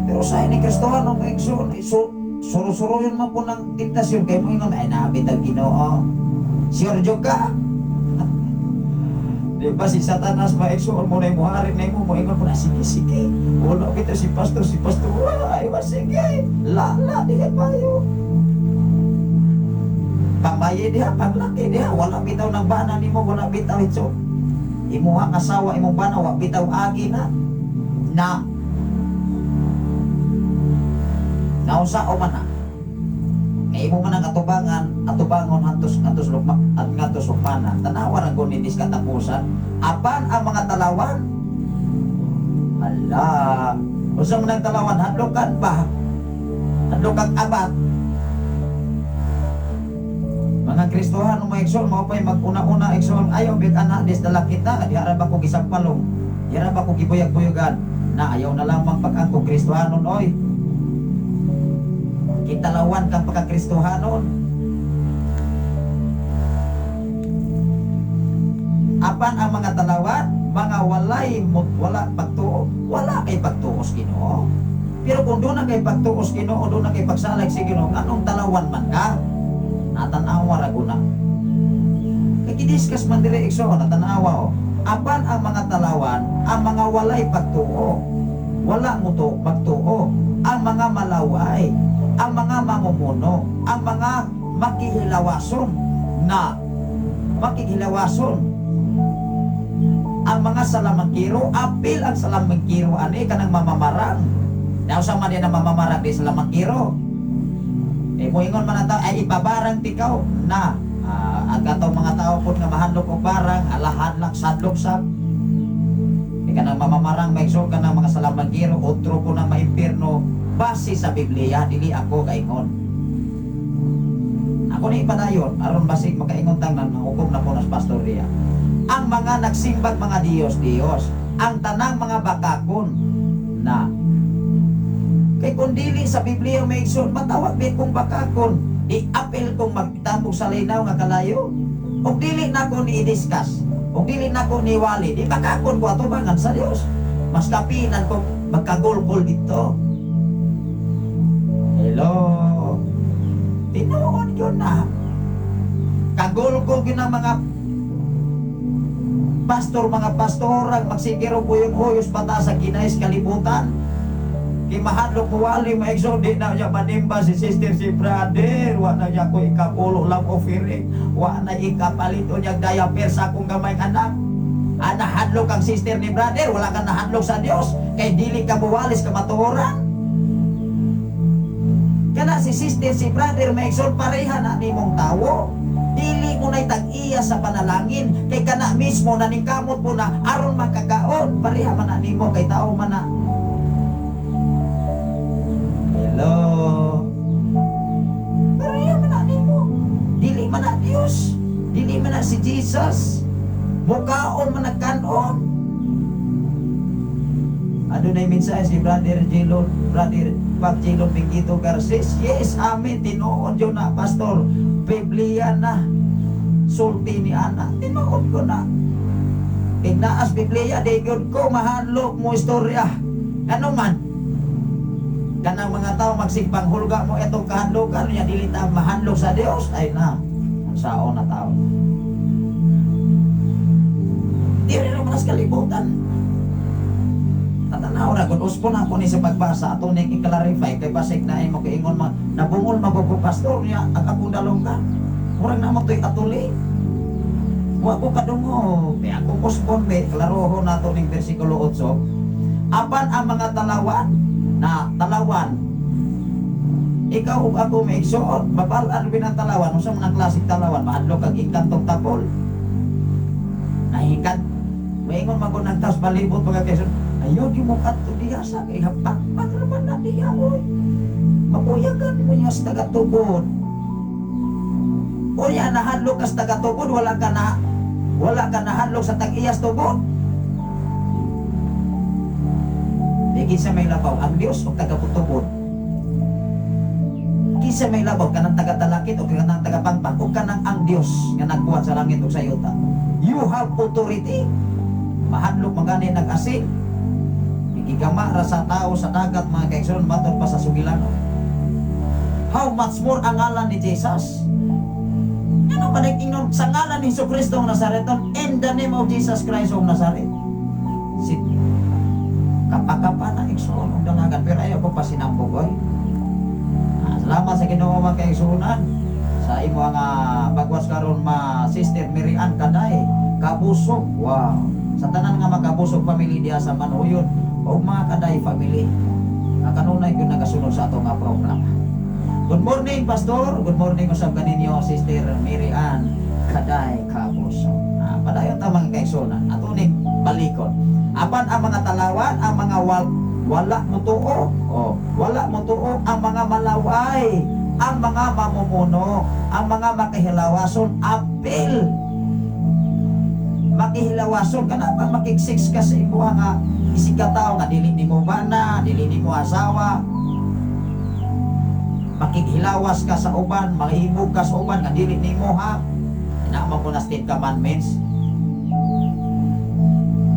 Pero sa ni Kristohano, mga igsoon, so, suro-suro yun man po ng tentasyon kay moingon ay naabit ang Ginoo. Sure joke ka? Di ba si Satanas maigsoon mo na imuharin na imo, moingon po na sige sige. Wala kita si pastor wala ay ba sige. La la di ka payo. Pambaye diha, paglaki diha, wala bitaw ng bana nimo, wala bitaw itso. Imuha ang asawa, imong bana, wa bitaw agi na. Na nausa o man na. Kay imo man ang atubangan, atubangon hantos hantos lukma at ngadto sukmana. Tanawa ra gud ni katapusan. Apan ang mga talawan. Ala, unsa man ang talawan, hadlokan pa. Hadlokan abat. Mga Kristohano, mga igsoon, mao pay mag-una-una, igsoon, ayaw bit ana des dala kita, di ara ba ko gisampalong, di ara ba ko gibuyag-buyagan, na ayaw na lamang pag-angkong Kristohanon oy. Kitalawan kang pagka-Kristohanon. Apan ang mga talawan, mga walay wala pagtuo, wala kay pagtuos Ginoo. Pero kung doon na kay pagtuos Ginoo, doon na kay pagsalig si Ginoo, anong talawan man ka? Natanawa ra guna. Kay gidiscuss man dire, igsoon, natanawa o. Apan ang mga talawan, ang mga walay pagtuo, wala mo to magtuo, ang mga malaway, ang mga mamumuno, ang mga makihilawason na makihilawason, ang mga salamangkiro, apil ang salamangkiro ani kanang mamamarang. Nausa man din ang mamamarang di salamangkiro. Eh moingon man ang tao, ay ipabarang tikaw na ang katong mga tao po nga mahandlok og barang, alahan lang sadlok sab. Eh kanang mamamarang may so kanang mga salamangkiro, otro po na maimpirno base sa Biblia, dili ako kaingon. Ako ni ipadayon aron basig makaingon tang nan hukom na po nas pastor diya. Ang mga nagsimbag mga Diyos-Diyos, ang tanang mga bakakon na kay kung dili sa Biblia may igsoon, matawag din kong bakakon, i-apil kong magtabog sa linaw nga kalayo. Ug dili na ko ni i-discuss, ug dili na ko ni wali, di bakakon ko atubangan sa Dios. Mas kapinan ko magkagulgol dito. Hello. Tinuod yun na. Kagulgol yun ang mga pastor, mga pastorang magsigiro po yung huyos pata sa kinais kalibutan. Kay mahadlok mo wali, maigsoon, di na niya manimba si sister, si brother. Wa na niya ko ikapulo lang offering. Wa na ikapalito niya diaper sa akong gamay anak. Nahadlok ang sister ni brother, wala ka nahadlok sa Dios. Kay dili ka muwalis kamatuoran. Kana si sister, si brother, maigsoon, pareha na nimong tawo. Dili mo na'y tag-iya sa panalangin. Kay kana mismo naningkamot po na aron makakaon. Pareha man na nimo kay tao man na. Hello. Pareha man na nimo. Dili man na Dios. Dili man na si Jesus. Mukaon man nagkanon. Adunay mensahe si Brother Jelon, Brother Pag Jelon Bingito Garces. Yes, amen. Tinuod yun na, Pastor. Biblia na. Sulti ni Ana. Tinuod ko na. Ignaas Biblia, di gyud ko mahanlok mo istorya. Ano man? Kanang mga tao magsigpang hulga mo itong kahadlokan niya, dili ta mahanlok sa Dios ay na. Ang sao na tao. Di rin naman sa kalibutan. Tatanaw na, kung uspo na ako ni sa pagbasa, ato ni i-clarify, kay basig na ay makaingon ma, nabungol magugo pastor niya, ang akong dalonggan. Murag na mo to'y atuli. Wa ko kadungo, may akong uspon, may klaroho na to ning versikulo 8. Apan ang mga talawan, na talawan, ikaw ug ako may igsuon, babalaan bin ang talawan, unsa man ang klaseng talawan, maadlok kag inkantong tapol. Nahikat, maingon man ko ng taos palibot mga Quezon, ayaw di mo kadto diha sa kay hapakpak naman na diha oy. Mabuyagan mo niya sa tagatubod. Unya nahadlok ka sa tagatubod, wala ka nahadlok sa tag-iyas tubod. Di kinsa may labaw, ang Dios o taga-putubod? Kinsa may labaw, kanang taga-talakit o kanang taga-pangpang o kanang ang Dios nga nagbuhat sa langit ug sa yuta? You have authority. Mahadlok man gani nag-asil. Gigama ra sa tao sa dagat, mga kaigsoon, matod pa sa sugilano. How much more ang ngalan ni Jesus? Ano pa nag-ingnon sa ngalan ni Hesus Kristo ang Nazareton, in the name of Jesus Christ of Nazareth. Si kapakapa na, igsoon, og dalagan, pero ayaw ko pa sinambog oy. Ah, salamat sa Ginoo, mga kaigsuonan, sa imo nga pagwas karon, ma Sister Mary Ann Kaday Kabusog. Wow. Sa tanan nga makabusog family diha sa Manhuyon o mga Kaday family nga kanunay gyud nagasunod sa ato nga programa. Good morning, Pastor. Good morning usab kaninyo, Sister Mary Ann Kaday Kabusog. Ah, padayon ta, mga kaigsuonan. Ato ning balikon. Apan ang mga talawan, ang mga wala mutuo, oh, wala mutuo, ang mga malaway, ang mga mamumuno, ang mga makihilawason, apil. Makihilawason ka na pag makig-sex ka sa imuha nga isig ka tao nga dili nimo bana, dili nimo asawa. Makighilawas ka sa uban, mahimog ka sa uban nga dili nimo ha. Inaman ko na Ten Commandments.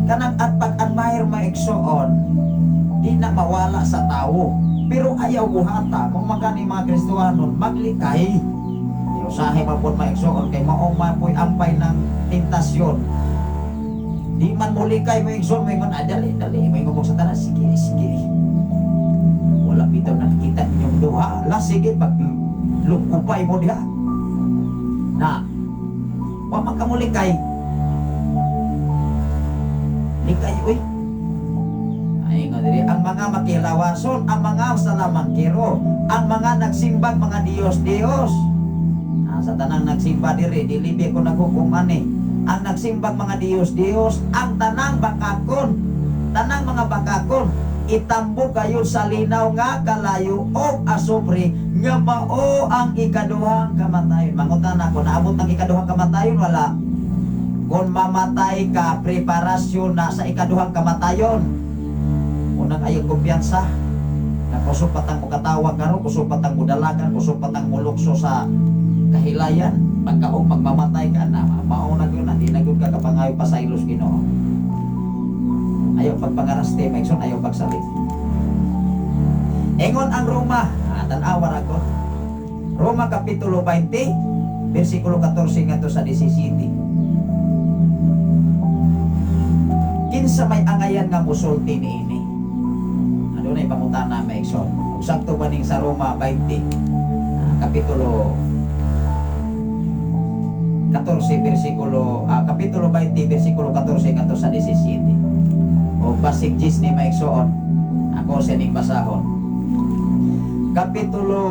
Kanang at pag-admire, mga igsoon, di na mawala sa tao. Pero ayaw buhata, kung magani mga Kristohanon, maglikay. Di usahay pa po, mga igsoon, kay mao man po'y ampay ng tentasyon. Di man mo likay, mga igsoon, may ngon, ah, dali, dali, may ngubog sa tanan, sige, sige. Wala bitaw nakikita ninyong duha, la sige, pag lukupay mo diha. Na, wa man ka mo likay. Likay, uy. Ay, nga diri, ang mga makilawason, ang mga salamangkero, ang mga nagsimbag mga Diyos-Diyos. Ah, sa tanang nagsimba diri, dili bi ko naghukuman eh. Ang nagsimbag mga Diyos-Diyos, ang tanang bakakon, tanang mga bakakon, itambo kayo sa linaw nga kalayo o asupre nga mao ang ikaduhang kamatayon. Mangutana ko, naabot ang ikaduhang kamatayon, wala? Kung mamatay ka, preparasyon na sa ikaduhang kamatayon. Unang ayaw kumpiyansa. Na kusog patang mo katawag karon, kusog patang mo dalagan, kusog patang mo lukso sa kahilayan. Pagkaong magmamatay ka na, mao na gyud na, di na gyud ka kapangayo pa sa ilos Ginoo. Ayaw pagpangaraste, maigsoon, ayaw pagsalit. Ingon ang Roma, ah, tan-awa ra ko. Roma Kapitulo 20, versikulo 14 ngadto sa 17. Kinsa may angayan nga musulti niini? Adunay pangutana, maigsoon. Ug sakto ba ning sa Roma 20, ah, kapitulo 14 versikulo, ah, kapitulo 20 versikulo 14 ngadto sa 17? O basig gis ni, maigsoon. Ako sa ning basahon. Kapitulo,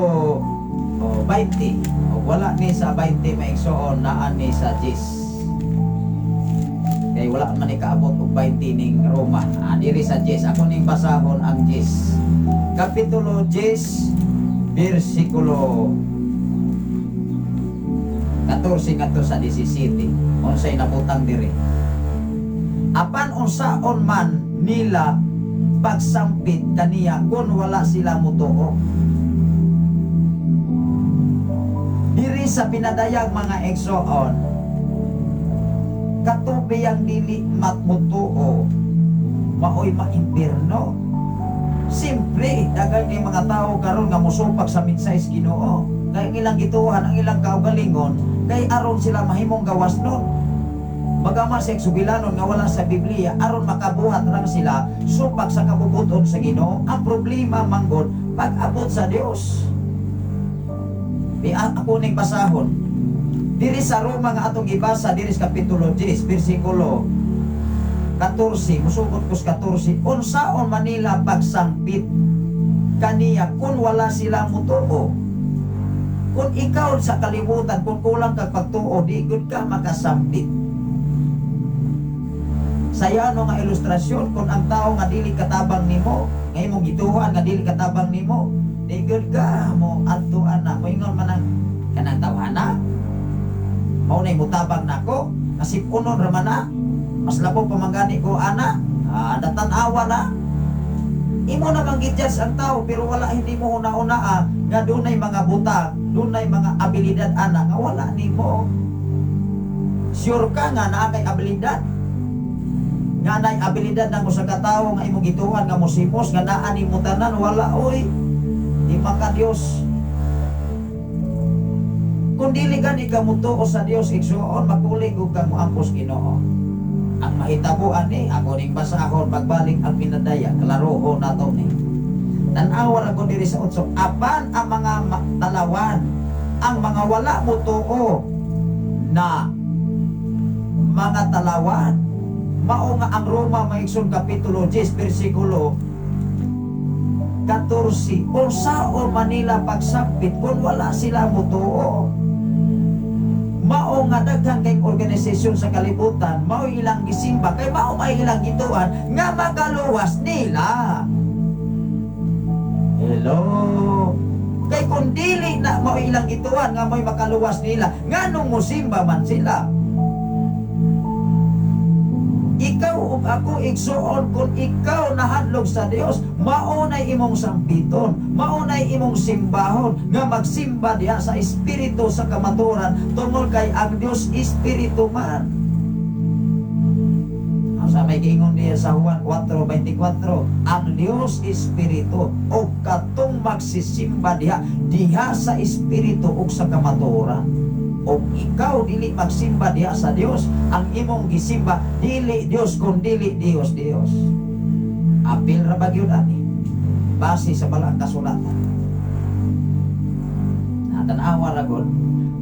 oh, 20. O wala ni sa 20, maigsoon, naa ni sa 10. Kay wala man ni kaabot og 20 ning Roma. Ah, diri sa 10. Ako ning basahon ang 10. Kapitulo 10 versikulo 14 ngadto sa 17. Unsay nabutang diri? Apan unsaon man nila pagsampit kaniya kung wala sila mutuo? Diri sa pinadayag, mga igsoon, katubiyang dili matmutuo maoy maimpirno. Simpre, daghan kay mga tao karon nga mosupak sa mensahe sa Ginoo. Kay ang ilang gituhan, ang ilang kaugalingon, kay aron sila mahimong gawas nun. Bagama sa eksugilanon nga wala sa Biblia, aron makabuhat lang sila supak sa kabubuton sa Ginoo. Ang problema manggod pag-abot sa Dios. Di ako ning basahon. Diri sa Roma nga atong gibasa diri sa kapitulo 10 bersikulo 14, musugot ko sa 14, unsaon man nila pagsangpit kaniya kung wala sila mutuo? Kung ikaw sa kalibutan, kung kulang kag pagtuo, di gud ka makasampit. Saya ano nga ilustrasyon, kung ang tao nga dili katabang nimo, nga imong gituhan nga dili katabang nimo, di gud ka mo adto ana, moingon man ang kanang tawhana. Mao nay mutabang nako, nasip-unon ra man na. Mas labaw pa man gani ko ana, ah, datan-awa na. Imo namang gi-judge ang tao, pero wala, hindi mo huna-hunaa nga dunay mga butang, dunay mga abilidad ana nga wala nimo. Sure ka nga naa kay abilidad, nga naay abilidad ng usa ka tawo nga imong gituan nga mosimos nga naa nimo tanan. Wala oy, di maka Dios. Kung dili gani ka mutuo sa Dios, igsuon, makulig ug kang moampos Ginoo. Ang mahitabo ani, ako ning basahon pagbalik ang pinadaya, klaroho nato ni. Tan-awa ra ko diri sa 8. Apan ang mga talawan, ang mga wala mutuo na mga talawan, mao nga ang Roma, mga igsoon, kapitulo 10 bersikulo 14, unsaon man nila pagsampit kung wala sila mutuo? Mao nga daghan kay organisasyon sa kalibutan, mao ilang gisimba kay mao may ilang gituan nga makaluwas nila. Hello? Kay kung dili na mao ilang gituan nga mo'y makaluwas nila, nganong musimba man sila? Ikaw ug ako, igsuon, kung ikaw nahadlok sa Dios, mao nay imong sampiton, mao nay imong simbahon nga magsimba diha sa espiritu sa kamatuoran, tungod kay ang Dios espiritu man. Ang sa may giingon diha sa Juan 4:24, ang Dios espiritu ug katong magsisimba diha diha sa espiritu ug sa kamatuoran. Og ikaw dili magsimba diha sa Dios, ang imong gisimba dili Dios kun dili Dios Dios. Apil ra ba gyud ani? Base sa balang kasulatan. Natanawa ra gud.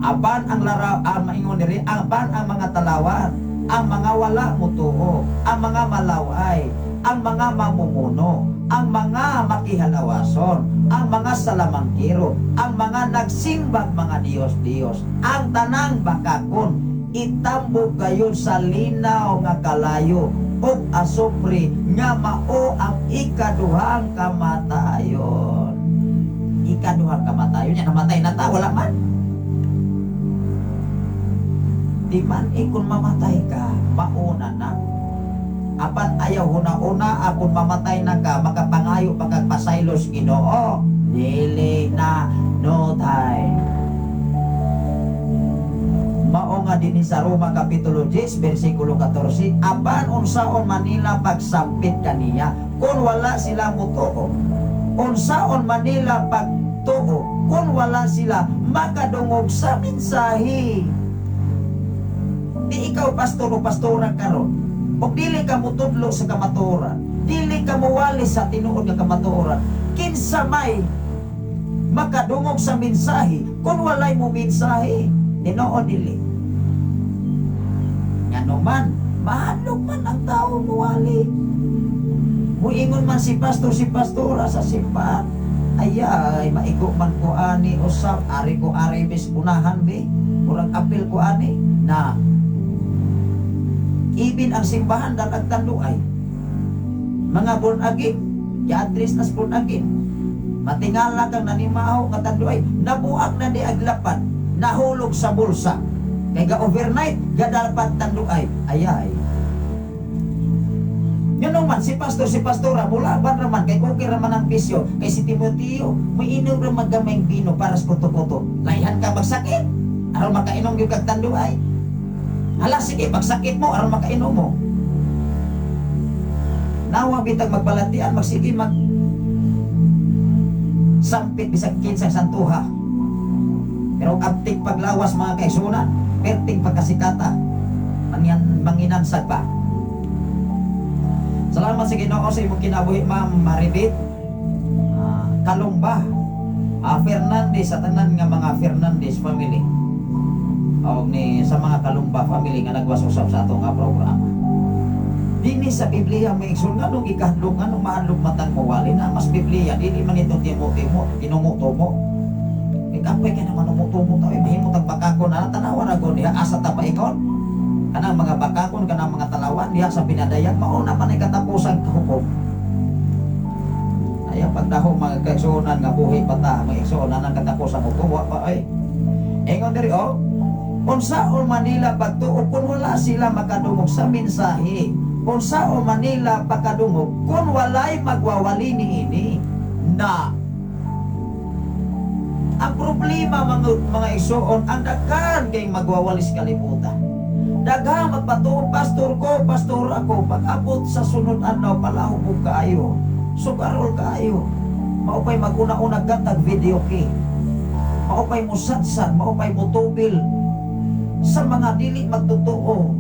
Apan ang lara ang maingon diri, apan ang mga talawan, ang mga wala mutuo, ang mga malaway, ang mga mamumuno, ang mga makihalawason, ang mga salamangkiro, ang mga nagsimbag mga Diyos-Diyos, ang tanang bakakon, itambok gayon sa linaw nga kalayo ug asupre nga mao ang ikaduhang kamatayon. Ikaduhang kamatayon niya, namatay na ta, wala man. Di man ikon mamatay ka, mauna na. Apan ayaw huna-una akong mamatay na ka, makapangayo pagkagpasaylos Ginoo. Dili na, no time. Mao nga dinhi sa Roma kapitulo 10 bersikulo 14, apan unsaon man nila pagsampit kaniya kung wala sila mutuo? Unsaon man nila pagtuo kung wala sila makadungog sa mensahe? Di ikaw pastor o pastora karon, og dili ka mutudlo sa kamatuoran, dili ka muwali sa tinuod nga kamatuoran, kinsa may makadungog sa mensahe kung walay mo mensahe? Tinuod dili? Ngano man, mahadlok man ang tao muwali. Muingon man si pastor, si pastora sa simbahan, "Ayay, maigo man ko ani usab, ari ko ari bis unahan bi, murag apil ko ani." Na ibin ang simbahan dan agtanduay mga born again, gi-address nas born again, matingala kang nanimaho nga tanduay, nabuak na di aglapan, nahulog sa bulsa kay ga overnight gadalpat tanduay. Ayay. Ngano man si pastor, si pastora, mulaban raman kay okay raman ang bisyo, kay si Timoteo may inom ra maggamayng bino para sa kuto-kuto. Layhan ka magsakit aron makainom gyud kag tanduay. Hala, sige, pagsakit mo aron makainom mo. Nawa bitag magbalatian, magsige mag sampit bisag kinsang santuha. Pero abtik paglawas, mga kaigsunan, perting pagkasikata, mangyan manginansag pa. Salamat sa Ginoo sa imong kinabuhi, Ma'am Maribit. Kalumba. Fernandez, sa tanan nga mga Fernandez family. O ni sa mga Kalumba family nga nagwas-usab sa atong nga programa. Dini sa Biblia may igsoon, nganong ikahadlok, nganong mahadlok matang mawali na mas Biblia, dili man ito timo-timo, tinumutumo. Ikapoy kay naman umutumo ta, eh, mahimo tag bakakon na tanawa ra gud diha asa ta paingon. Kanang mga bakakon, kanang mga talawan diha sa pinadayan, mao na man ay katapusan hukom. Ayaw pagdaho, mga kaigsuonan, nga buhi pa ta, mga igsuonan, ang katapusan hukom wa pa ay. Ingon diri oh, unsaon man nila pagtuo kung wala sila makadungog sa mensahe? Unsaon man nila pagkadungog kung walay magwawali niini? Na ang problema, mga igsoon, ang daghan kay magwawalis kalibutan. Daghang magpatuo, pastor ko, pastor ako, pag-abot sa sunod adlaw palahubog kaayo, sugarol kaayo. Mao pay maguna-una gatag videoke. Mao pay musadsad, mao pay mutubil sa mga dili magtotoo.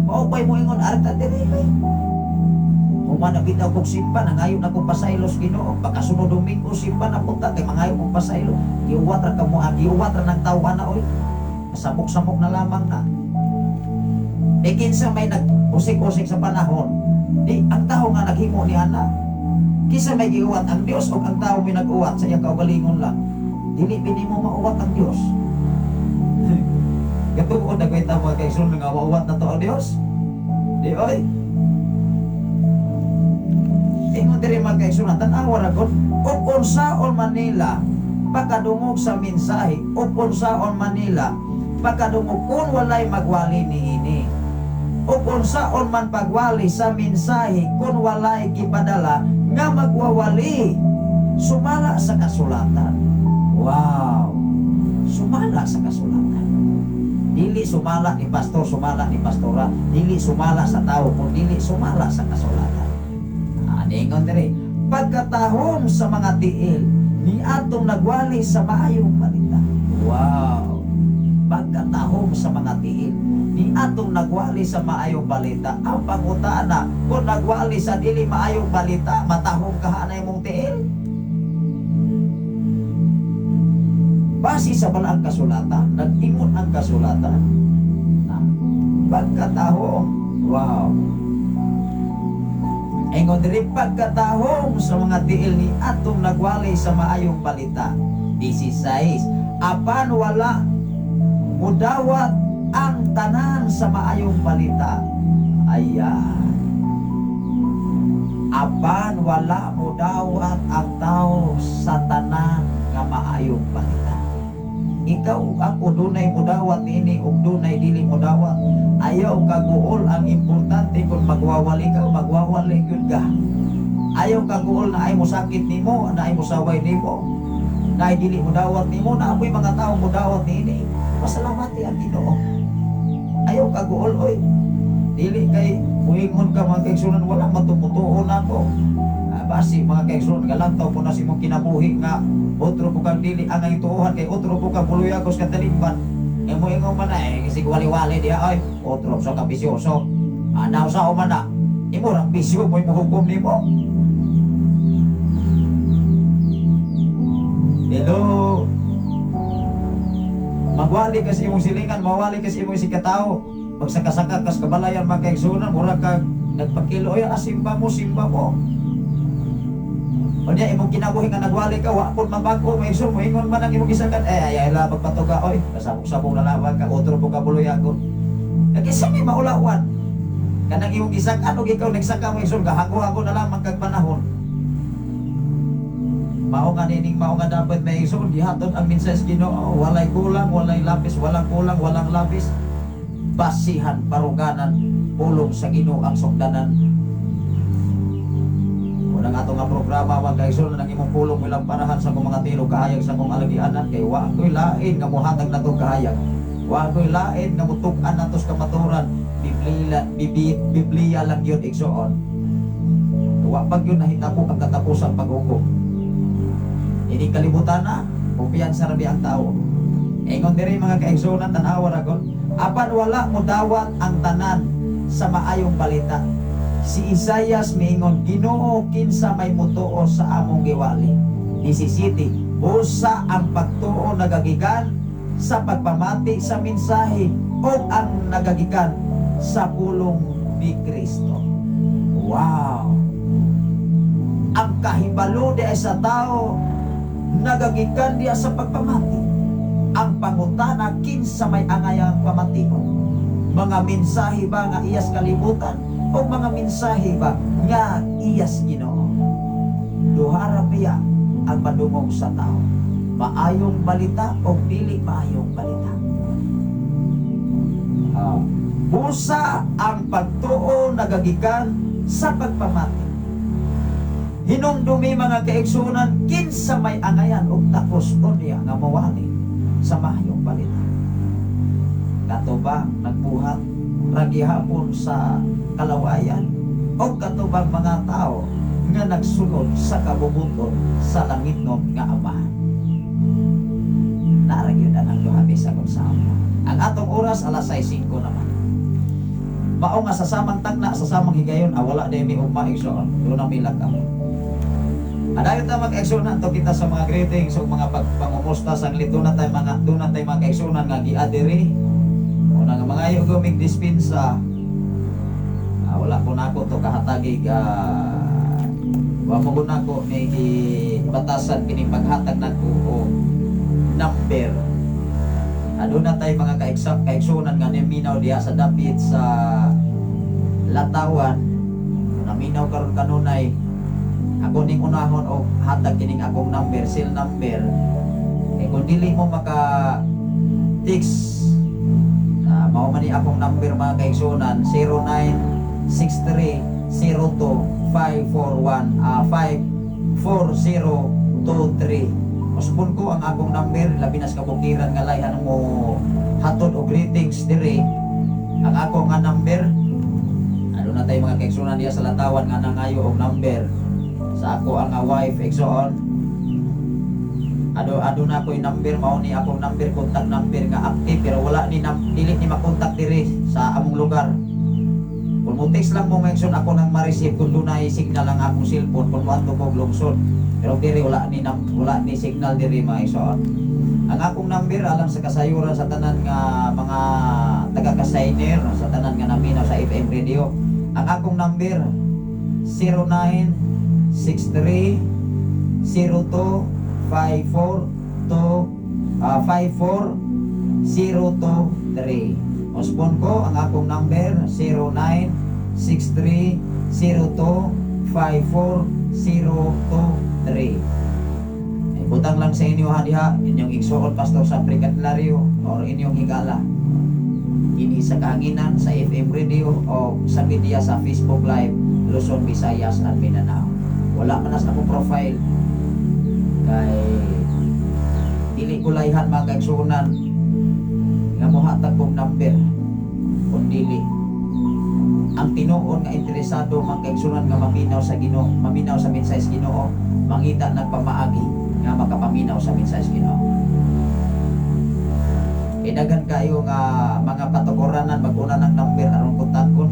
Mao pay moingon arta diri bay. Human na bitaw kog simba, nangayo na kong pasaylos Ginoo. Pagkasunod Domingo simba na punta kay mangayo kong pasaylo. Giuwat ra kamo, ah, giuwat ra ng tawo ana oy. Samok-samok na lamang na. E kinsa may nag-usik-usik sa panahon, di ang tao nga naghimo ni ana. Kinsa may giuwat, ang Dios o ang tao may nag-uwat sa iyang kaugalingon lang? Dili bini mo mauwat ang Dios. Gatuon na kwenta mga kaigsoon nga mauwat na to ang Dios. Di oy. Ingon diri mga kaigsoon, tan-awa ra gud ug unsaon man nila pagkadungog sa mensahe, ug unsaon man nila pagkadungog kung walay magwali niini? Ug unsaon man pagwali sa mensahe kung walay gipadala nga magwawali? Sumala sa kasulatan. Wow, sumala sa kasulatan. Dili sumala ni pastor, sumala ni pastora, dili sumala sa tao, kun dili sumala sa kasulatan. Ah, ningon diri, pagkatahom sa mga tiil ni atong nagwali sa maayong balita. Wow, pagkatahom sa mga tiil ni atong nagwali sa maayong balita. Ang pangutana, kung nagwali sa dili maayong balita, matahom ka na imong tiil? Base sa balaang kasulatan, nag-ingon ang kasulatan na pagkatahom. Wow. Ingon diri, pagkatahom sa mga tiil ni atong nagwali sa maayong balita. 16. Apan wala mudawat ang tanan sa maayong balita. Ayan. Apan wala mudawat ang tao sa tanan nga maayong balita. Ikaw ug ako dunay mudawat niini ug dunay dili mudawat. Ayaw kaguol, ang importante kung magwawali ka, magwawali gyud ka. Ayaw kaguol na ay mosakit nimo, na ay mosaway nimo, na ay dili mudawat nimo, na amoy mga tao mudawat niini. Pasalamati ang Ginoo. Ayaw kaguol oy. Dili kay muingon ka, mga kaigsunan, wala matumutuo nako. Ah, basi mga kaigsunan galantaw po na si mong kinabuhi nga otro po kang dili ang tuohan kay otro po kang buluyagos katalimban. Eh moingon man na eh sig wali-wali diha ay otro sa ka bisyoso. Anaw sa man na. Imo rang bisyo mo hukom nimo. Hello. Magwali ka sa imong silingan, mawali ka sa imong sikatao. Pagsakasaka kas kabalayan mga kaigsunan, mura ka nagpakilo, oy, ah, simba mo, simba mo. Unya imong kinabuhi nga nagwali ka, wa pud mabago, may igsoon, moingon man ang imong gisakan, eh ay ay la magpatuga oy, kasabong-sabong na lamang ka, otro po ka buluyagon. Nagisa may maulawan. Kanang imong gisakan og ikaw nagsaka mo igsoon, gahago-hago na lamang kag panahon. Mao nga nining mao nga dapat may igsoon, gihatod ang mensahe sa Ginoo, walay kulang, walay lapis, walang kulang, walang lapis. Basihan, baruganan, pulong sa Ginoo ang sugdanan. Unang ato nga programa mga kaigsoon, nang imong pulong bilang parahan sa akong mga tilog kahayag sa akong alagianan kay wa ko'y lain nga mohatag nato kahayag. Wa ko'y lain nga mutug-an nato sa kamatuoran. Biblia, Biblia lang yun igsoon. Wa pag yun nahitabo ang katapusang paghukom. Ini kalibutan na, kumpiyansa ra ang tao. Ingon diri mga kaigsuonan, tan-awa ra gud. Apan wala modawat ang tanan sa maayong balita. Si Isayas miingon, Ginoo, kinsa may mutuo sa among giwali? 17. Usa ang pagtuo nagagikan sa pagpamati sa mensahe o ang nagagikan sa pulong ni Kristo. Wow! Ang kahibalo di ay sa tao nagagikan diya sa pagpamati. Ang pangutana, kinsa may angayang pamation? Mga mensahe ba nga iyas kalibutan o mga mensahe ba nga iyas Ginoo? Duha ra biya ang madungog sa tao. Maayong balita o dili maayong balita. Busa ang pagtuo. nagagikan sa pagpamati. Hinumdumi mga kaigsuonan, kinsa may angayan og takos unya nga mawali sa maayong balita. Kato ba nagbuhat ra gihapon sa kalawayan o kato bang mga tao nga nagsulod sa kabubut-on sa langitnon nga Amahan? Naa ra gyud ang duha bisag unsa. Ang atong oras alas 6:05 naman. Mao nga sa samang tagna, sa samang higayon, wala na mi ugma, igsoon. Doon ang milak kamo. Adayon ta mga kaigsuonan to kita sa mga greetings o mga pagpangumusta sa duna tay mga duna tay mga kaigsuonan nga giadiri. Una nga mga ayo gumig dispensa. Wala ko nako to kahatagig, wa mo ko nako ni batasan kini paghatag nako o number. Aduna tay mga kaigsuonan nga niminaw diha sa dapit sa Latawan. Naminaw karon kanunay. Ako ning unahon og hatag kining akong number, cell number. Kay kung dili mo maka text, mao man ni akong number mga kaigsuonan, 0963 02 541, 54023. Usbon ko ang akong number, labi na sa kabukiran nga layhan mo hatod og greetings diri. Ang ako nga number, ano na tayo mga kaigsuonan diya sa Latawan nga nangayo og number sa ako ang wife igsoon. Ado na ko yung number, mao ni akong number, contact number nga active, pero wala ni dili ni makontak diri sa among lugar. Kung mo text lang mo mga igsoon, ako nang ma-receive kung dunay signal ang akong cellphone kung moadto ko og lungsod. Pero diri wala ni signal diri mga igsoon. Ang akong number alang sa kasayuran sa tanan nga mga taga-kasayner, sa tanan nga naminaw sa FM radio. Ang akong number 0963 02 542, 54023. Usbon ko ang akong number 0963 02 54023. Butang lang sa inyo ha diha inyong igsuon Pastor sa Candelario or inyong higala. Kini sa kahanginan sa FM radio o sa media sa Facebook Live Luzon, Visayas at Mindanao. Wala man na sa akong profile kay dili ko layhan mga kaigsuonan nga mohatag kong number kung dili ang tinuod nga interesado mga kaigsuonan nga maminaw sa Ginoo, maminaw sa mensahe sa Ginoo, mangita nagpamaagi nga makapaminaw sa mensahe sa Ginoo. Kay daghan kayo nga mga patukuranan mag-una ng number aron kontakon.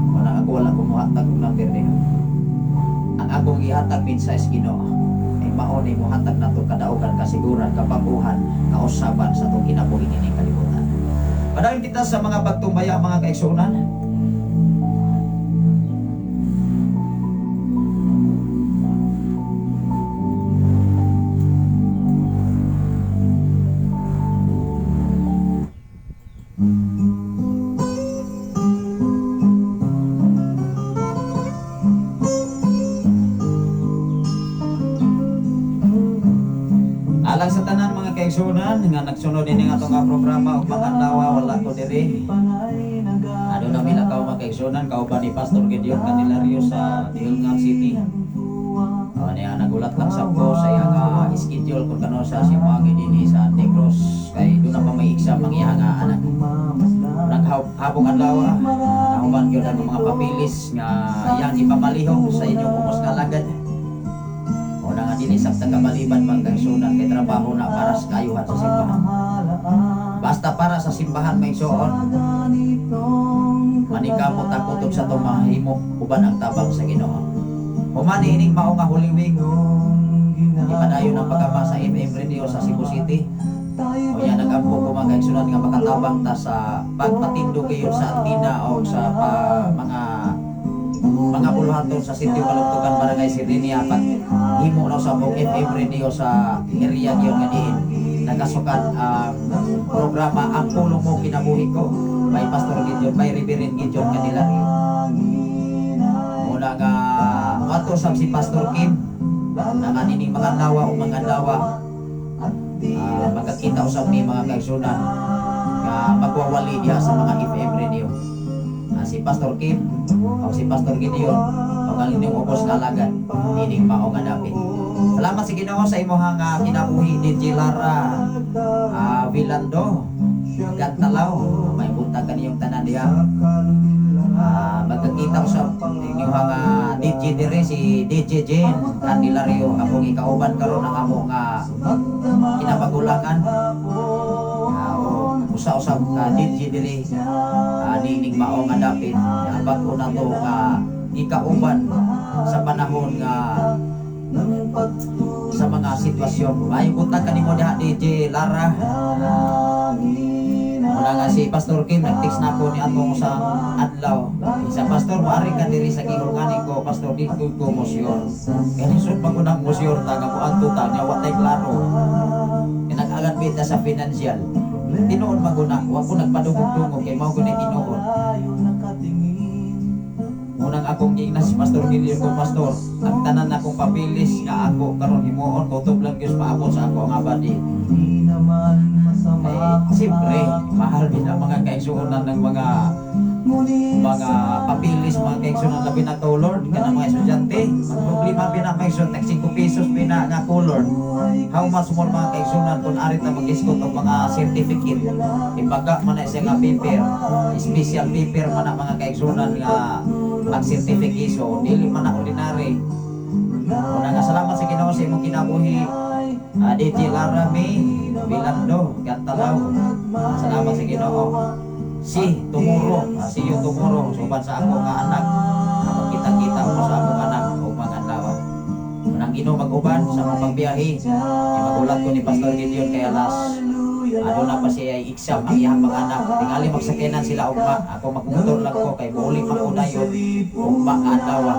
Wala ako, wala ko mohatag og number niyo. Ang akong gihatag mensahe sa Ginoo ay mao ni mohatag nato kadaugan, kasiguran, kapaguhan, kausaban sa atong kinabuhi nining kalibutan. Padayon kita sa mga pagtumbaya mga kaigsuonan. Alang sa tanan mga kaigsuonan nga nagsunod ini nga atong nga programa ug mga adlaw wala ko diri. Aduna mi lakaw mga kaigsuonan kauban ni Pastor Gideon Candelario sa Dilngan City. Oh, niya nagulat lang sa ko sa iyang schedule kung kano sa siya moagi dinhi sa Negros kay doon na pa may exam ang iyang anak. Naghabong adlaw, nauban gyud ang mga papilis nga iyang ipamalihok sa inyong umos nga alagad. Una nga dili sa tagabaliban mga kaigsuonan kay trabaho na para sa kayuhan sa simbahan. Basta para sa simbahan may suon. Manikamot ang kutob sa tumahimo uban ang tabang sa Ginoo. Humani ining mao nga Holy Week, ipadayon ang pagkama sa FM Radio sa Cebu City. O yan, nag-ampo ko mga kaigsuonan nga makatabang ta sa pagpatindog kayo sa antina o sa mga buluhaton sa sitio Kalugtugan, Barangay Sirenia, pag himo na sa buong FM radio sa area diyon nga diin nagasukan ang programa Ang Pulong Mo Kinabuhi Ko by Pastor Gideon, by Reverend Gideon Candelario. Muna nga ato sab si Pastor Kim na kanining mga adlaw o mga adlaw, magkakita usab ni mga kaigsuonan nga magwawali diha sa mga FM radio. Si Pastor Kim o si Pastor Gideon o ang inyong ubos nga alagad ining mao nga dapit. Salamat sa Ginoo sa imong kinabuhi, DJ Lara Vilando Gantalaw. May buntag kaniyong tanan diha. Magkakita ko sa inyong DJ dire, si DJ Jane Candelario, akong ikauban karon ang amo nga kinabagulangan. Usa-usa ka DJ diri nining mao nga dapit nga bag-o na to nga ikauban sa panahon nga sa mga sitwasyon. May buntag kanimo diha, DJ Lara. Muna nga si Pastor Kim nag-text na ako ni atong sa adlaw. Isa, "Pastor, maari ka diri sa gihulngani ko." "Pastor, di ko ko mosyor." Kaya lisod pa ko ng mosyor ta nga muadto ta nya wa tay klaro. Kaya nag-agan bita sa financial. Tinuod maguna, wa ko nagpadungog-dungog kay mao gud tinuod. Munang akong giingnan si Pastor Gideon ko, "Pastor, ang tanan akong papilis nga ako karon himuon, kutob lang gyud maabot sa ako nga body." Eh, siyempre, mahal din ang mga kaigsuonan ng mga papilis, mga kaigsuonan, labi na color, ka mga estudyante. Ang problema bina mga igsuon, tag 5 pesos bina nga color. How much more, mga kaigsuonan, kung ari ta mag-iskot og mga certificate. Ibaga man na siya nga paper, special paper man na, mga kaigsuonan, nga ang certification, dili man na ordinary. Una nga salamat sa Ginoo sa imong kinabuhi. DJ Lara May Bilando Gantalaw. Salamat sa Ginoo. Si tomorrow, see you tomorrow suban sa ako nga anak. Magkita-kita mo sa akong anak ug mga adlaw. Unang Ginoo mag-uban sa akong pagbiyahe. Kay magulat ko ni Pastor Gideon kay alas ano na pa siya ay exam ang iyang mga anak. Tingali magsakyanan sila ugma. Ako magmotor lang ko kay muuli man ko dayon ugma nga adlaw.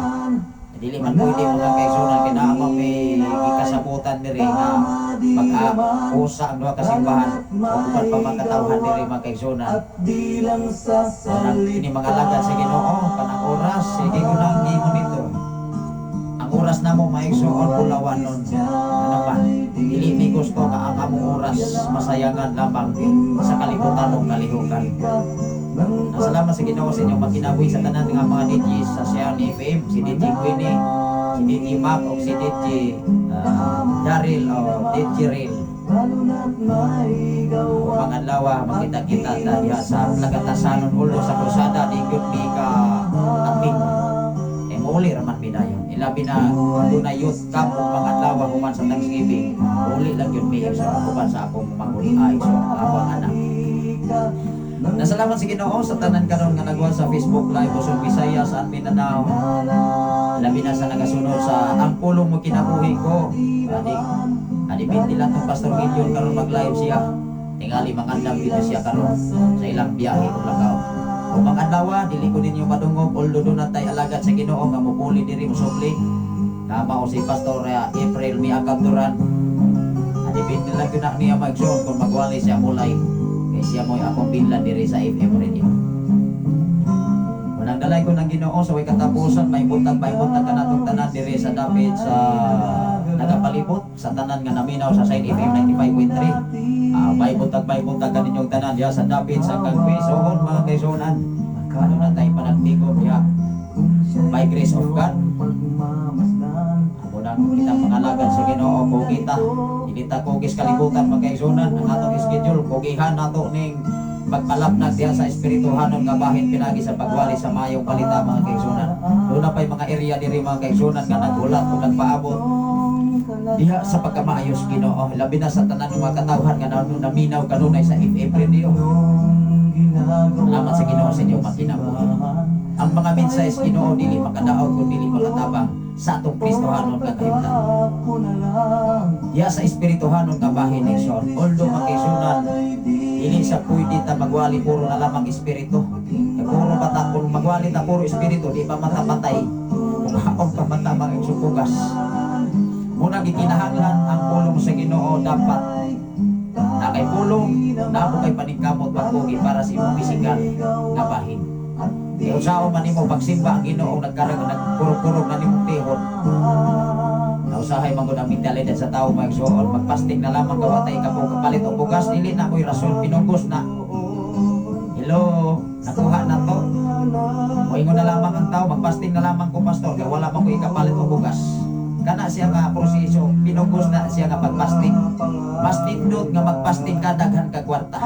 Dili man pwede, mga kaigsunan, kay naa man may gikasabutan diri nga mag-usa ang duha ka simbahan ug uban pa mga katawhan diri, mga kaigsunan. Kanang kini mga alagad sa Ginoo, kanang oras sige ko nang gimonitor. Ang oras namo, maigsuon, bulawanon. Ano ba? Dili mi gusto nga ang among oras masayangan lamang sa kalibutan o kalihukan. Salamat sa Ginoo sa inyong magkinabuhi sa tanan nga mga DJs sa Sian FM, si DJ Queenie, si DJ Mac o si DJ Daryl o DJ Rail. O mga adlaw makita-kita ta diha sa Lagatasanon ulo sa krusada, di gyud mi ka ating eh muuli raman mi dayon. Ilabi na kung na youth camp ug mga adlaw human sa Thanksgiving, uli lang gyud mi sa uban sa akong manghuli ay so akong anak. Nasalamat si Ginoo sa tanan karon nga nagwa sa Facebook Live Luzon, Visayas and Mindanao. Labi na sa nagasunod sa Ang Pulong Mo Kinabuhi Ko. Adi adi binti lang tong Pastor Gideon karon mag-live siya. Tingali mangandam dito siya karon sa ilang biyahe ug lakaw. Ug mga adlaw dili ko ninyo madungog, although doon natay alagad sa Ginoo nga mupuli diri, musupli. Na mao si Pastor April Miagabduran. Adi binti lang gyud na niya mag-zoom kung magwali siya mo live. Kay siya mo'y akong binlan diri sa FM Radio. Unang dalay ko ng Ginoo sa way katapusan, may buntag ka natong tanan diri sa dapit sa nagapalibot sa tanan nga naminaw sa Side FM 95.3. May buntag ka ninyong tanan diha sa dapit sa Kagwi, Sohon, mga kaigsunan. Ano na tayo panagtigom diha. By grace of God, amo nang kitang mga alagad sa Ginoo ko kita. Hindi ta kugis kalibutan, mga kaigsunan, ang atong schedule kugihan nato ning pagpalapnag diha sa espirituhanon nga bahin pinagi sa pagwali sa mayong balita, mga kaigsunan. Doon na pa'y mga area diri, mga kaigsunan, nga nagulat o nagpaabot diha sa pagkamaayos Ginoo, labi na sa tanan ng mga katawhan nga naminaw kanunay sa FM Radio. Salamat sa Ginoo sa inyong makinabuhi. Ang mga mensahe sa Ginoo dili makadaog kung dili makatabang sa atong Kristohanon nga kahimtang. Diha sa espirituhanon nga bahin nation, although makisunan, dili sa pwede ta magwali puro na lamang espiritu. Kay puro bata kung magwali ta puro espiritu, di pa matapatay. Kung pa matamang isupugas. Muna gikinahanglan ang pulong sa Ginoo, dapat na kay pulong na mo kay paningkamot pagkugi para sa imong pisikal nga bahin. Kay unsaon man nimo pagsimba ang Ginoo nagkarag nagkurog-kurog na nimong tihon? Nausahay man gud ang mentalidad sa tao, mga igsoon, magpasting na lamang kawatay ka po kapalit og bugas, dili na ko'y rason, pinugos na. Hello, nakuha na to. tao, magfasting na lamang ko, pastor, kay wala man ko ikapalit og bugas. Kana siya nga proseso, pinugos na siya nga pagfasting. Mas nindot nga magfasting ka, daghan ka kwarta.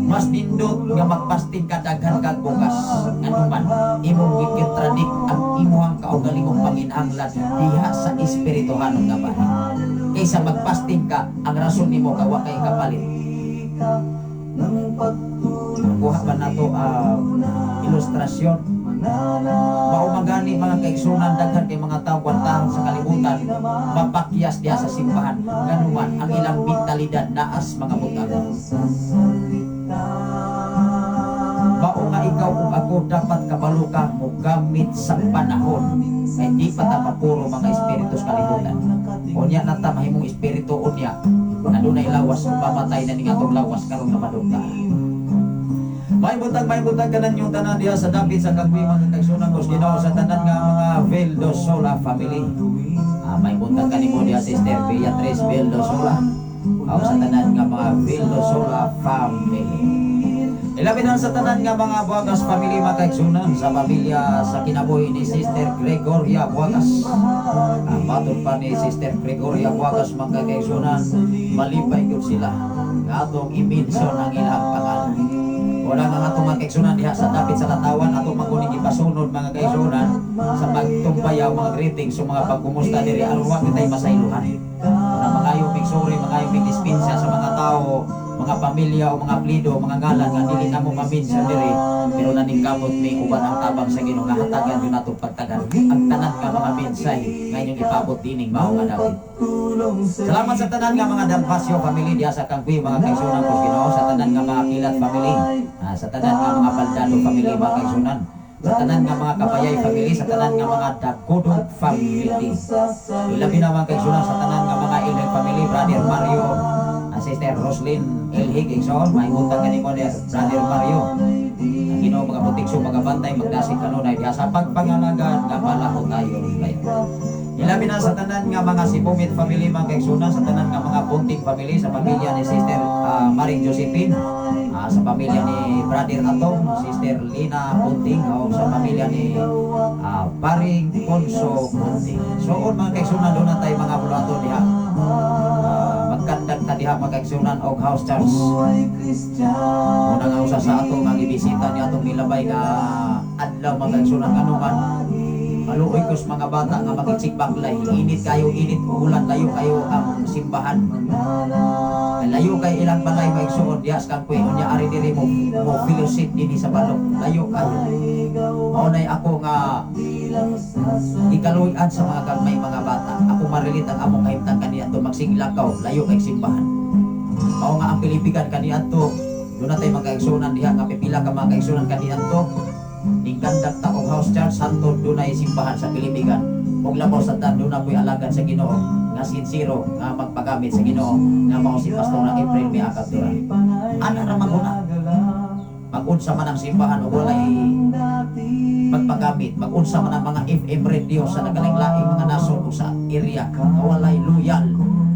Mas nindot nga magfasting ka, daghan kag bugas. Nganuman imong gikontradict ang imuhang kaugalingong panginahanglan diha sa espirituhanon nga bahin. Kaysa magfasting ka, ang rason nimo ka wa kay kapalit. Kuha ba nato ilustrasyon? Mao man gani, mga kaigsunan, daghan kay mga tao kwartahan sa kalibutan, mapakyas diha sa simbahan, nganuman ang ilang mentalidad naas mga butang. Mao nga ikaw ug ako dapat kabalo ka mogamit sa panahon kay di pa ta mapuro mga espiritu sa kalibutan. Unya na ta mahimong espiritu unya nga dunay lawas ug pamatay na ning atong lawas karon nga madugta. May butang kanan yung tanan diha sa dapit sa Kagwi, mga kaigsunan ko sa Ginoo, sa tanan nga mga Vildosola family. May buntag kanimo diha, Sister Beatrice Vildosola. Aw sa tanan nga mga Vildosola family. Ilabi na sa tanan nga mga Buagas family, mga kaigsunan, sa pamilya sa kinabuhi ni Sister Gregoria Buagas. Ang matod pa ni Sister Gregoria Buagas, mga kaigsunan, malipay gyud sila nga atong i-mention ang ilang pangalan. Wala nga atong mga kaigsunan diha sa dapit sa Latawan, atong manguning ipasunod, mga kaigsunan, sa pagtumbayaw, mga greetings o mga pagkumusta diri aron wa kitay masaylohan. Una, mangayo mig sorry, mangayo mig dispensa sa mga tao, mga pamilya o mga aplido, mga ngalan nga dili namo ma-mention diri, pero naningkamot mi uban ang tabang sa Ginoo nga hatagan yun atong pagtagan ang tanan nga mga mensahe nga inyong ipabot dining mao nga dapit. Salamat sa tanan nga mga Dalpasio family diha sa Kangkwi, mga kaigsunan ko Ginoo, sa tanan nga mga Kilat family, sa tanan nga mga Baldado family, mga kaigsunan, sa tanan nga mga Kabayay family, sa tanan nga mga Dagudong family. Ilabi na, mga kaigsunan, sa tanan nga mga Ilhig family, Brother Mario, Sister Roslyn Ilhig, igsoon, may utang kanimo ni Brother Mario. Ang Ginoo mga proteksyon, mga bantay, magdasig kanunay diha sa pagpangalagan nga palahot tayo kayo. Ilabi na sa tanan nga mga Sibumit family, mga kaigsunan, sa tanan nga mga Bunting family, sa pamilya ni Sister Maring Josephine, sa pamilya ni Brother Atom, Sister Lina Bunting, o sa pamilya ni Paring Ponso Bunting. So on, mga kaigsunan, doon na tayo mga bulato diha. Magkandag ta diha, mga kaigsunan, og house church. Una nga usa sa atong mga gibisita ni atong milabay nga adlaw, mga kaigsunan, nganuman maluoy ko sa mga bata nga makitsikbaklay. Init kayo, init ulan, layo kayo ang simbahan. Layo kay ilang balay, maigsuon, diha sa Kangkwi. Unya ari diri mo mo fellowship dinhi sa balok. Layo kayo. Mao nay ako nga gikaluy-an sa mga gamay mga bata. Ako ma-relate ang among kahimtang kaniadto magsiglakaw, layo kay simbahan. Mao nga ang Pilipigan kaniadto, doon na tayo mga kaigsunan diha nga pipila ka mga kaigsunan kaniadto. Ningkandak ta og house church hantod dunay simbahan sa Pilipigan. Ug labaw sa tan doon ako'y alagad sa Ginoo nga sinsero nga magpagamit sa Ginoo nga mao si Pastor April Miakab Duran. Ana ra maguna. Mag-unsa man ang simbahan ug walay magpagamit, mag-unsa man ang mga FM radio sa nagalaing-laing mga nasod o sa area nga walay loyal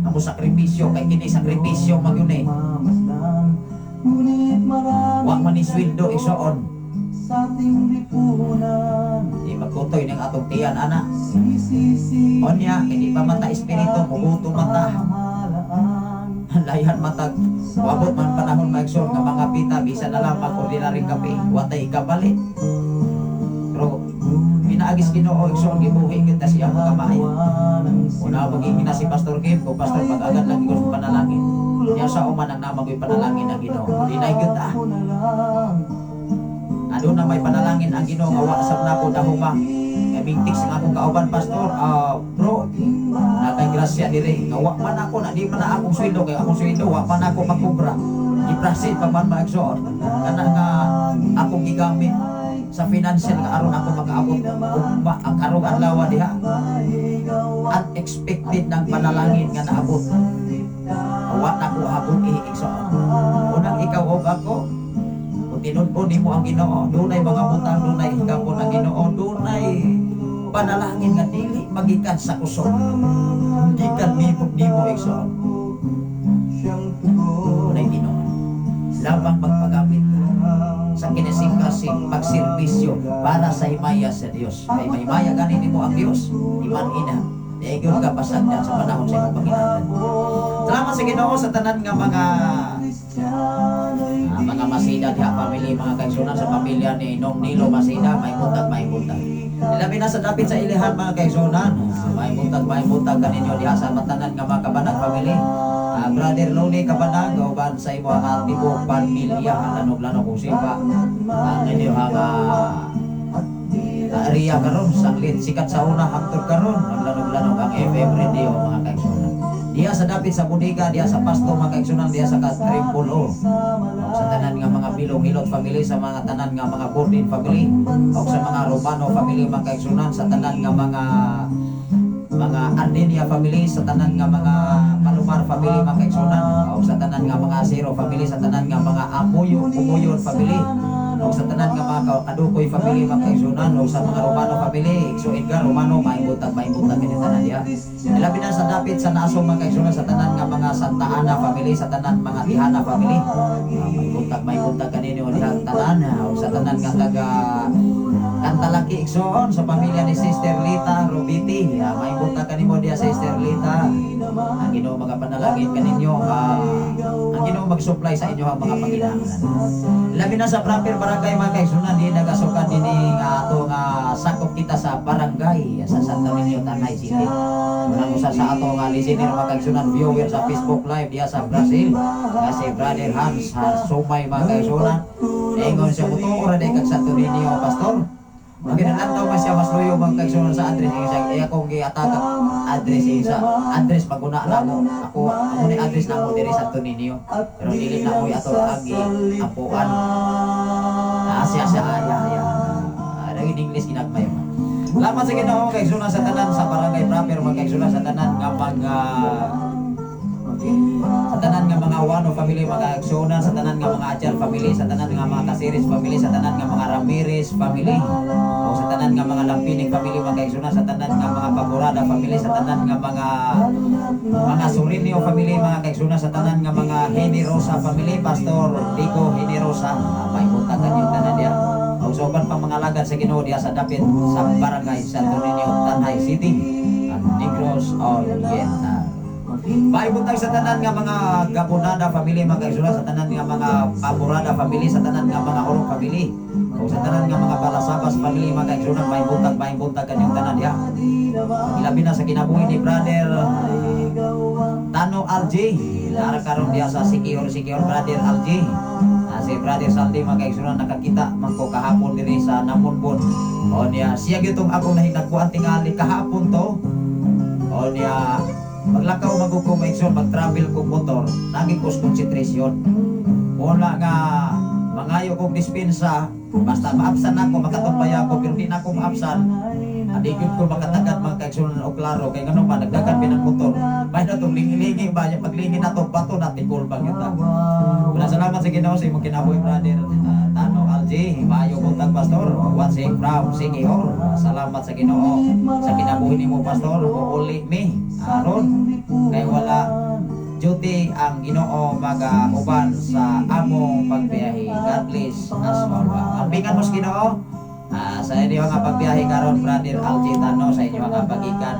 nga mo sakripisyo, kay kini sakripisyo magyun eh. Wa man ni sweldo, igsoon. Di magkutoy ng atong tiyan ana. Onya, hindi pa mata espiritu, mugutom mata. Layan matag, wabot man panahon, maigsoon, nga mga pita, bisa na lang mag-ordinaryong kape, watay ikabalit. Pero pinaagis Ginoo, igsoon, gibuhi kita siya mga kamay. Una maging na si Pastor Kim, kung Pastor pag-agad lang ko panalangin. Niya sa uman ang namagoy panalangin ang Ginoo. Di na gyud ah. Aduna na may panalangin ang Ginoo nga wa sab nako dahuma. Kay mingtik sa akong kauban, "Pastor, bro, nakay grasya dire nga wa man ako na di man na akong sweldo, kay akong sweldo wa man ako magkubra." Giprasit pa man, maigsoon. Kana nga akong gigamit sa financial nga aron ako makaabot ugma ang karong adlaw diha. Unexpected ng panalangin nga naabot. Wa na ko habol igsoon. Unang ikaw og ako, kung tinun-on nimo ang Ginoo, dunay mga butang, dunay higapon ang Ginoo, dunay panalangin nga dili magikan sa kusog. Gikan nimo nimo, igsoon. Dunay Ginoo. Lamang magpagamit ka. sa kinasing-kasing pagserbisyo para sa himaya sa Dios. Kay mahimaya gani nimo ang Dios, iman ina. Dayon ka pasagdan sa panahon sa imong panginahanglan. Salamat sa Ginoo sa tanan nga mga Masida diha family, mga kaigsunan, sa pamilya ni Nong Nilo Masida, may buntag, may buntag. Ilabi na sa dapit sa ilihan, mga kaigsunan, may buntag kaninyo diha sa matanan nga mga Kabanag family. Brother Loni Kabanag, uban sa imo ang tibuok pamilya, lanog-lanog kung sipa. Ang inyo ang area karon sanglit sikat sa una hangtod karon naglanog-lanog ang FM radio, mga kaigsunan. Diha sa dapit sa bodega, diha sa pasto, mga kaigsunan, diha sa ka-Triple O. O sa tanan nga mga Bilong Hilot family, sa mga tanan nga mga Bordin family, o sa mga Romano family, mga kaigsunan, sa tanan nga mga Ardinia family, sa tanan nga mga Palomar family, mga kaigsunan, o sa tanan nga mga Zero family, sa tanan nga mga Amuyo, Pumuyon family, o sa tanan nga mga Kadukoy family, mga kaigsunan, o sa mga Romano family, Exo Edgar Romano, maibutag kini tanan diha. Ilabi na sa dapit sa Naso, mga kaigsunan, sa tanan nga mga Santa Ana family, sa tanan mga Tihana family. May buntag kanino diha tanan, o sa tanan nga taga Kantalaki igsoon, sa pamilya ni Sister Lita Rubiti. May buntag kanimo diha, Sister Lita. Ang Ginoo magapanalangin kaninyo. Ang Ginoo mag-supply sa inyo ang mga panginahanglan. Labi na sa proper barangay, mga kaigsunan, di nagasukan dinhi nga ato nga sakop kita sa barangay sa Santo Niño, Tanay City. Unang usa sa ato nga listener, mga kaigsunan, viewer sa Facebook Live diha sa Brazil nga si Brother Hans Hans Sumay, mga kaigsunan. Ingon siya, "Mutuo ra day kag Santo Niño, Pastor." Maginalantaw man siya mas luyo, mga kaigsunan, sa address isa iya akong giatag address isa address maguna namo ako amo ni address namo diri sa Santo Niño pero dili na ko ato ang apuan. Siya siya ya ya. In English ginagmay man. Salamat sa Ginoo kay suna sa tanan sa barangay proper, mga kaigsunan, sa tanan nga mga Wano family, mga kaigsunan, sa tanan nga mga Ajar family, sa tanan nga mga Casiris family, sa tanan nga mga Ramirez family, o sa tanan nga mga Lampining family, mga kaigsunan, sa tanan nga mga Paborada family, sa tanan nga mga Surinio family, mga kaigsunan, sa tanan nga mga Generosa family, Pastor Rico Generosa, may buntag kanyang tanan diya. O sa uban pang mga lagad sa Ginoo diya sa dapit sa barangay Santo Niño, Tanay City, at Negros Oriental. Maibutang sa tanan nga mga Gabonada family, mga kaigsunan, sa tanan nga mga Paborada family, sa tanan nga mga Orong family, o sa tanan nga mga Balasabas family, mga kaigsunan, maibutang kanyang tanan diha. Ilabi na sa kinabuhi ni Brother Tano Alj, nara karon diha sa Siquijor, Siquijor, Brother Alj. Si Brother Saldi, mga kaigsunan, nakakita man ko kahapon diri sa Namunbon. O niya, siya gyud akong nahinagbuan tingali kahapon to. O niya, maglakaw man ko, mga mag-travel kong motor, naging kos concentration. Wala nga mangayo kong dispensa, basta maabsan ako, makatumpay ako, pero di na ako maabsan. Adi gyud ko makatagad, mga kaigsunan, og klaro kay ngano man nagdagan pinang motor. May na tong lingi-lingi ba niya paglingi na to bato na tikol ba kita. Wala, salamat sa Ginoo sa imong kinabuhi, Brother Tano Alji. Mayo buntag, Pastor. Watching from Siquijor. Salamat sa Ginoo sa kinabuhi nimo, Pastor. Muuli mi aron kay wala duty, ang Ginoo maga-uban sa among pagbiyahe. God bless us all. Ampingan mo sa Ginoo sa inyo nga pagbiyahe karon, Brother Alji Tano, sa inyo nga pagikan.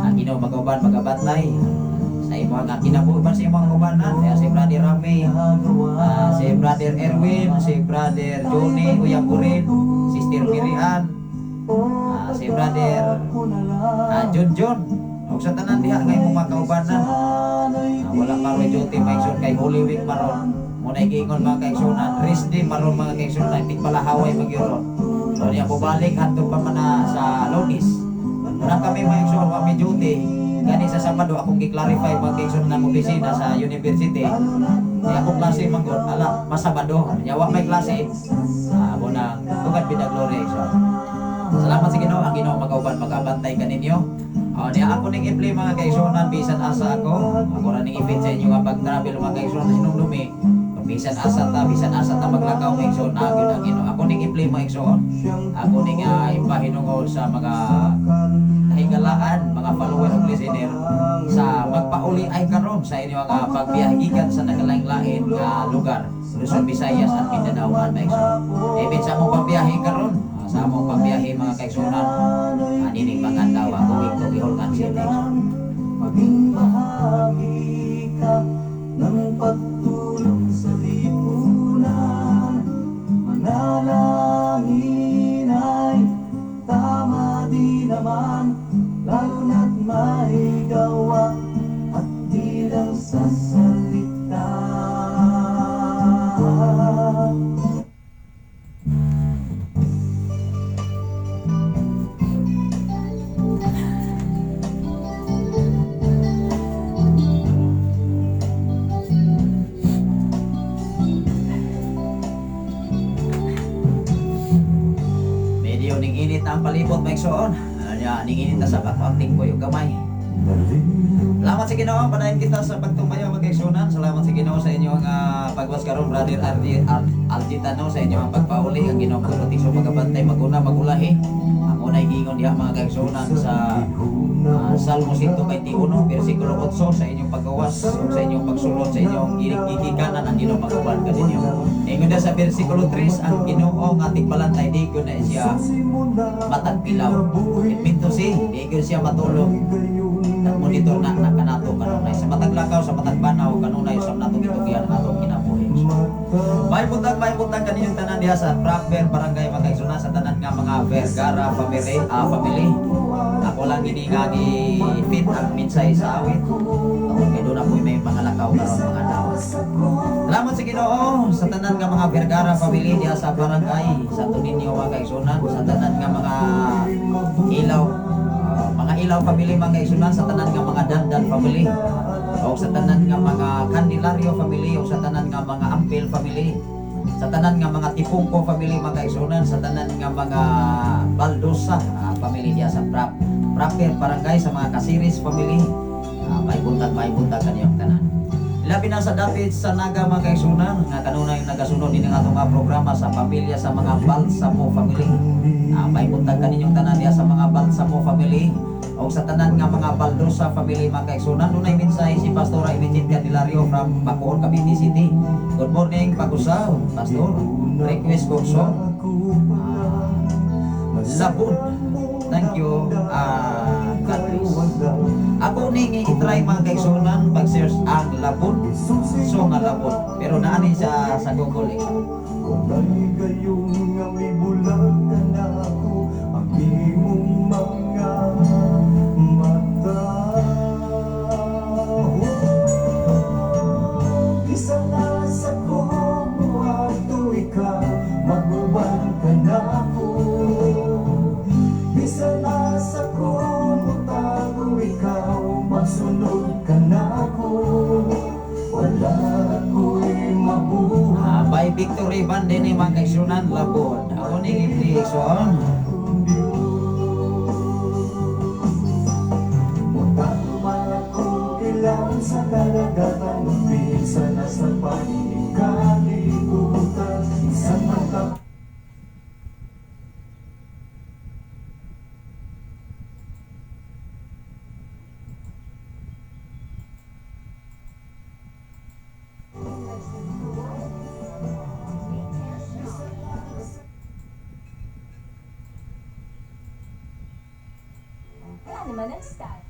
Ang Ginoo mag-uban, magabantay sa imo nga kinabuhi sa imong ubanan. Kaya si Brother Rami, si Brother Erwin, si Brother Johnny Uyagurin, Sister Mirian, si Brother Junjun ug sa tanan diha nga imong mga kaubanan. Wala maroy duty, mga igsoon, kay Holy Week maron mo na giingon, mga kaigsunan, rest day maron, mga kaigsunan, tigpalahaway magyuron. So niya bubalik hantod pa man na sa Lunes. Muna kami, mga igsoon, wa may duty gani sa Sabado. Akong gi-clarify, mga kaigsunan, ng opisina sa university. Kaya akong klase manggod ala masabado nya wa may klase. Mo nang to God be the glory, igsoon. Salamat sa Ginoo, ang Ginoo magauban, magabantay kaninyo. Oh, niya ako ning i-play, mga kaigsunan, bisan asa ako. Ako ra ning i-fit sa inyo nga pag-travel, mga kaigsunan, hinumdumi. Bisan asa ta maglakaw, mga igsoon, na gyud ang Ginoo. Ako ning i-play, mga igsoon. Ako ning ipahinungod sa mga kahigalaan, mga follower ug listener sa magpauli. pagpauli ay karon sa inyong pagbiyahe gikan sa nagkalain-lain nga lugar, Luzon, Visayas at Mindanao man, mga igsoon. Ibig sa among pagbiyahe karon, sa among pagbiyahe, mga kaigsuonan, nining mga adlaw, going to Guihulngan City, igsoon. Maging bahagi ka ng pagtulong sa lipunan. Manalangin ay tama di naman, lalo na't may gawa at di lang sa salita. Medyo ning init na ang palibot, mga igsoon. Ano, ning init na sa ato ang tingkoy ug gamay. Salamat sa Ginoo, padayon kita sa pagtumayo, mga kaigsuonan. Salamat sa Ginoo sa inyong pagwas karon, Brother Ardi Algitano, sa inyong pagpauli. Ang Ginoo magproteksyon, magabantay, maguna, magulahi. Ang unay giingon diha, mga kaigsuonan, sa Salmo 121 versikulo 8, sa inyong paggawas ug sa inyong pagsulod, sa inyong gigikanan, ang Ginoo maguban kaninyo. Ingon diha sa versikulo 3, ang Ginoo nga tigbalantay, di gyud na siya matagpilaw. It mean to say, di gyud siya matulog. Nagmonitor na na kanato kanunay sa matag lakaw, sa matag banaw, kanunay sa natong gitugyan ang atong kinabuhi. May buntag kaninyong tanan diha sa proper barangay, mga kaigsuonan, sa tanan nga mga Vergara family, family. Ako lang gini nga gi-fit ang minsay sa awit. Kay doon ako may mga lakaw karon mga daw. Salamat sa Ginoo sa tanan nga mga Vergara family diha sa barangay sa Toninio, mga kaigsuonan, sa tanan nga mga Ilaw, mga Ilaw family, mga kaigsuonan, sa tanan nga mga Dandan family o sa tanan nga mga Candelario family o sa tanan nga mga Ampil family, sa tanan nga mga Tipungko family, mga kaigsuonan, sa tanan nga mga Baldosa family diha sa proper barangay, sa mga Kasiris family, may buntag kaniyong tanan. Labi na sa dapit sa Naga, mga kaigsuonan, nga kanunay nagasunod din ang atong mga programa, sa pamilya sa mga Balsamo family. May buntag kaninyong tanan diha sa mga Balsamo family o sa tanan nga mga Baldosa family, mga kaigsuonan. Dunay mensahe si Pastora Imigit Candelario from Bacoor, Cavite City. Good morning, pag-usaw, Pastor. Request ko song Labod. Thank you. God bless. Ako ning i-try, mga kaigsuonan, pag-search ang Labod. So nga Labod. Pero naani sa Google eh. Walay gayong nga may bulag na ako ang imong mga mata. Bisan asa ko moadto, ikaw maguban ka nako. Bisan asa ko motago, ikaw magsunod ka nako. Wala ko'y mabuhat By Victory Band din ni mga kaigsuonan, Labod. Ako ning i-play, igsoon. Mutago man ako ilang sa karagatan, bisa na sa paning kalibutan. Isang mata Wala naman ang style.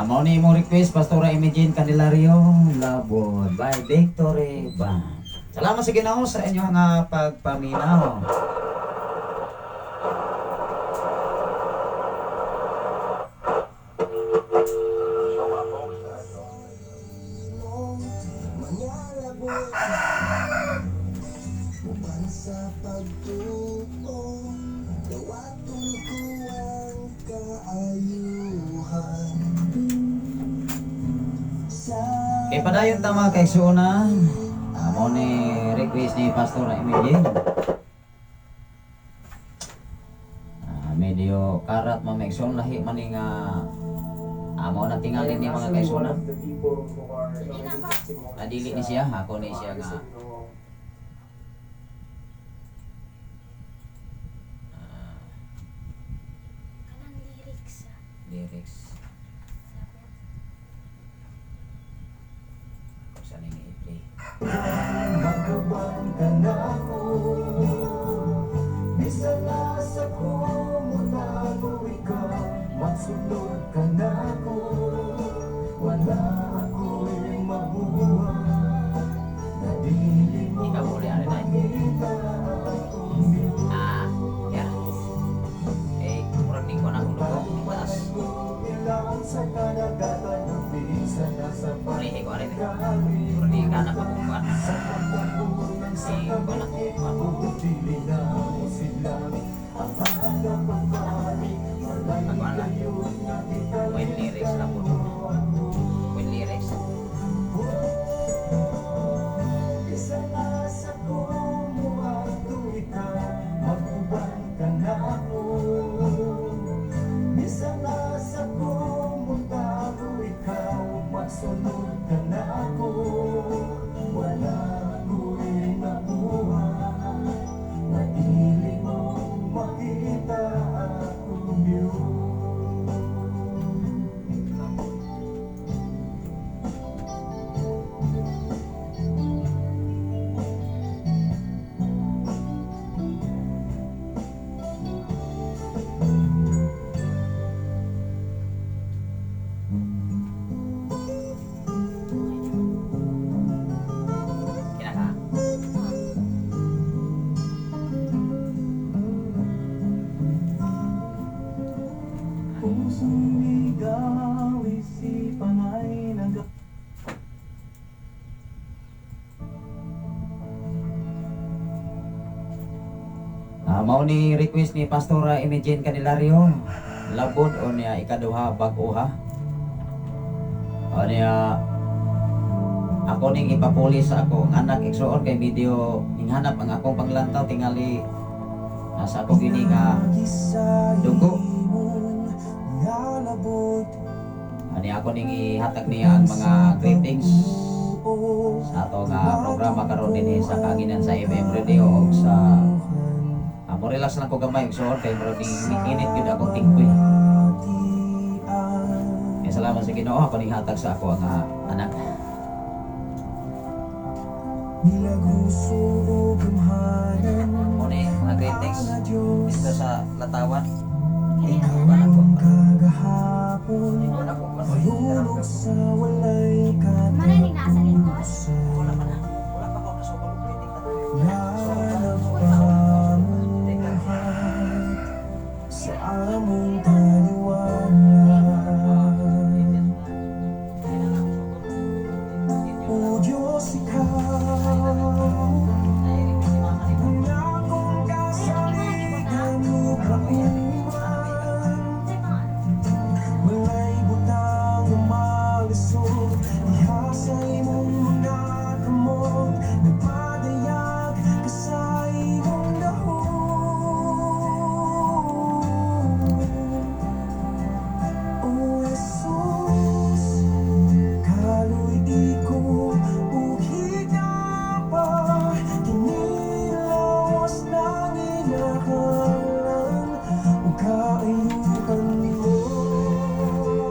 Mao ni imong request, Pastora Imogene Candelario, Labod by Victory Band. Salamat sa Ginoo sa inyong pagpaminaw. Uban sa pagtuo, dawaton ko ang kaayuhan. Sa Kay padayon ta, mga kaigsuonan. Mao ni request ni Pastora Imogene. Medyo karat, mga kaigsuon, lahi man ni nga Mao na tingali I ni am mga actually one kaigsuonan. of the people who are already testimonies Dili ni siya, ako ni siya nga sa Ginoo. Kanang lyrics ah. Lyrics. Sabi. Kung saan yung i-play. Magkabang ka na ako. Bisan nasa ko mutago ikaw, magsunod ka na ako. Wala ako'y mabuhat na dili mo Ikaw uli, ano na eh? makita akong Diyos. Yeah. Eh, murag di ko na hulog taas. Ilang sa kadagatan ng bisan nasa Ulihi ko ano eh. pagkalim. Murag di ka na pagkukuan. Sa pagkukulang sa Eh, wala ko kuan. Dili na mo sila ang pagkapapali. Walay Pagkuan lang. kayo nga With lyrics lang po. With lyrics. Isa na sa kumuadto ikaw, mag-uban ka na ako. Bisan na sa kumutago ikaw, magsunod ka na ako. Wala ko'y nabuhay na dili mo makita akong Diyos. Kinaka. Pusong ligaw, isipan ay nag Mao ni request ni Pastora Imogene Candelario. Labod o niya ikaduha bag-o ha. O niya ako ning ipapuli sa akong anak igsuon kay video hinghanap ang akong panglantaw, tingali nasa ako gini nga dugo. Ani ako ning ihatag niya ang mga greetings sa ato nga programa karon dinhi sa Kaanginan sa MM Radio og sa mo relax lang ko gamay, igsuon, kay murag ning init gyud akong tingkoy. Kaya salamat sa Ginoo, ako ning hatag sa ako ang anak. Mo ni mga greetings dito sa Latawan. Ikaw ang kagahapon, Mahulog sa walay Mana ning nasa likod? Wala pa na. Wala pa ko nasugol og greeting. Na nagpamuhat sa among taliwangan. O Diyos, ikaw ang akong kasaligan ug kauban. Walay butang malisod diha sa imong mga kamot. Nagpadayag ka sa imong dahom. O Jesus, kaluy-i ko ug higaba. Kining lawas nanginahanglan og kaayuhan nimo. Ano yun?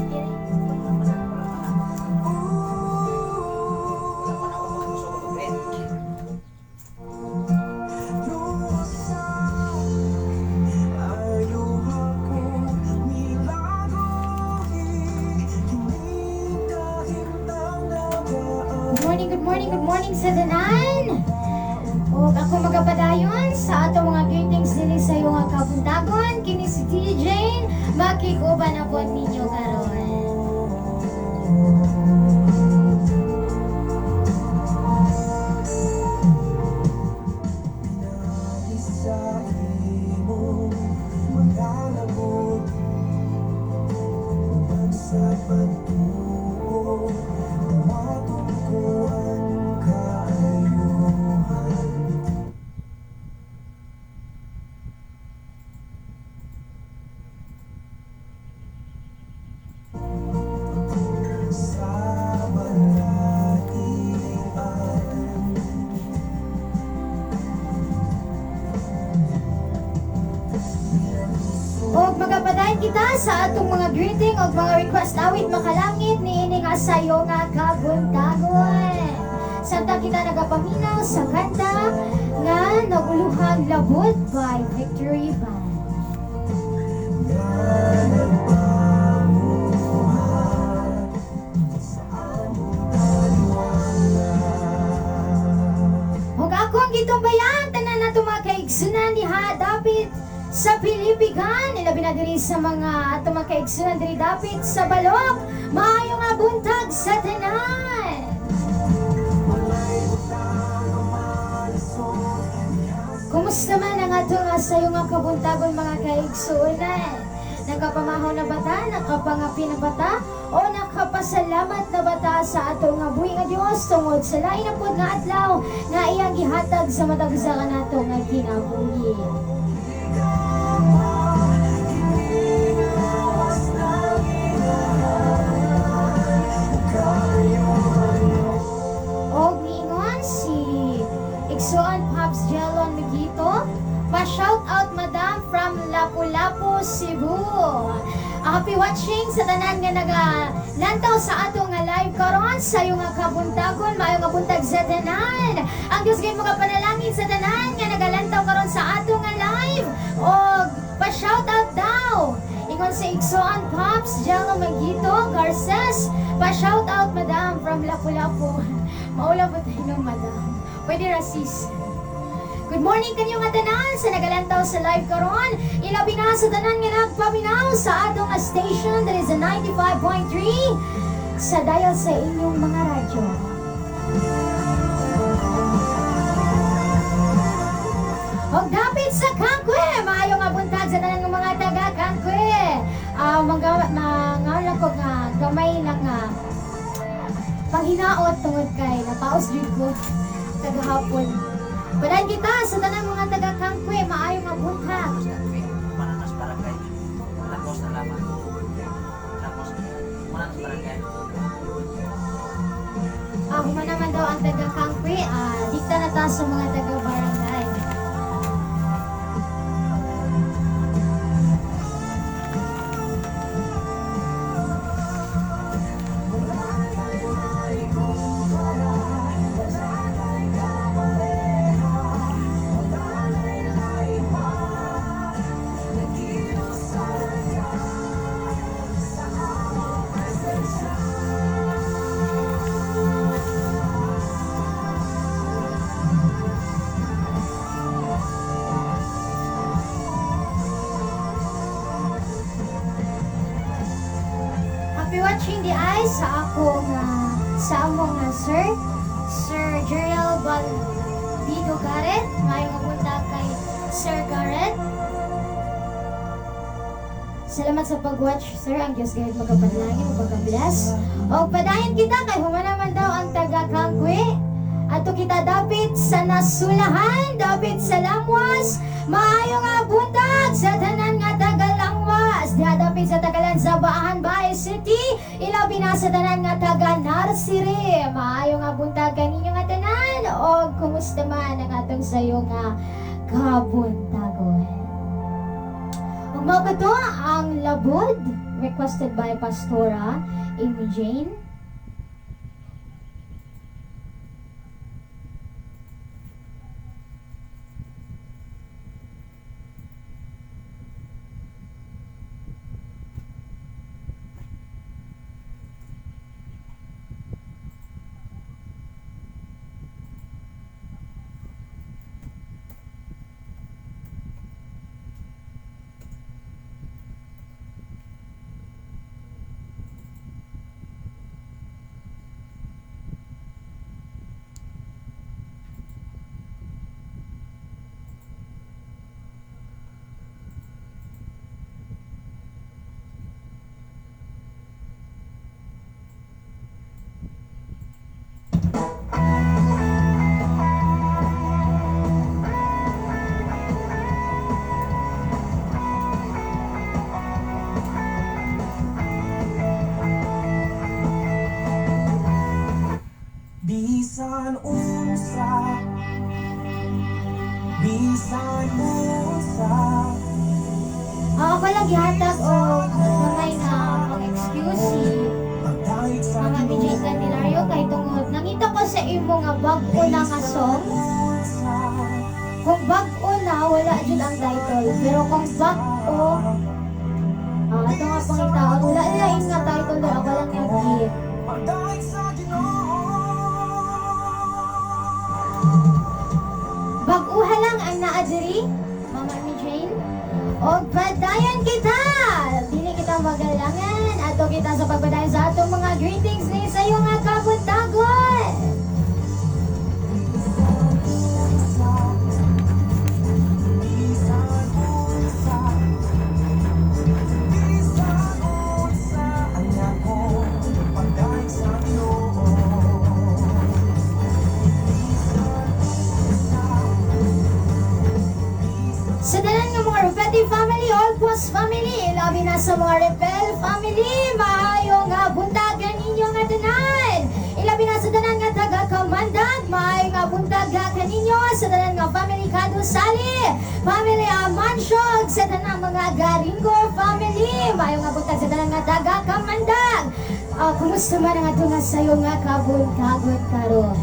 Dire. Wala pa na. Wala pa na ako nasugol og greeting. Diyos, ayaw ako milagohi. Kining kahimtang Good morning, good morning, good morning sa tanan. Ug ako magapadayon sa ato mga greetings dinhi sa iyong nga kabuntagon. Kini si DJ Jane, makikuban na po ninyo karon. Sa imong mga labot, uban sa pagtuo, dawaton ko ang kaayuhan. sa atong mga greeting o mga request awit makalangit niini nga sayo nga kabuntagon. Samtang kita nagapaminaw sa kanta nga Naguluhang Labot by Victory Band. Ug akong gitumbayan tanan nato mga kaigsunan diha dapit sa Pilipigan, ilabi na diri sa mga ato mga kaigsunan diri dapit sa Balok. Maayo nga buntag sa tanan. Kumusta man ang ato nga sayo nga kabuntagon mga kaigsunan? Nakapamahaw na bata, nakapangapi na bata, o nakapasalamat na bata sa ato nga buhi nga Dios tungod sa lain na pod nga adlaw nga iyang gihatag sa matag usa kanato nga kinabuhi. Og niingon si Igsoon Pops Jelon Migito, pa-shout out madam from Lapu-Lapu, Cebu. Happy watching sa tanan nga naga lantaw sa ato nga live karon sa nga kabuntagon, maayo nga buntag sa tanan. Ang Dios gid mga panalangin sa tanan nga nagalantaw karon sa ato nga live. Og pa-shout out daw. Ingon sa Igsoon Pops Jello Magito Garces, pa-shout out madam from Lapu-Lapu. Maula po tayo ng madam. Pwede ra sis. Good morning kanyo nga tanan sa nagalantaw sa live karon. Ilabi na sa tanan nga nagpaminaw sa atong nga station that is a 95.3 sa dial sa inyong mga radyo. Og dapit sa Kangkwe, maayo nga buntag sa tanan nga mga taga Kangkwe. Ah, mga mga lang ko nga gamay lang nga panghinaot tungod kay napaos jud ko kagahapon. Padayon kita sa tanang mga taga Kangkwe, maayo nga buntag. Mananas barangay. Tapos na lamang. Tapos, Mananas barangay. Ah, human naman daw ang taga Kangkwe, dikta na ta sa mga taga barangay. Happy watching the eyes sa ako nga sa amo nga sir, Sir Jeriel Baldido Garrett. Ngayong buntag kay Sir Garrett. Salamat sa pag-watch, sir. Ang Diyos gahit magapanalangin ug pagka-bless. O padayon kita kay human naman daw ang taga Kangkwe. Ato kita dapit sa nasulahan, dapit sa Lamwas. Maayo nga buntag sa tanan nga taga Lamwas. Diha dapit sa Tagalan sa Baahan, Bae City. Ilabi na sa tanan nga taga Narsire. Maayo nga buntag kaninyo nga tanan. O kumusta man ang atong sayo nga kabuntagon. Ug mao kato ang Labod requested by Pastora Amy Jane. Bisan unsa, bisan unsa. Ako lang gihatag og you si Mama BJ Candelario kay tungod nangita ko sa imo nga bag-o na nga song. Kung bag-o na, wala jud ang title. Pero kung bag-o, ito nga pangitaon, wala lain nga title pero ako lang nag. Bag-uha lang ang naa diri, Mama Mi Jane. Og padayon kita! Dili kita magalangan. Ato kita sa pagpadayon sa atong mga greetings ni sa iyo nga kabuntagon. Sa tanan nga mga Rufetti family, All Post family, labi na sa mga Repel family, maayo nga buntagan ninyo nga tanan. Ilabi na sa tanan nga taga Kamandag, maayo nga buntag kaninyo sa tanan nga family Kadusali, family Amansyog, sa tanan mga Garingo family, maayo nga buntag sa tanan nga taga Kamandag. Kumusta man ang ato nga sayo nga kabuntagon karon?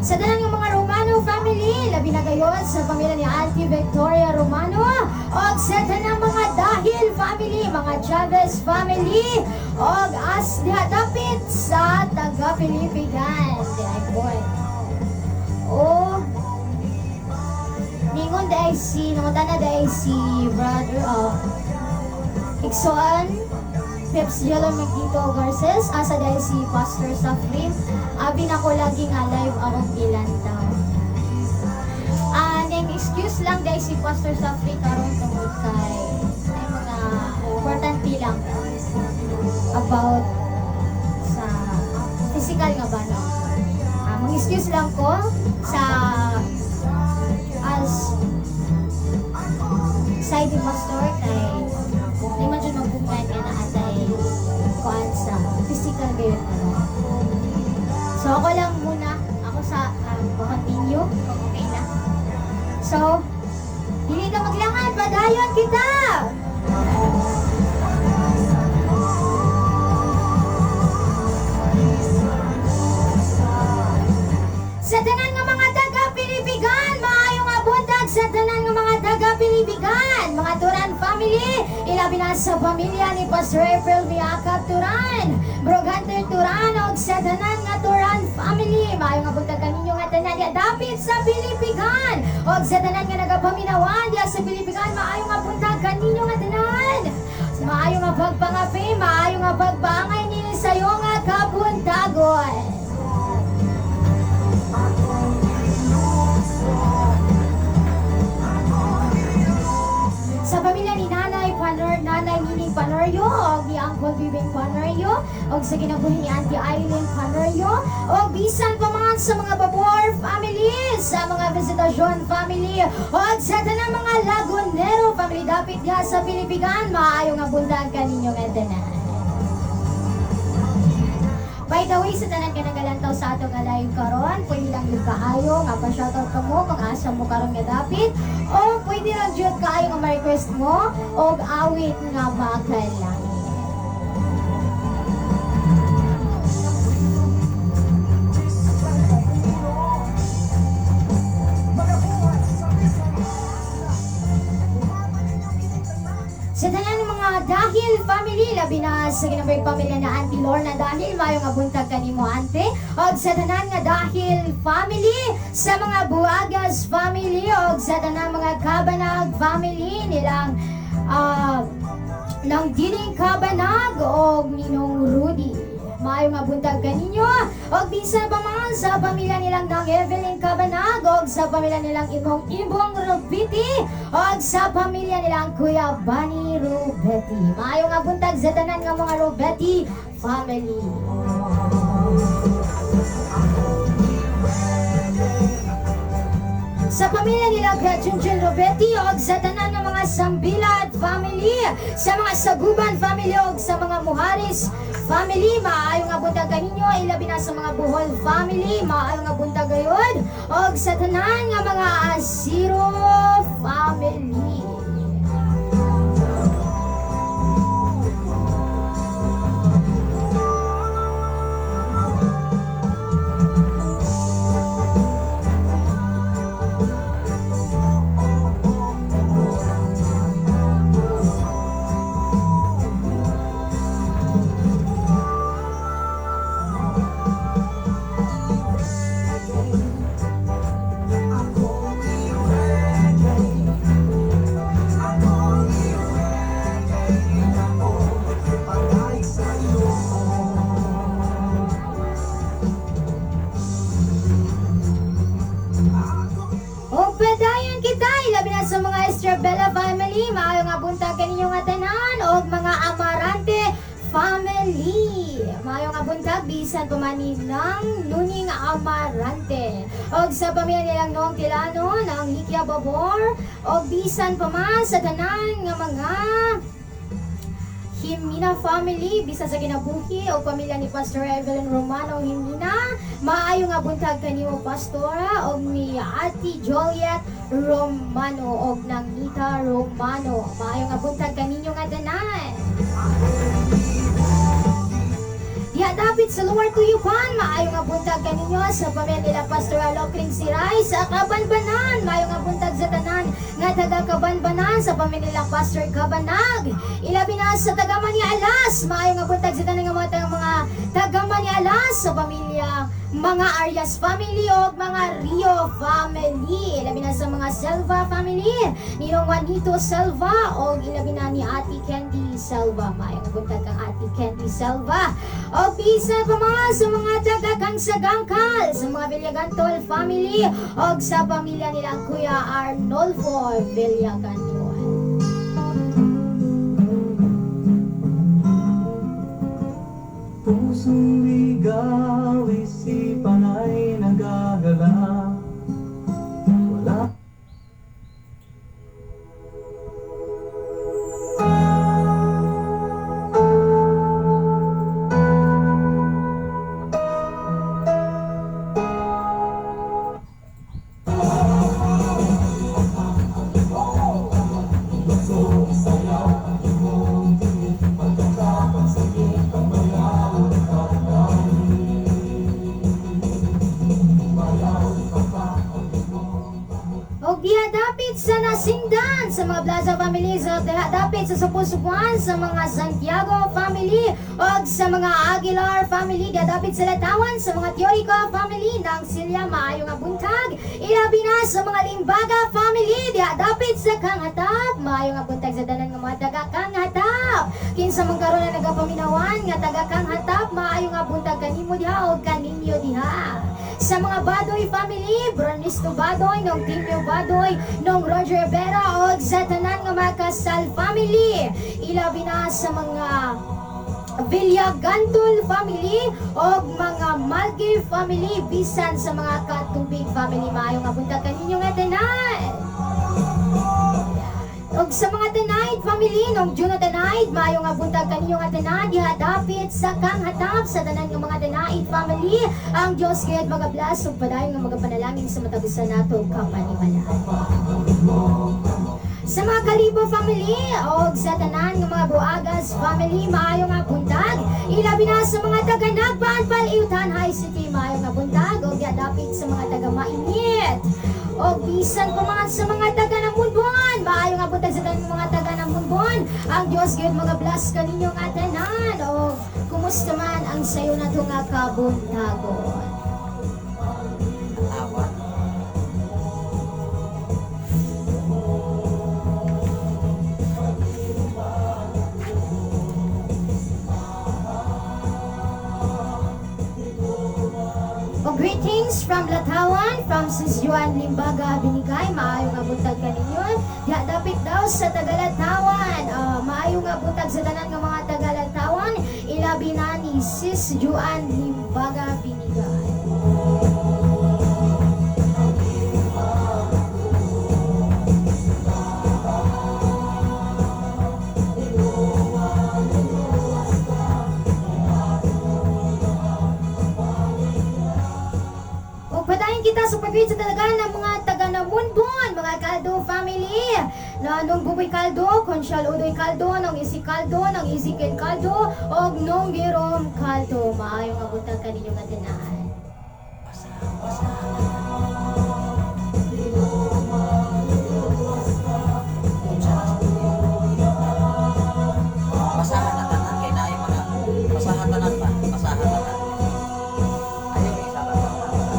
Sa tanan ng mga Romano family, labi na gayon sa pamilya ni Auntie Victoria Romano, og sa tanang mga Dahil family, mga Chavez family, og as diha dapit sa taga Pilipigan. Diay boy. O ningon dai si nangutana dai si brother Iksoan Peps Jello Magdito Garces, asa dai si Pastor Safrim. Abi na ko lagi nga live akong ilantaw. Ning excuse lang dai si Pastor Safri karon tungod kay ay mga importante lang about sa physical nga ba no. Mang excuse lang ko sa as side ni Pastor kay di man jud magbungay nga naatay kuan sa physical gayon ano. So ako lang muna, ako sa continue kung okay na. So, dili ka maglangan, padayon kita! Sa tanan nga mga taga Pilipigan, maayo nga buntag sa tanan nga mga taga Pilipigan, mga Turan family, ilabi na sa pamilya ni Pastor April Miakap Turan, Bro Hunter Turan, og sa tanan nga Turan family, maayo nga buntag kaninyo nga tanan diya dapit sa Pilipigan, og sa tanan nga nagapaminawan diya sa Pilipigan, maayo nga buntag kaninyo nga tanan. Maayo nga pagpangapi, maayo nga pagpaangay ni sayo nga kabuntagon. Sa pamilya ni Nanay Panor, Nanay Nining Panorio, og ni Uncle Bibing Panorio, og sa kinabuhi ni Auntie Eileen Panorio, og bisan pa man sa mga Babor family, sa mga Visitasyon family, og sa tanang mga Lagunero family dapit diha sa Pilipigan, maayo nga buntag kaninyo nga tanan. By the way, sa tanan ka nagalantaw sa ato nga live karon, pwede lang jud kaayo nga pa-shoutout ka mo kung asa mo karon nga dapit, o pwede lang jud kaayo nga ma-request mo og awit nga makalangit. Sa tanan ng mga Dahil family, labi na sa ginabayag pamilya na Auntie Lorna Dahil, mayo nga buntag kanimo ante. Og sa tanan nga Dahil family, sa mga Buagas family, og sa tanan mga Kabanag family nilang ng Dining Kabanag og Ninong Rudy. Maayo nga buntag kaninyo og bisan pa man sa pamilya nilang nang Evelyn Kabanag og sa pamilya nilang Imong Imbong Rubiti og sa pamilya nilang Kuya Bunny Rubetti. Maayo nga buntag sa tanan nga mga Rubetti family. Sa pamilya nila Junjun Robetti og sa tanan nga mga Sambilad family, sa mga Saguban family og sa mga Muharis family, maayo nga buntag kaninyo, ilabi na sa mga Bohol family, maayo nga buntag gayud og sa tanan nga mga Asiro family. buntag kaninyo nga tanan og mga Amarante family. Maayo nga buntag bisan pa man nilang Nuning Amarante. Og sa pamilya nilang Noong Tilano, ng Hikya Babor, og bisan pa man sa tanan nga mga Himina family, bisan sa kinabuhi o pamilya ni Pastor Evelyn Romano Himina, maayo nga buntag kanimo Pastora og ni Ate Joliet Romano og nang Nita Romano. Maayo nga buntag kaninyo nga tanan. Diha dapit sa Lower Tuyupan, maayo nga buntag kaninyo sa pamilya nila Pastor Alocring Siray sa Kabanbanan. Maayo nga buntag sa tanan nga taga Kabanbanan sa pamilya nila Pastor Kabanag. Ilabi na sa taga Manialas, maayo nga buntag sa tanan nga mga taga Manialas sa pamilya mga Arias family o mga Rio family. Ilabi na sa mga Selva family, Ninong Juanito Selva o ilabi na ni Ate Candy Selva. Maayo nga buntag kang Ate Candy Selva. O bisa pa mga sa mga taga Kangsagangkal, sa mga Villagantol family o sa pamilya nilang Kuya Arnolfo Villagantol. Pusong ligaw, isipan ay nagagala. Wala. Og diha dapit sa Nasindan sa mga Plaza family, sa diha dapit sa Supusupuan sa mga Santiago family og sa mga Aguilar family, diha dapit sa Latawan sa mga Teorico family ng Silya, maayo nga buntag. Ilabi na sa mga Limbaga family, diha dapit sa Kanghatap, maayo nga buntag sa tanan nga mga taga Kanghatap. Kinsa man karon na nagapaminawan nga taga Kanghatap, maayo nga buntag kanimo diha og kaninyo diha. Sa mga Badoy family, Bronisto Badoy, nong Timio Badoy, nong Roger Vera, og sa tanan nga mga Kasal family. Ilabi na sa mga Villagantol family og mga Malgi family, bisan sa mga Katubig family, maayo nga buntag kaninyo nga tanan. Og sa mga Tanaid family, nung Juno Tanaid, maayo nga buntag kaninyo nga tanan, diha dapit sa Kanghatap, sa tanan nga mga Tanaid family, ang Diyos kaya't magabless ug padayon nga magapanalangin sa matag usa nato kapanimalan. Sa mga Kalibo family og sa tanan nga mga Buagas family, maayo nga buntag. Ilabi na sa mga taga Nagpaan, Paliutan High City, maayo nga buntag og diha dapit sa mga taga Mainit. Og bisan pa man sa mga taga Namunbon, maayo nga buntag sa tanan nga mga taga Namunbon. Ang Diyos gayud mga bless kaninyo nga tanan. Og kumusta man ang sayo nato nga kabuntagon? Awa. O greetings from Latawan, from Sis Juan Limbaga Binigay, maayo nga buntag kaninyo. Diha dapit daw sa Tagalatawan. Maayo nga buntag sa tanan nga mga Tagalatawan, ilabi na ni Sis Juan Limbaga Binigay. O padayon kita sa pag sa talaga ng mga taga Namunbon, mga Caldo family. Na nung Buboy Caldo, Conchal Udoy Caldo, nung Isi Caldo, nung Ezekiel Caldo, og nung Jerome Caldo. Maayo nga buntag kaninyo nga tanan. Basa, basa. Unsa na sa Basahan na tanan kay naay mga basahan tanan ba? Basahan tanan. Ayaw isa ba? Basahan tanan.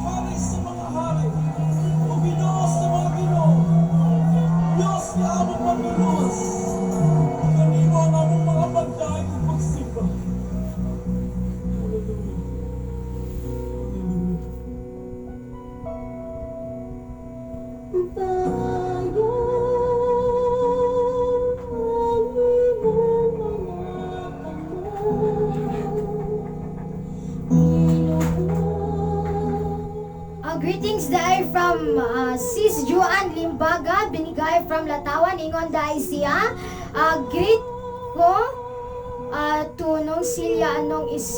Hari sa mga hari, o Ginoo sa mga Ginoo, Diyos nga among manluluwas. from Sis Juan Limbaga, binigay from Latawan, ingon dai siya. Greet ko to nung Silya anong is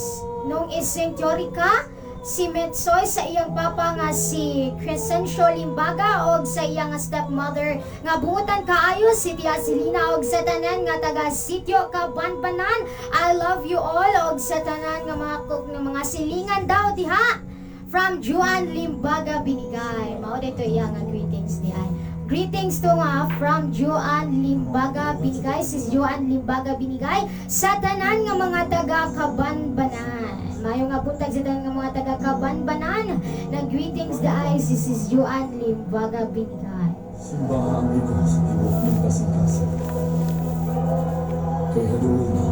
nung ising teorika si Metsoy sa iyang papa nga si Crescencio Limbaga og sa iyang nga stepmother nga buutan kaayo si Tia Selina og sa tanan nga taga Sitio Kabanbanan. I love you all og sa tanan nga mga nga mga silingan daw diha from Juan Limbaga binigay. Mao dito iya nga greetings di ay. Greetings to nga from Juan Limbaga binigay, si Juan Limbaga binigay sa tanan nga mga taga Kabanbanan. Mayo nga buntag sa tanan nga mga taga Kabanbanan. Nag-greetings di ay si Sis Juan Limbaga binigay. Simbaha ang ikaw sa tibok ng kasing-kasing. Kay haduol na,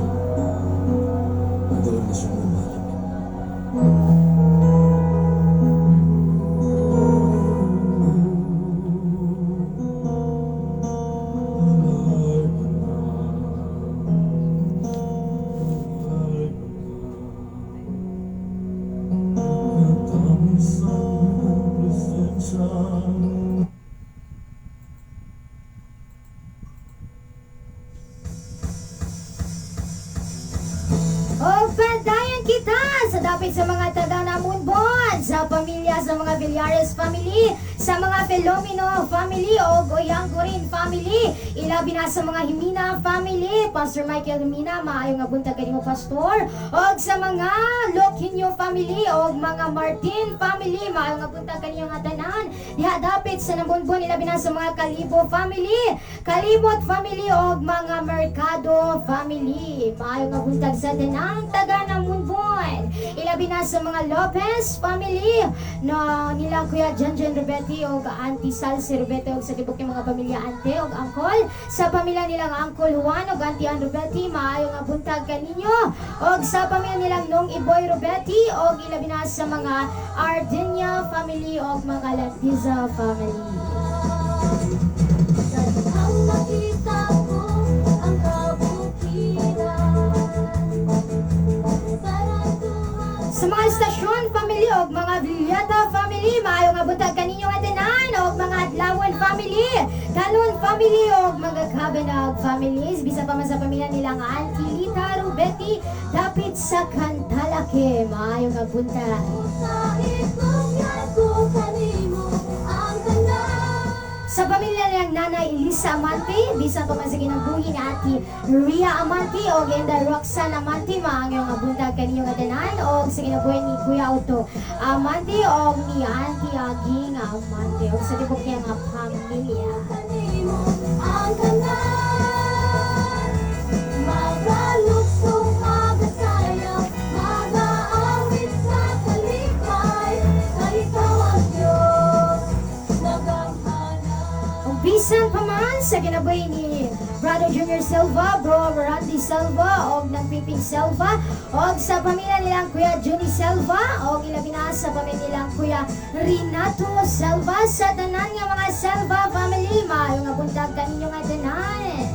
haduol na siyang bumalik. Natamis ang iyong presensya. O padayon kita sa dapit sa mga taga Namunbon, sa pamilya sa mga Villares family, sa mga Felomino family o Goyanggurin family, ilabi na sa mga Himina family, Pastor Michael Himina, maayo nga buntag kanimo pastor, og sa mga Loquinho family og mga Martin family, maayo nga buntag kaninyo nga tanan. Diha dapit sa Namunbon, ilabi na sa mga Kalibo family, Kalimot family og mga Mercado family. Maayo nga buntag sa tanang taga Namunbon. Ilabi na sa mga Lopez family na nila Kuya Janjan Robetti og Auntie Salsi Robetti og sa tibok ng mga pamilya ante og angkol, sa pamilya nilang Uncle Juan og Auntie Ann Robetti, maayo nga buntag kaninyo, og sa pamilya nilang Nong Iboy Robetti og ilabi na sa mga Ardinia family og mga Landiza family. Ang nakita ko ang kabukiran. Sa mga istasyon family og mga Villeta family, maayo nga buntag kaninyo nga tanan og mga Adlawon family, Talon family og mga Kabanag families, bisa pa man sa pamilya nila nga Auntie Lita Rubetti dapit sa Kantalake, maayo nga buntag. Sa itong ko kanimo ang tanan. Sa pamilya nilang Nanay Elisa Amante, bisan pa man sa kinabuhi ni Ate Ria Amante o Genda Roxanne Amante, maayo nga buntag kaninyo nga tanan og sa kinabuhi ni Kuya Otto Amante og ni Auntie Aging Amante og sa tibok niya nga pamilya. Kanimo ang tanan. Magaluksong magasayaw, magaawit sa kalipay, kay ikaw ang Diyos, nagamhanan. Ug bisan pa man sa kinabuhi ni Brother Junior Silva, Bro Randy Silva, og nang Piping Silva, og sa pamilya nilang Kuya Juni Silva, og ilabi na sa pamilya nilang Kuya Renato Silva, sa tanan nga mga Silva family, maayo nga buntag kaninyo nga tanan.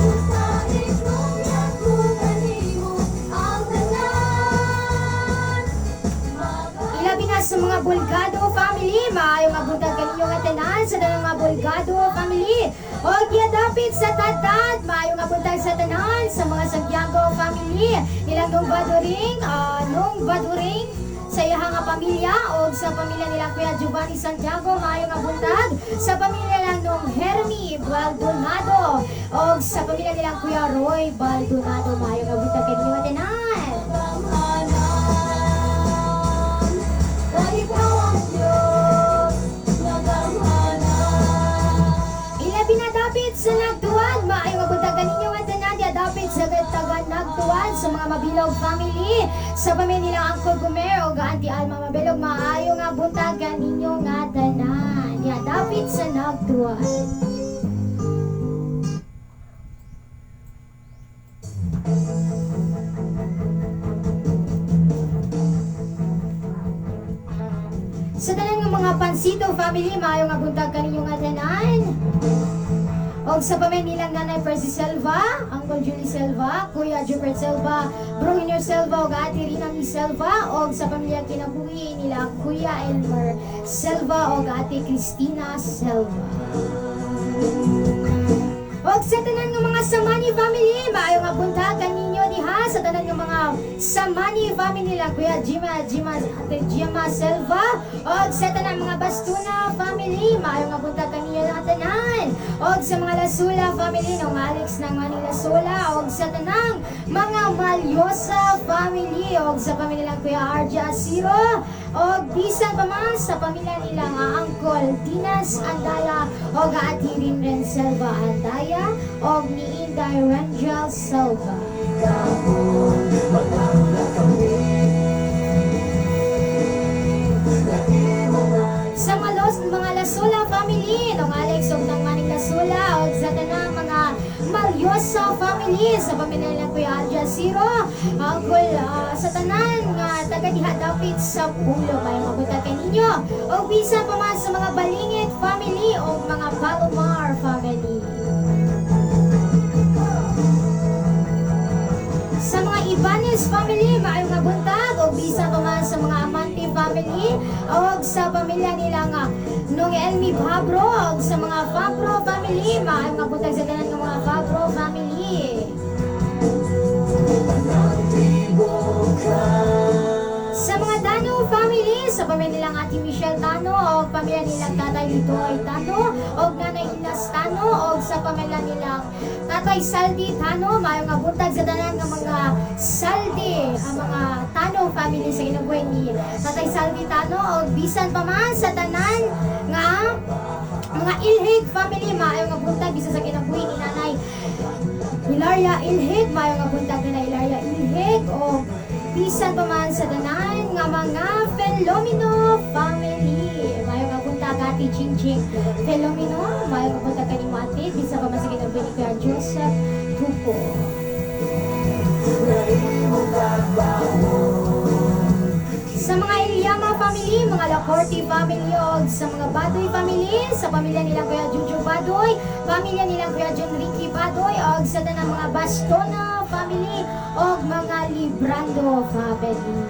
Sa itlog ko kanimo ang tanan. Ilabi na sa mga Bulgado family, maayo nga buntag kaninyo nga tanan sa tanan nga Bulgado family. Og giyadapit sa tatad, maayo nga buntag sa tanan sa mga Santiago family. Nilang nung Baduring sa iyang nga pamilya og sa pamilya nilang Kuya Giovanni Santiago, maayo nga buntag sa pamilya lang nung Hermie Baldonado og sa pamilya nilang Kuya Roy Baldonado, maayo nga buntag kaninyo nga tanan. Nagamhanan, kay ikaw ang Diyos, nagamhanan. Ilabi na dapit sa nagtuwad, maayo nga buntag kaninyo nga tanan, diya dapit sa taga nagtuwad sa mga Mabilog family, sa pamilya nilang Uncle Gumer o Auntie Alma Mabilog, maayo nga buntag kaninyo nga tanan, diya dapit sa nagtuwad. Sa tanan nga mga Pansito family, maayo nga buntag kaninyo nga tanan. Og sa pamilya nilang Nanay Percy Silva, Uncle Julie Silva, Kuya Jupert Silva, Bro Hiner Silva, og Ate Rina Mi Silva, og sa pamilya kinabuhi nila Kuya Elmer Silva og Ate Christina Silva. Og sa tanan nga mga Samani family, maayo nga buntag kaninyo diha sa tanan nga mga Samani family nila Kuya Jima, Jima, Ate Jima Silva, og sa tanan mga Bastuna family, maayo nga buntag kaninyo nga tanan. Og sa mga Lasula family, nung Alex ng Manny Lasula, og sa tanang mga Malyosa family, og sa pamilya nilang Kuya RJ Asiro, og bisan pa man sa pamilya nila nga Uncle Dinas Andaya, og Ate Rinren Silva Andaya, og ni Inday Rangel Silva. Sa mga Lasula family, nung Alex og nang Maning Lasula, og sa tanang mga Malyosa family, sa pamilya nilang Kuya Alja Zero, Uncle sa tanan nga taga diha dapit sa Pulo, may mabuntag kaninyo. Og bisan pa man sa mga Balingit family og mga Palomar family. Sa mga Ibanez family, maayong nga buntag, og bisan pa man sa mga Amante family, og sa pamilya nila nga Nung Elmi Fabro, og sa mga Fabro family, maayong nga buntag sa tanan nga mga Fabro family. Sa mga Dano family, sa pamilya nilang Ate Michelle Dano, og pamilya nilang Tatay Litoy Tano, og Nanay Inas Tano, og sa pamilya nilang Tatay Saldi Tano, maayong nga buntag sa tanan nga mga Saldi, ang mga Tano family sa kinabuhi ni Tatay Saldi Tano, og bisan pa man sa tanan nga mga Ilhig family, maayong nga buntag bisan sa kinabuhi ni Nanay Hilaria Ilhig, maayong nga buntag na Hilaria Ilhig, og bisan pa man sa tanan nga mga Felomino family. Maayong nga buntag Ate Chingching Felomino, maayong nga buntag kanimo ate, bisan pa man sa kinabuhi ni Kuya Joseph Tupo. Sa mga Ilyama family, mga Lacorte family, og sa mga Badoy family, sa pamilya nilang Kuya Juju Badoy, pamilya nilang Kuya John Ricky Badoy, og sa tanang mga Bastona family, og mga Librando family.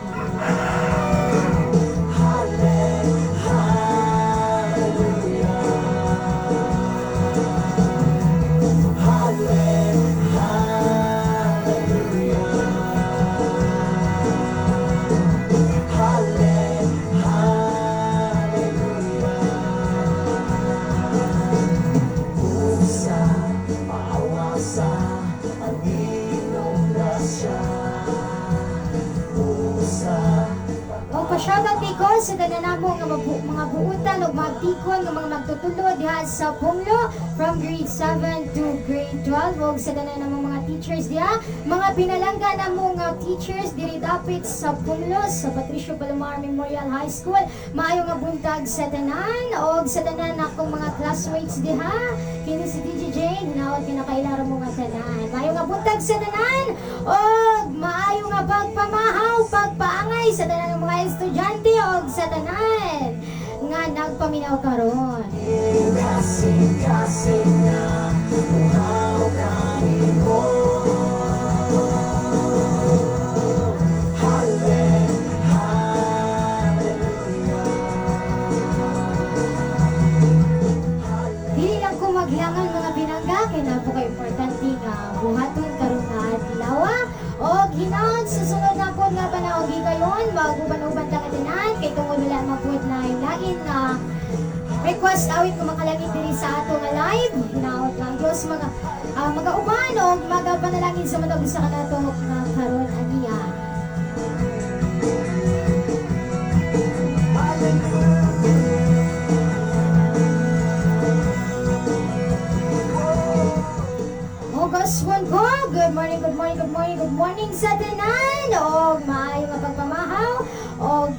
O pa-shoutout ko sa tanan namo nga mga buutan ug mga tikon nga mga magtutulod diha sa Punglo from grade 7 to grade 12, ug sa tanan namong mga teachers diha, mga pinalangga namo nga teachers diri dapit sa Punglo sa Patricio Palomar Memorial High School. Maayo nga buntag sa tanan og sa tanan akong mga classmates diha. Kini si DJ Jane, hinaot kinakailara mo nga tanan. Maayo nga buntag sa tanan og maayo nga pagpamahaw, pagpaangay sa tanan ng mga estudyante og sa tanan nga nagpaminaw karon. Dili lang ko maglangan mga binangga kay napaka-importante nga buhaton karon nga adlaw og hinaot sa sunod na pod nga panahon gigayon maguban-uban ta katanan kay tungod wala mapud na lain nga request awit ko makalangit diri sa ato nga live. Hinaot lang Dios mga magauban og magapanalangin sa matag usa kanato nga karon aniya. August 1 ko. Good morning, good morning, good morning, good morning sa tanan. Og maayo nga pagpamahaw og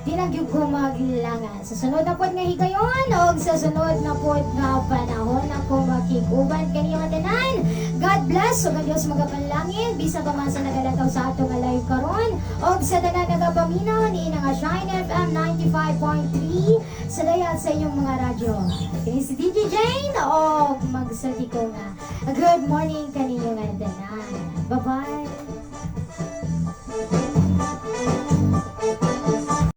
di na gyud ko maglangan. Sa sunod na pod nga higayon og sa sunod na pod nga panahon ako makig-uban kaniyo nga tanan. God bless ug ang Dios magapanalangin bisan pa man sa nagalantaw sa ato nga live karon og sa tanan. Magapaminaw ni nga Shine FM 95.3 sa dayat sa inyong mga radyo. Kini si DJ Jane o magsulti ko nga. Good morning kaninyo nga tanan.